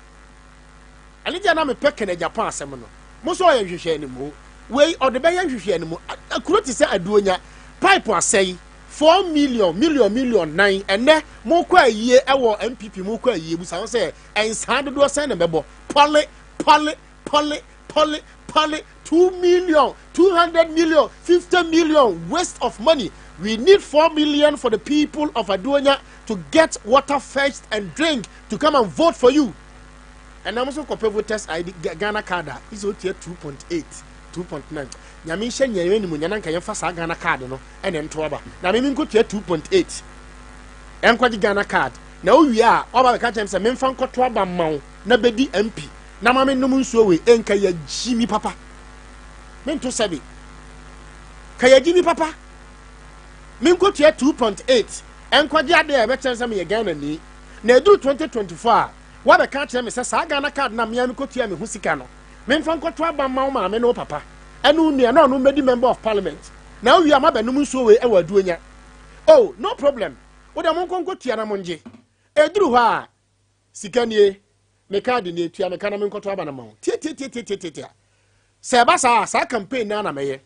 Ɛno nti a na mepɛ Kenneth Agyapong asɛm no. Mo nso ɔyɛ nhwehwɛanimu. Wei ɔde bɛyɛ nhwehwɛanimu. Kuro te sɛ Aduonya, pipe asɛe, 4 million, million million nan. Ɛnɛ mokɔ ayie ɛwɔ NPP mokɔ ayie busa ho sɛ nsaa dodoɔ sɛn na mɛbɔ. Pɔle, pɔle, pɔle, pɔle, pɔle, 2 million, 200 million, 50 million, waste of money. We need 4 million for the people of Aduonya to get water fetched and drink to come and vote for you. Ɛnam nso kɔpɛ voters ID Ghana card a isɛ otua 2.8 2.9. Nyame nhyɛ nyɛ anim nyɛ na nka yɛmfa saa Ghana card no ɛna nto aba na meme nkɔtua 2.8 ɛnkɔgye Ghana card na wowie a waba bɛka kyerɛ me sɛ memfa nkɔto aba mma wo na bɛdi MP na ma menom nsuo wei ɛnka yɛgyi mi papa mento sɛbe ka yɛgyi mi papa menkɔtua 2.8 ɛnkɔgye adeɛ a ɛbɛkyerɛ sɛ meyɛ Ghana ni na ɛduru 2024 a wabɛka kyerɛ me sɛ saa Ghana card na mmea mekɔtua me ho sika no memfa nkɔto aba mma wo maame ne wo papa ɛne wo nua na ɔno mmɛdi member of parliament na wowie a mabɛnom nsuo wei ɛwɔ Aduonya. Oh, no problem, wode mo nkɔ nkɔtua na mongye. Ɛduru hɔ a sika nie, me card nie, tua me ka na menkɔto aba no ma wo. Tiatiatiatiatiatia sɛ ɛba saa saa campaign naa na mɛyɛ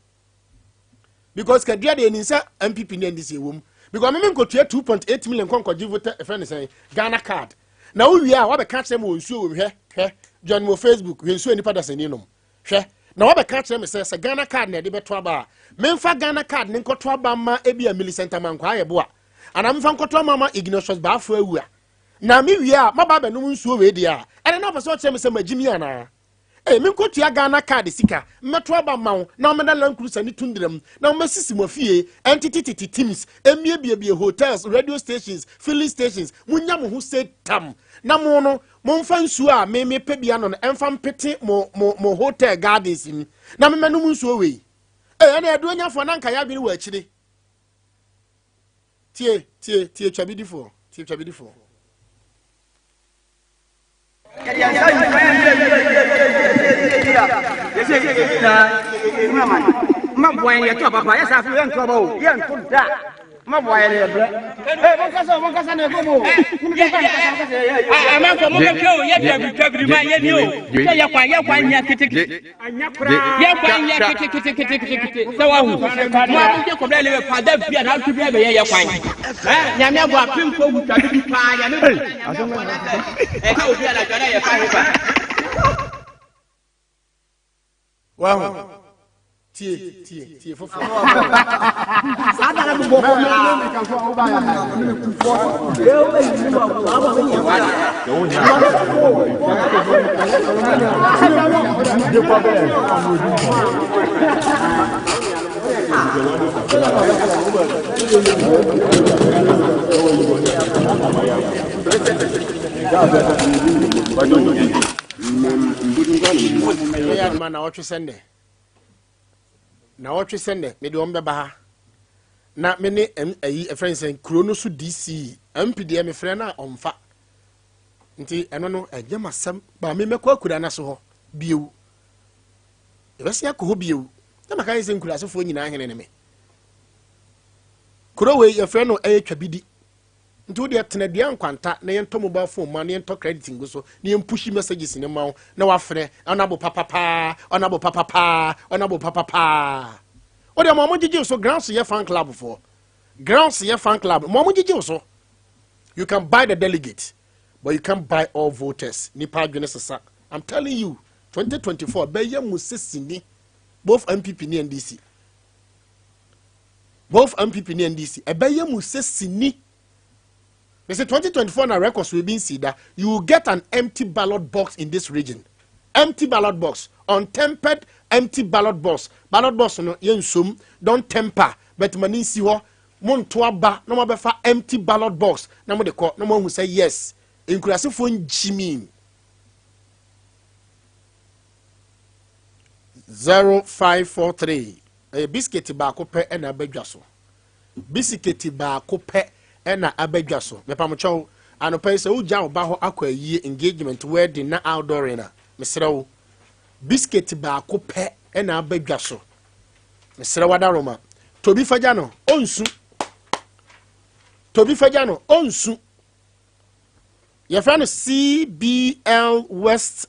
because kadua deɛ ɛnim sɛ NPP ne NDC ɛwɔ mu because meme nkɔtua 2.8 million kɔ nkɔgye voter ɛfrɛ ne sɛn Ghana card na wowie a wabɛka kyerɛ me wɔ nsuo wɔ mu. Hwɛ, hwɛ, join me wɔ Facebook, hwɛ nsuo nipa dasani nom. Hwɛ na wabɛka kyerɛ me sɛ sɛ Ghana card na ɛde bɛto aba a memfa Ghana card ne nkɔto aba ma ebi a Millicent Amankwaa yɛ boa anaa memfa nkɔto ama ma Ignatius Baafo awu a na mewie a maba abɛnom nsuo wei deɛ a ɛne na ɔpɛ sɛ ɔkyerɛ me sɛ magyi mi anaa. Ei, menkɔtua Ghana card sika mmɛto aba mma wo na wɔmmɛda Land Cruiser ne Tundra mu na wɔmmɛsisi mo afie, ɛntetetete teams, ɛmmiebiebie hotels, radio stations, filling stations, monnya mo ho se tam na mo no momfa nsuo a me mepɛ bi ano no ɛmfa mpete mo mo mo hotel gardens mu na memmɛnom nsuo wei. Ei, ɛne aduonyafoɔ na nka yɛadwene wɔ akyire. Tie, tie, tie twabidifoɔ, tie twabidifoɔ. Yɛ kwan yɛ keteketekete sɛ wahu mo a mo kɔbla le pa da bia na atwi bia bɛyɛ yɛ kwan ɛ nyame abɔ apem kɔ wu twa bi paa nyame bɔ nyame abɔ na sɛ ɛka obi anadwa na yɛ fa hefa. Wahu tie tie tie foforɔ. Saa da na mi bɔ fɔm na mi ka fɔ ɔba ya ha mi ku fɔ. Ɛyɛ adoma na ɔtwe sɛ nnɛ na ɔtwe sɛ nnɛ mede wɔn bɛba ha na me ne ayi ɛfrɛ nsɛn kuro no so DC MP deɛ mefrɛ no a ɔmfa nti ɛno no ɛnyɛ masɛm ba me mɛkɔ akura no so hɔ bio yɛbɛsi akɔ hɔ bio na maka yɛ sɛ nkurasefoɔ nyinaa hene ne me kuro wei yɛfrɛ no ɛyɛ twabidi Nti wo deɛ tena dua nkwanta na yɛntɔ mobile phone ma na yɛntɔ credit ngu so na yɛn pushi messages ne ma wo na wafrɛ ɔnabo papapaa ɔnabo papapaa ɔnabo papapaa. Wo deɛ ma ɔmo gyegye so grounds yɛ fan club foɔ grounds yɛ fan club ma ɔmo gyegye so. You can buy the delegate but you can't buy all voters. Nipa adwene sesa. I'm telling you 2024 bɛyɛ mu sesini both NPP ne NDC. Both NPP ne NDC ɛbɛyɛ mu sɛ sini. They say 2024 na records will be nsi da. You will get an empty ballot box in this region. Empty ballot box, untempered empty ballot box. Ballot box no yɛ nsom, don't temper, but ma ne nsi hɔ. Mo nto aba na mo abɛfa empty ballot box na mo de kɔ na mo ahu sɛ yes, nkurasefoɔ ngyimi. 0543 Ɛyɛ bisiketi baako pɛ na aba dwa so. Bisiketi baako pɛ na aba dwa so. Mepamokyɛw, anɔpa yi sɛ wogya wo ba hɔ akɔ ayie, engagement, wedding na outdooring a, mesrɛ wo, bisiketi baako pɛ na aba dwa so. Mesrɛ wo adaroma, tɔ bi fa gya no, ɔnsu. Tɔ bi fa gya no, ɔnsu. Yɛfrɛ no CBL West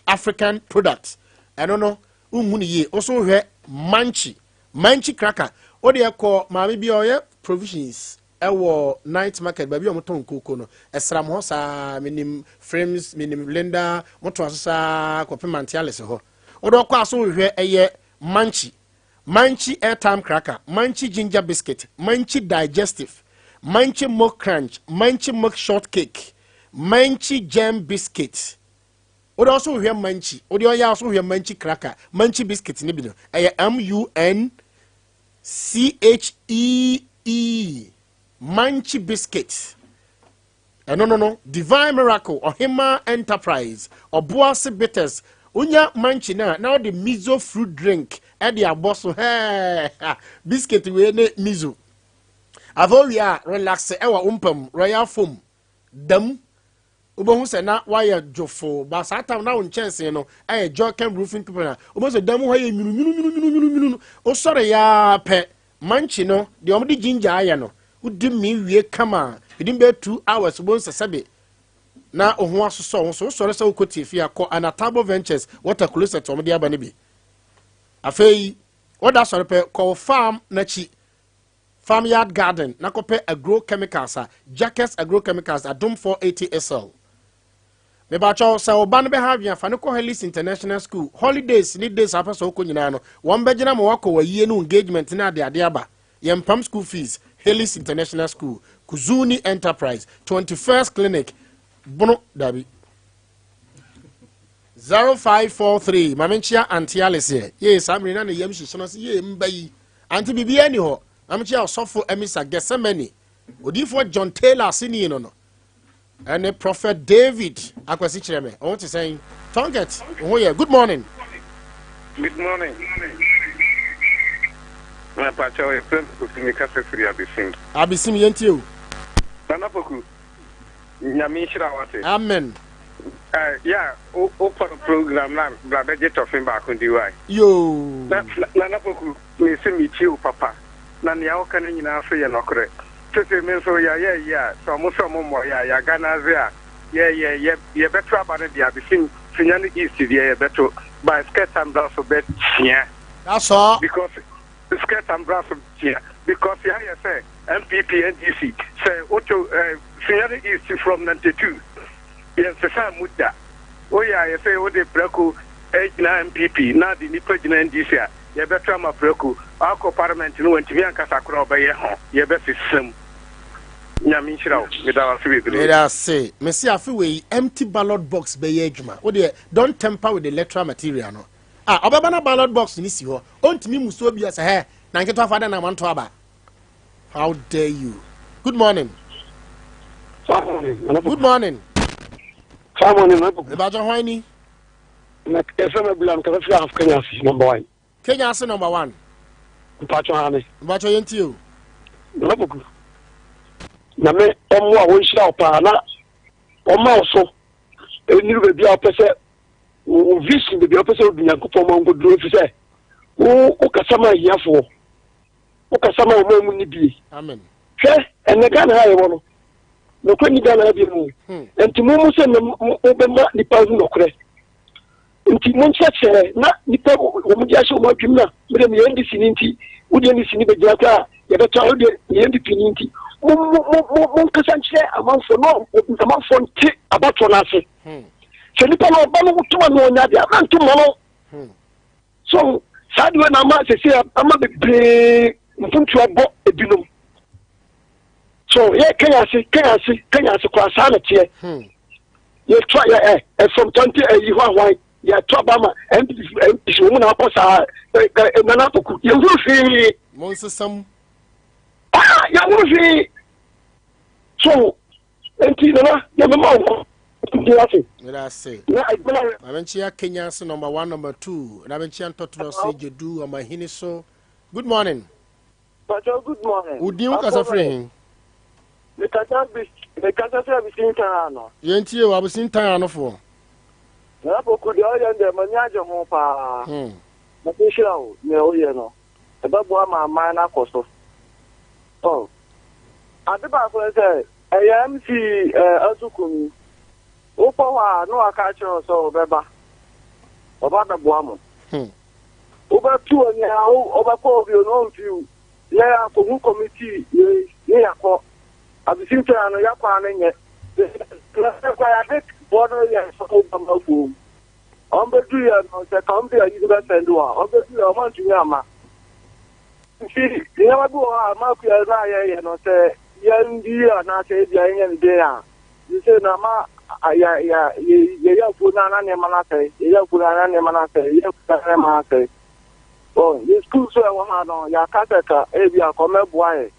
African product. Ɛno no, wonhu no yie. Wo so wohwɛ manchi, manchi cracker. Wo deɛ kɔ maame bi a ɔyɛ provisions ɛwɔ night market baabi a wɔtɔn nkooko no. Ɛsram hɔ saa, menim Frames, menim Linda, motoa so saa kɔpem Mantiales hɔ. Wo deɛ ɔkɔ a so wohwɛ ɛyɛ manchi. Munchie Airtime Cracker, Munchie Ginger Biscuit, Munchie Digestive, Munchie Milk Crunch, Munchie Milk Shortcake, Munchie Jam Biscuit. Wode ɔso wohwɛ Munchie, wode ɔyɛ ɔso wohwɛ Munchie Cracker, Munchie Biscuit ne bi no, ɛyɛ M U N C H E E, Munchie Biscuit. Ɛno no no, Divine Miracle, Ɔhemmaa Enterprise, Ɔboase Bitters, wonya mankye no a na wode miso fruit drink de abɔ so hɛɛ biscuit wei ne miso. Afei wowie a relax ɛwɔ wo mpa mu, Royal Foam da mu. Wobɛhu sɛ na woayɛ dwofoo ba saa tam na wo nkyɛnsee no ɛyɛ Joycam roofing paper na wobɛhu sɛ dan mu hɔ yɛ nwununwununwununwunu. Wosɔre yɛ pɛ Mankye no, deɛ wɔde ginger ayɛ no, wodi mee wie kama a, within bɛyɛ 2 hours wobɛhu sɛ sɛbe na wo ho asosɔ wo so. Wosɔre sɛ wokɔ tiafi a, kɔ Anatabo Ventures water closet wɔde aba no bi. Afei, woda sɔre pɛ, kɔ wo farm n'akyi, farm yard garden, na kɔpɛ agrochemicals a, Jackets Agrochemicals, Adom 480 SL. Mepakyɛw, sɛ wo ba no bɛha adwene a, fa no kɔ Herlies International School. Holidays ne days a wopɛ sɛ wokɔ nyinaa no, wɔbɛgyina ma woakɔ w'ayie ne wo engagement ne adeade aba. Yɛmpam school fees. Herlies International School, Kuzuni Enterprise, 21st Clinic, Bono, dabi. 0543 Ma menkyea Auntie Alice ɛ. Yee, saa mmere na ne yam hyehye no sɛ yee mba yi. Auntie biribiara ni hɔ. Ma menkyea Ɔsɔfo Amisa Gethsemane, Odiyifoɔ John Taylor aseni no no, ɛne Prophet David Akwasi Kyerɛmɛ. Ɔho te sɛn? Tonket, wo ho yɛ? Good morning. Good morning. Mepakyɛw, yɛfrɛ me Kofi, mekasa firi Abesim. Abesim, yɛntie o. Nana Poku, Nyame nhyira wo ate. Amen. Eh, yeah, wo pɔ program na bra bɛgye tɔfe baako di wae. Yoo. Na, Nana Poku, me se me tie wo papa, na nea wo ka no nyinaa so yɛ nɔkorɛ. Sese me nso yɛayɛ ayi a, sɛ ɔmo sɛ ɔmo mmɔ yɛ a, yɛaganase a, yɛ yɛ yɛ yɛbɛto aba no deɛ abesim Sunyani East deɛ yɛbɛto, by skirt ambra so bɛ tia. That's all. Because skirt ambra so tia because yɛayɛ sɛ NPP NDC sɛ woto eh, Sunyani East from 92 yɛnsesaa mu da. Woyɛ a yɛsɛ wode prako gyina NPP na de nipa gyina NDC a yɛbɛto ama prako akɔ parliament no wantumi ankasa koraa ɔbɛyɛ ho yɛbɛsesa mu. Nyame nhyira wo. Meda wo ase bebree. Meda ase. Mese afe wei empty ballot box bɛyɛ adwuma. Wo deɛ don't temper with the electoral material no. Ah, ɔbɛba na ballot box no si hɔ. Ɔntumi mmusuo bi sɛ hɛ na nketewa fa dɛn na wanto aba. How dare you? Good morning. Good morning. Ìbàjẹ́ hwan ni? Ẹ̀fẹ́ mi Abúlé kẹfẹ́ fi àhàf Kenya ase number one. Kenya ase number one. Mpatsɔ ha mi. Mpatsɔ yẹn ti o. Nana Poku. Nyame ɔmo a wɔnhyira wo paa na ɔma wo so ɛnuru baabi a wopɛ sɛ wo vision baabi a wopɛ sɛ wodu Nyankopɔn ma wonkɔduru ɛfiri sɛ wo wokasa ma ahiafoɔ wokasa ma wɔn a wɔn nni bie. Amen. Hwɛ ɛnɛ Ghana ha yɛwɔ no nɔkorɛ ni Ghana ha bi mu hmm. nti mo mo sɛ mo bɛma nipa hu nɔkorɛ nti mo nkyerɛkyerɛ na nipa wɔn de ahyɛ wɔn adwuma na mo de meyɛ NDC ni nti wo deɛ NDC ni bɛgyina koraa yɛbɛtɔ wo deɛ meyɛ NPP ni nti mo mo mo mo mo nkasa nkyerɛ amanfoɔ na amanfoɔ nte abatoɔ no ase hmm. sɛ nipa no ɔba no wotoma no ɔnya deɛ ama ntoma no. Hmm. So saa deɛ na ama sese ama bebree mpuntu abɔ ebinom. So yɛ kenya ase kenya ase kenya ase kora saa na teɛ. Hmm. Yɛtua yɛ ɛ ɛfam tɔnte ɛyi hɔ ahwan yɛto aba ma NPP NPC wɔn na akɔ saa ɛ ɛ nana apoku yɛhuru hwee. Mo nsesam. Ah yɛhuru hwee. So Enti nana yɛ mema wo nti ase. Meda ase. Na adwuma yɛ. Maame nkyia Kenya ase number one number two. Na menkyia ntɔtorɔ se Jedu ɔmahini so. Good morning. Pacho good morning. Wo din wo kasa firi he? Mekasa bi mekasa firi Abusintan ano. Yɛn tie o Abusintan anofoɔ. Nana Poku deɛ ɔyɛ no deɛ m'ani agye ho paa. Hmm. Nyame nhyira wo nea woyɛ no. Ɛbɛboa ma aman no akɔ so. Oh. Ade baako ne sɛ, ɛyɛ MC eh, Asukum. Wokɔ hɔ a, na waka akyerɛ wo sɛ ɔbɛba. Ɔba bɛboa mo. Hmm. Wobɛto ani a, wobɛkɔ obi no ɔmfi wo. Yɛ akɔhu kɔmiti wei ne yɛakɔ. Abesimfɛ no yɛkɔ a no nyɛ. Yɛkɔ yɛade bɔ no yɛ sɔfo bama afuom. Ɔmbɛdu yɛ no, sɛ ka ɔmde ayi no bɛsɛnde a, ɔmbɛdu yɛ ɔma ntumi ama. Nti nneɛma bi wɔ hɔ a makua no a yɛyɛ no sɛ yɛndi anaasɛ ebi a yɛnyɛ no den a, sɛ na ma yɛyɛ afuo no a na nneɛma no asɛe, yɛyɛ afuo no a na nneɛma no asɛe, yɛyɛ afuo no a na nneɛma no asɛe. Ɔ yɛ sukuu nso a ɛwɔ ha no, yɛaka sɛ ka ebi a kɔmɛboa yɛ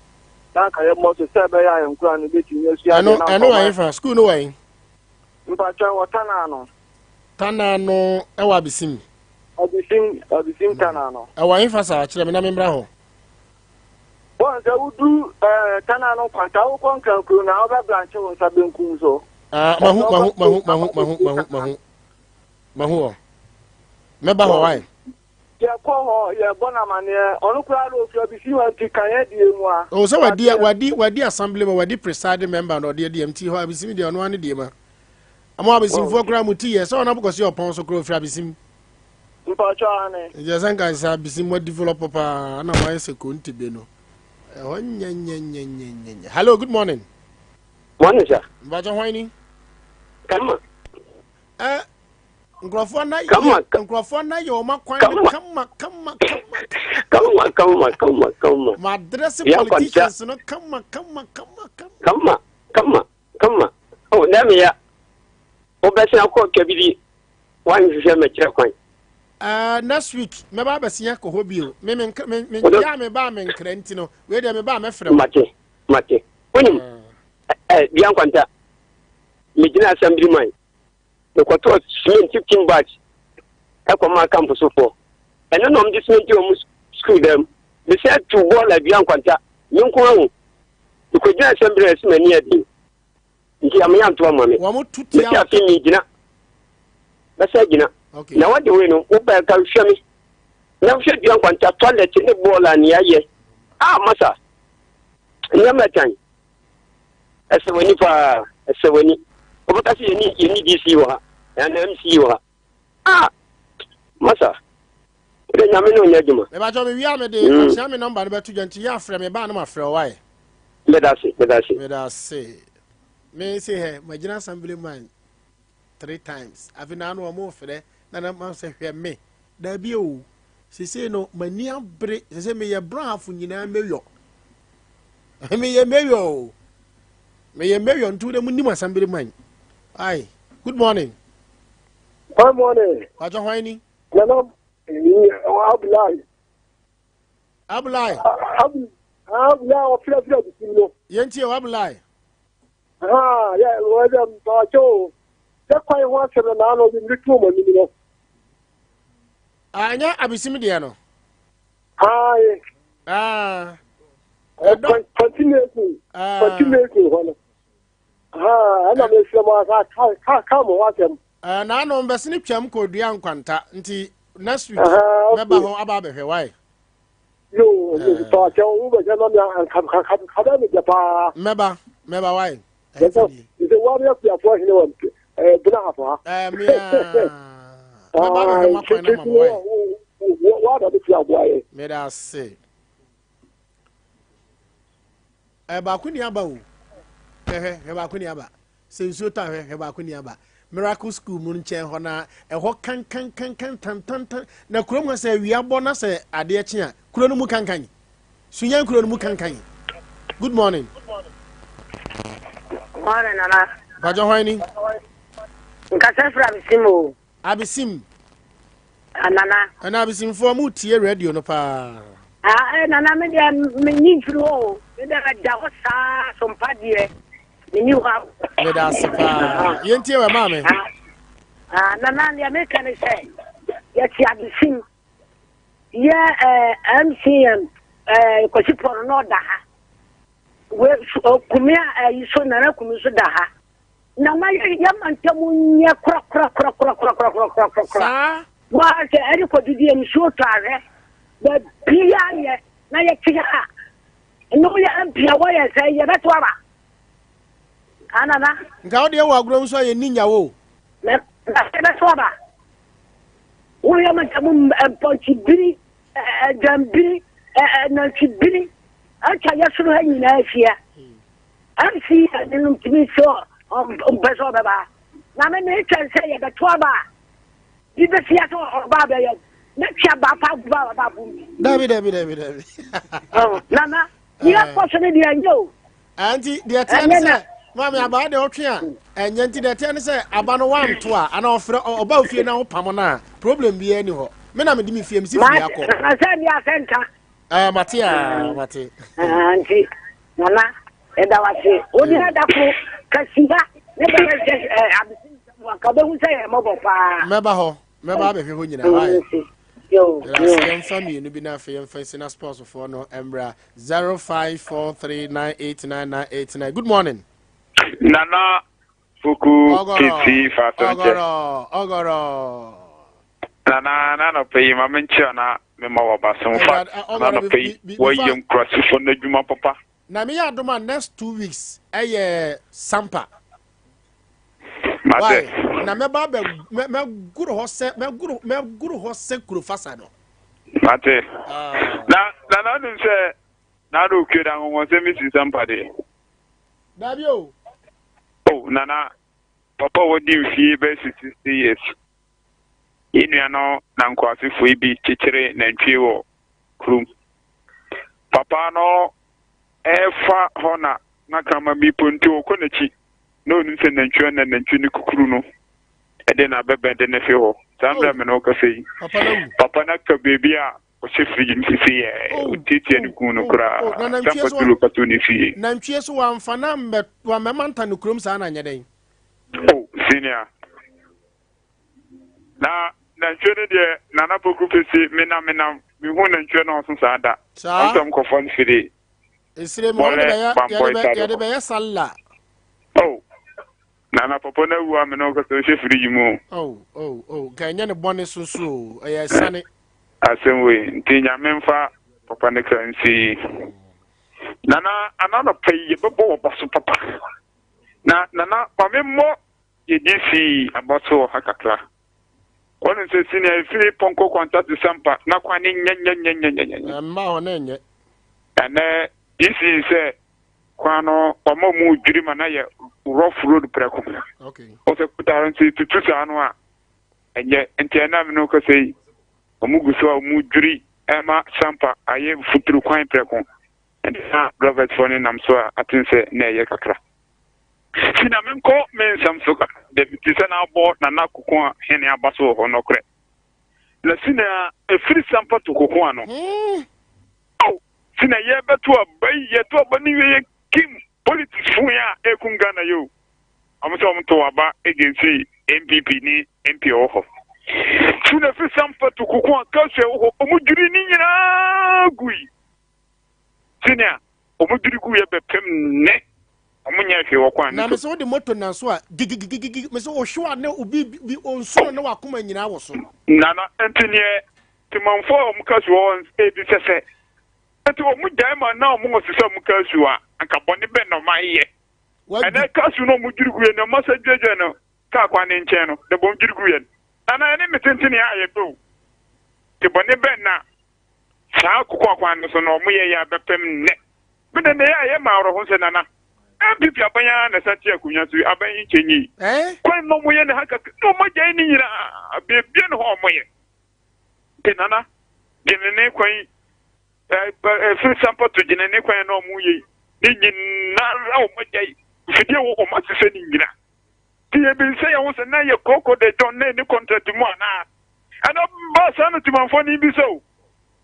na anka yɛmmɔ so sɛ ɛbɛyɛ a yɛn nkura no bɛtumi asua adeɛ na ɛno wɔ hefa? Sukuu no wɔ he? Mpakyɛ wɔ Tana no. Tana no ɛwɔ Abesim. Abisim, abisim tana no. Ɛwɔ hefa saa? Kyerɛ me na memmra hɔ. Wɔn sɛ wodu ɛɛ eh, tana no kwanta wokɔ nkrankuro na wobɛbranche wo nsa benkum so. Ah, mahu, mahu, mahu, mahu, mahu, mahu, mahu, mahu hɔ. Mɛba hɔ wae. Yɛkɔ hɔ, yɛbɔ no amaneɛ. Ɔno koraa no ofiri abisim ha nti kan adie mu a. O sɛ wadi wadi wadi assembly ma wadi presiding member na ɔde adi MT hɔ abisim deɛ ɔno ano die ma. Ɔmo abesimfoɔ koraa mo ti yɛ sɛ ɔno abokɔsi ɔpɔn so koraa ofiri abesim. Mpatsɔ ane. Nti ɛsɛ nka sɛ abesim mo develop paa na mo ayɛ sɛ konte be no. Ɛhɔ nyɛ nyɛ nyɛ nyɛ nyɛ nyɛ. Hello, good morning. Morning sir. Mpatsɔ hwan ni? Kama. Ɛ nkurɔfoɔ na yɛ nkurɔfoɔ na yɛ wɔn akwan no kama kama kama. Kama kama kama kama. Mo address politicians no kama kama kama kama. Kama kama. Kama, oh, na meya. Wobɛsen akɔ Twabidi. Woanhwehwɛ mɛkyerɛ kwan. Uh, next week mɛba abɛsi akɔ hɔ bio. Me me me me ya me ba me nkra nti no. Wei deɛ me ba mɛfrɛ wo. Mate mate. Wonim eh, eh dua nkwanta. Megyina assembly man. Mekɔtɔɔ cement 15 bags ɛkɔmaa camp sofoɔ. Ɛno na wɔde cement wɔn school dam. Mesɛ tu bɔɔla dua nkwanta. Me nko ahu. Mekɔgyina assembly na ɛsɛ m'ani adin. Nti ama yɛanto ama me. Mete ase megyina. Bɛsɛ gyina. Na wɔde wei no wobɛɛ ka hwɛ me. Na hwɛ dua nkwanta toilet ne bɔɔla nea ayɛ. Ah masa. Nneɛma ɛtan. Ɛsɛ w'ani paa. Ɛsɛ w'ani. Wobɛka sɛ yɛni yɛni DC wɔ ha. Ɛna MC wɔ ha. Ah masa. Wode nyame ne ɔnyɛ adwuma. Mebakyɛ me wia me de mm. akyea me nɔmba no bɛto dwa nti yɛ afrɛ me baa no mafrɛ wo wae. Medase medase. Medase. Me se hɛ magyina assembly man three times. Afi na ano ɔmo frɛ na na ma sɛ hwɛ me. Daabi o. Sese no m'ani abere sese meyɛ brahafo nyinaa meyɔ. Meyɛ meyɔ o. Meyɛ meyɔ nti wode mo nim assembly man. Ai. Good morning. Good morning. Pacho hwan ni? Nana Abulai. Abulai. Abulai ɔfirafira abisim no. Yɛn ti o Abulai. Ha yɛ wɔdɛ mpakyɛ o. Sɛ kwan ho asɛm na naano de mmiri tu wɔn anim no. Anyɛ abisim deɛ no. Ayi. Ah. Continuation. Continuation hɔ no. Ɛna mesrɛ mo aka ka mo ho asɛm. Eh, naano mbɛsene twam kɔ dua nkwanta nti next week mɛba hɔ aba abɛhwɛ wae. Yo, paakyɛ wo bɛhwɛ na me anka bɛ me dɛ paa. Mɛba, mɛba wae. Sɛ wɔn yɛ kuafoɔ hene wɔ bena ha fa. Eh, mea. Mɛba abɛhwɛ mo akwan na ma mo wae. Wɔn na bɛtua aboa yɛ. Meda ase. Eh, baako ni aba o. Hwɛ hwɛ baako ni aba. Sɛ nsuo tɔ a hwɛ hwɛ baako ni aba. Miracle school mu nkyɛn hɔ na ɛhɔ kankankankan tantantan na kurom ha sɛ awia bɔ na sɛ adeɛ kye a kuro no mu kankan. Sunyan kuro no mu kankan. Good morning. Morning nana. Bàjọ́ hwan ni? Nkasa firi Abisim o. Abisim. Ah, nana. Ɛna abisimfoɔ mu tie radio no paa. Ah, eh, nana me deɛ menyi mfiri hɔ o. Me deɛ meda hɔ saa so mpa deɛ. Menni hɔ a. Meda ase paa. Yɛntie wɛ maame. Ah, ah, nana deɛ meka ne sɛ yɛte abisim. Yɛ eh, MCM eh, Kwasi Pɔno na ɔda ha. We, so, Kumi a ɛyi eh, so nana Kumi nso da ha. Na ma yɛ yɛ mantam nyɛ korakorakorakorakorakorakorakora. Saa. Waa sɛ ɛde kɔ didi nsuo tɔ ahwɛ baabi ayɛ na yɛte ha ɛno yɛ mpia wɔyɛ sɛ yɛbɛto aba anana. Nka wo deɛ wɔ agorɔ nso a yɛnni nyawo o. Na yɛbɛto aba woyɛ mantam mpɔnkye biri dwambiri nantwibiri atwa yɛ soro ha nyinaa ahyia. MC ne no ntumi sɛ ɔmpɛ sɛ ɔbɛba na me metwɛn sɛ yɛbɛto aba a bi bɛsi ase ɔba abɛyɛ mɛtwe aba pa agu ba aba abom bi. Dabi dabi dabi dabi. Nana yɛ kɔ so ne deɛ ɛnyɛ o. Nti deɛ ɛteɛ ne sɛ maame abaa deɛ ɔtwe a ɛnyɛ nti deɛ ɛteɛ ne sɛ aba no wanto a ana ɔfrɛ ɔba ofie na wopam no a problem biara ni hɔ me na mede me fie mesi fie akɔ. Sɛ deɛ asɛnka. Ah, mate a mate. Nti Nana, yɛda wo ase. Wo deɛ da ko kasi ha ne bɛyɛ sɛ abesi nsɛm anka wobɛhu sɛ yɛ mmɔbɔ paa. Mɛba hɔ, mɛba abɛhwɛ hɔ nyinaa. Wayɛ. Yo, yo. Yɛmfa mmienu bi na afei yɛmfa nsi na sportsfoɔ no mmra 0543989989. Good morning. Nana Fuku Kiti Fasonkyɛ. Ɔgɔrɔ, ɔgɔrɔ. Nana n'anɔpɛ yi ma menkyerɛ na mema waba so mfa n'anɔpɛ yi wɔyɛ nkurasefo no adwuma papa. Na meyɛ adom a next 2 weeks ɛyɛ Sampa. Mate. Why? Na mɛba abɛ mɛgoro hɔ sɛ mɛgoro mɛgoro hɔ sɛ kuro fasa no. Mate. Ah. Na na na nim sɛ na ado okue da nkɔnkɔnsɛm bi si Sampa deɛ. Dabi o. Oh nana papa wadi mfie bɛyɛ 60 years. Yɛn nua no na nkurasefo yi bi kyekyere nantwie wɔ kurom. Papa no ɛrefa hɔ na na kraman bi po nti ɔkɔ n'akyi na onim sɛ nantwie na nantwie no kukuru no. Ɛde na bɛbɛn de ne fi hɔ. Saa mmerɛ me ne wo kasa yi, papa no aka baabi a ɔhyɛ fridge mu sisi yɛ ɔtiatia ne kun no koraa. Sampa tulo kato ne fie. Nantwie so wamfa na mbɛ wammɛma nta no kurom saa na nyɛ dɛn? Oh, senior. Na nantwie no deɛ Nana Poku Pesi menam menam mehu nantwie no ɔso saa da. Saa. Ɔnsɛm kɔfɔ no firi. Esire mu wɔde bɛyɛ yɛde bɛyɛ salla. Oh. Nana papa no awu a me ne wo kasa ɔhyɛ firigye mu o. Oh oh oh nka ɛnyɛ ne bɔne so so o ɛyɛ asiane. Asɛm wei nti nyame mfa papa ne kra nsi yi. Nana ananɔpa yi yɛbɛbɔ wɔ ba so papa. Na nana ma me mmɔ yɛ DC aba so wɔ ha kakra. Wɔn sɛ senior efiri pɔnkɔ kwanta te sampa na kwan ne nyɛ nyɛ nyɛ nyɛ nyɛ nyɛ. Mma hɔ na ɛnyɛ. Ɛnɛ DC sɛ Kwan no wɔma mu dwiri ma na yɛ rough road prɛko. Ɔsɛ kotare nso tutu saa no a ɛnyɛ nti ɛna me no kasa yi wɔn gu so a wɔn dwiri ɛma sampa ayɛ futuru kwan prɛko ɛnti na drivers foɔ no nam so a aten sɛ na ɛyɛ kakra. Si na menkɔ me nsɛm so kakra dabi te sɛ na abɔ nana koko a hene aba so wɔ hɔ nɔkorɛ na si na ɛfiri sampa to koko ano. Hmm. Ao si na yɛ bɛ to aba yi yɛ to aba ni wie yɛ kim politics fo yɛ a ekum Ghana yɛ o ɔmo sɛ ɔmo to aba against NPP ni MP ɔwɔ hɔ si na fi sampa to koko a kasu ɛwɔ hɔ ɔmo dwiri ni nyinaa gui si nea ɔmo dwiri gu yɛ bɛ pɛm nɛ ɔmo nyɛ hwee wɔ kwan no so. Na mesɛ wode moto nan so a gigigigigi mesɛ ohwew a ne obi bi onsono ne wakoma nyinaa wɔ so. Nana nti neɛ Temanfoɔ a wɔn ka su wɔ hɔ rebisa sɛ, Enti wɔn gyae ma na wɔn ɔsesa wɔn ka su a, anka bɔne bɛn na wɔn ayɛ? Ɛnɛ ka su no wɔn dwiri guiɛ no, wɔn asa gyinagyina no kaa kwan no nkyɛn no, na wɔn dwiri guiɛ no. Nana ɛne me tentene a yɛ pɛ o. Te bɔne bɛn na saa kokoa kwan no so na wɔn yɛ yɛ abɛpem nnɛ? Me de ne yɛ a yɛ ma awerɛho sɛ Nana, NPP aban ara na ɛsan te akonnwa so yi, aban yi nkyɛ nyi. Kwan na wɔn yɛ ne ha kakra na wɔn agyae ne nyinaa, beebia ne hɔ a wɔn yɛ. Nti nana gyenene kwan yi ɛfiri sampa to gyenene kwan na ɔmo yɛ yi ne nyinara ɔmo agya yi mfidie wɔ ɔmo asesɛ ne nyina nti yɛ bi nsɛ yɛn ho sɛ na yɛ kooko de dɔn na ɛni kɔntrakt mu anaa ɛna ba saa no timanfoɔ ne bi sɛ o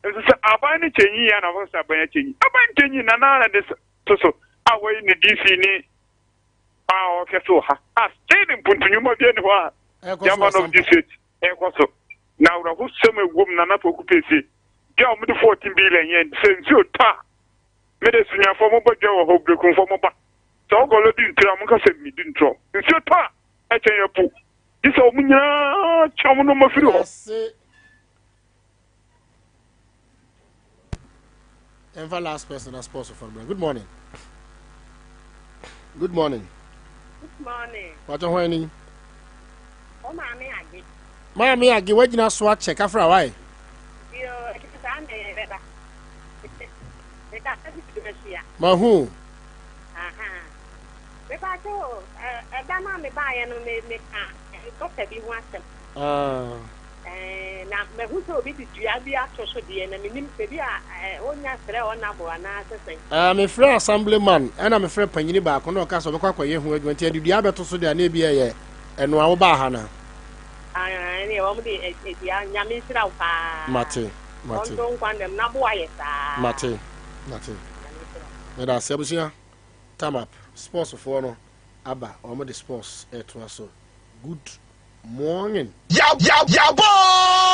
nso sɛ aban ne kyɛnyi yɛ na wɔsɛ sɛ aban akyɛnyi aban kyɛnyi nana na de to so a wɔyi ne DC ne a ɔhwɛ so ha a still mpuntunwuma bi ani hɔ a yɛma no district Ɛrekɔ so, na awerɛhosɛm a ɛwom Nana Poku Piesie, dwa a wɔde 14 billion yɛn sɛ nsuo tɔ a, me de Sunyanifoɔ mobɔ dwa wɔ hɔ, Berekumfoɔ moba. Sɛ wokɔ lɔ di ntorɔ a, monka sɛ medi ntorɔ. Nsuo tɔ a, ɛkyɛn apu. Gye sɛ wɔn nyinaa kyɛ wɔn nneɛma firi hɔ. Ɛmfa last person na sports for bra. Good morning. Good morning. Good morning. Wàtò hɔn ni. O maame age. Maame age wagyina so akyɛ kafra wae. Yo, ɛkyɛ saa na yɛ bɛba. Meka sɛ bi bɛhyia. Mahu. Aha. Mepa kyɛ o, ɛda no a mebaeɛ no me meka dɔkta bi ho asɛm. Ah. Ɛɛ, na mahu sɛ obi de dua bi ato so deɛ, na mennim sɛ bi a ɔnya srɛ ɔnabo anaasɛ sɛn. Ɛɛ, mefrɛɛ assemblyman, ɛna mefrɛɛ panyini baako na ɔka sɛ ɔbɛkɔ akɔyɛ ho adwuma, nti ɛde dua abɛto so deɛ a na ebi ɛyɛ ɛno a wobaa ha na. Ah, ɛneɛ wɔn de dua, Nyame nhyira wo paa. Mate, mate. Ɔnto nkwa nnam na boa yɛ saa. Mate, mate. Nyame nhyira wo. Meda ase abusua. Time up. Sports foɔ no aba, wɔn de sports ɛtoa so. Good morning. Yaboo!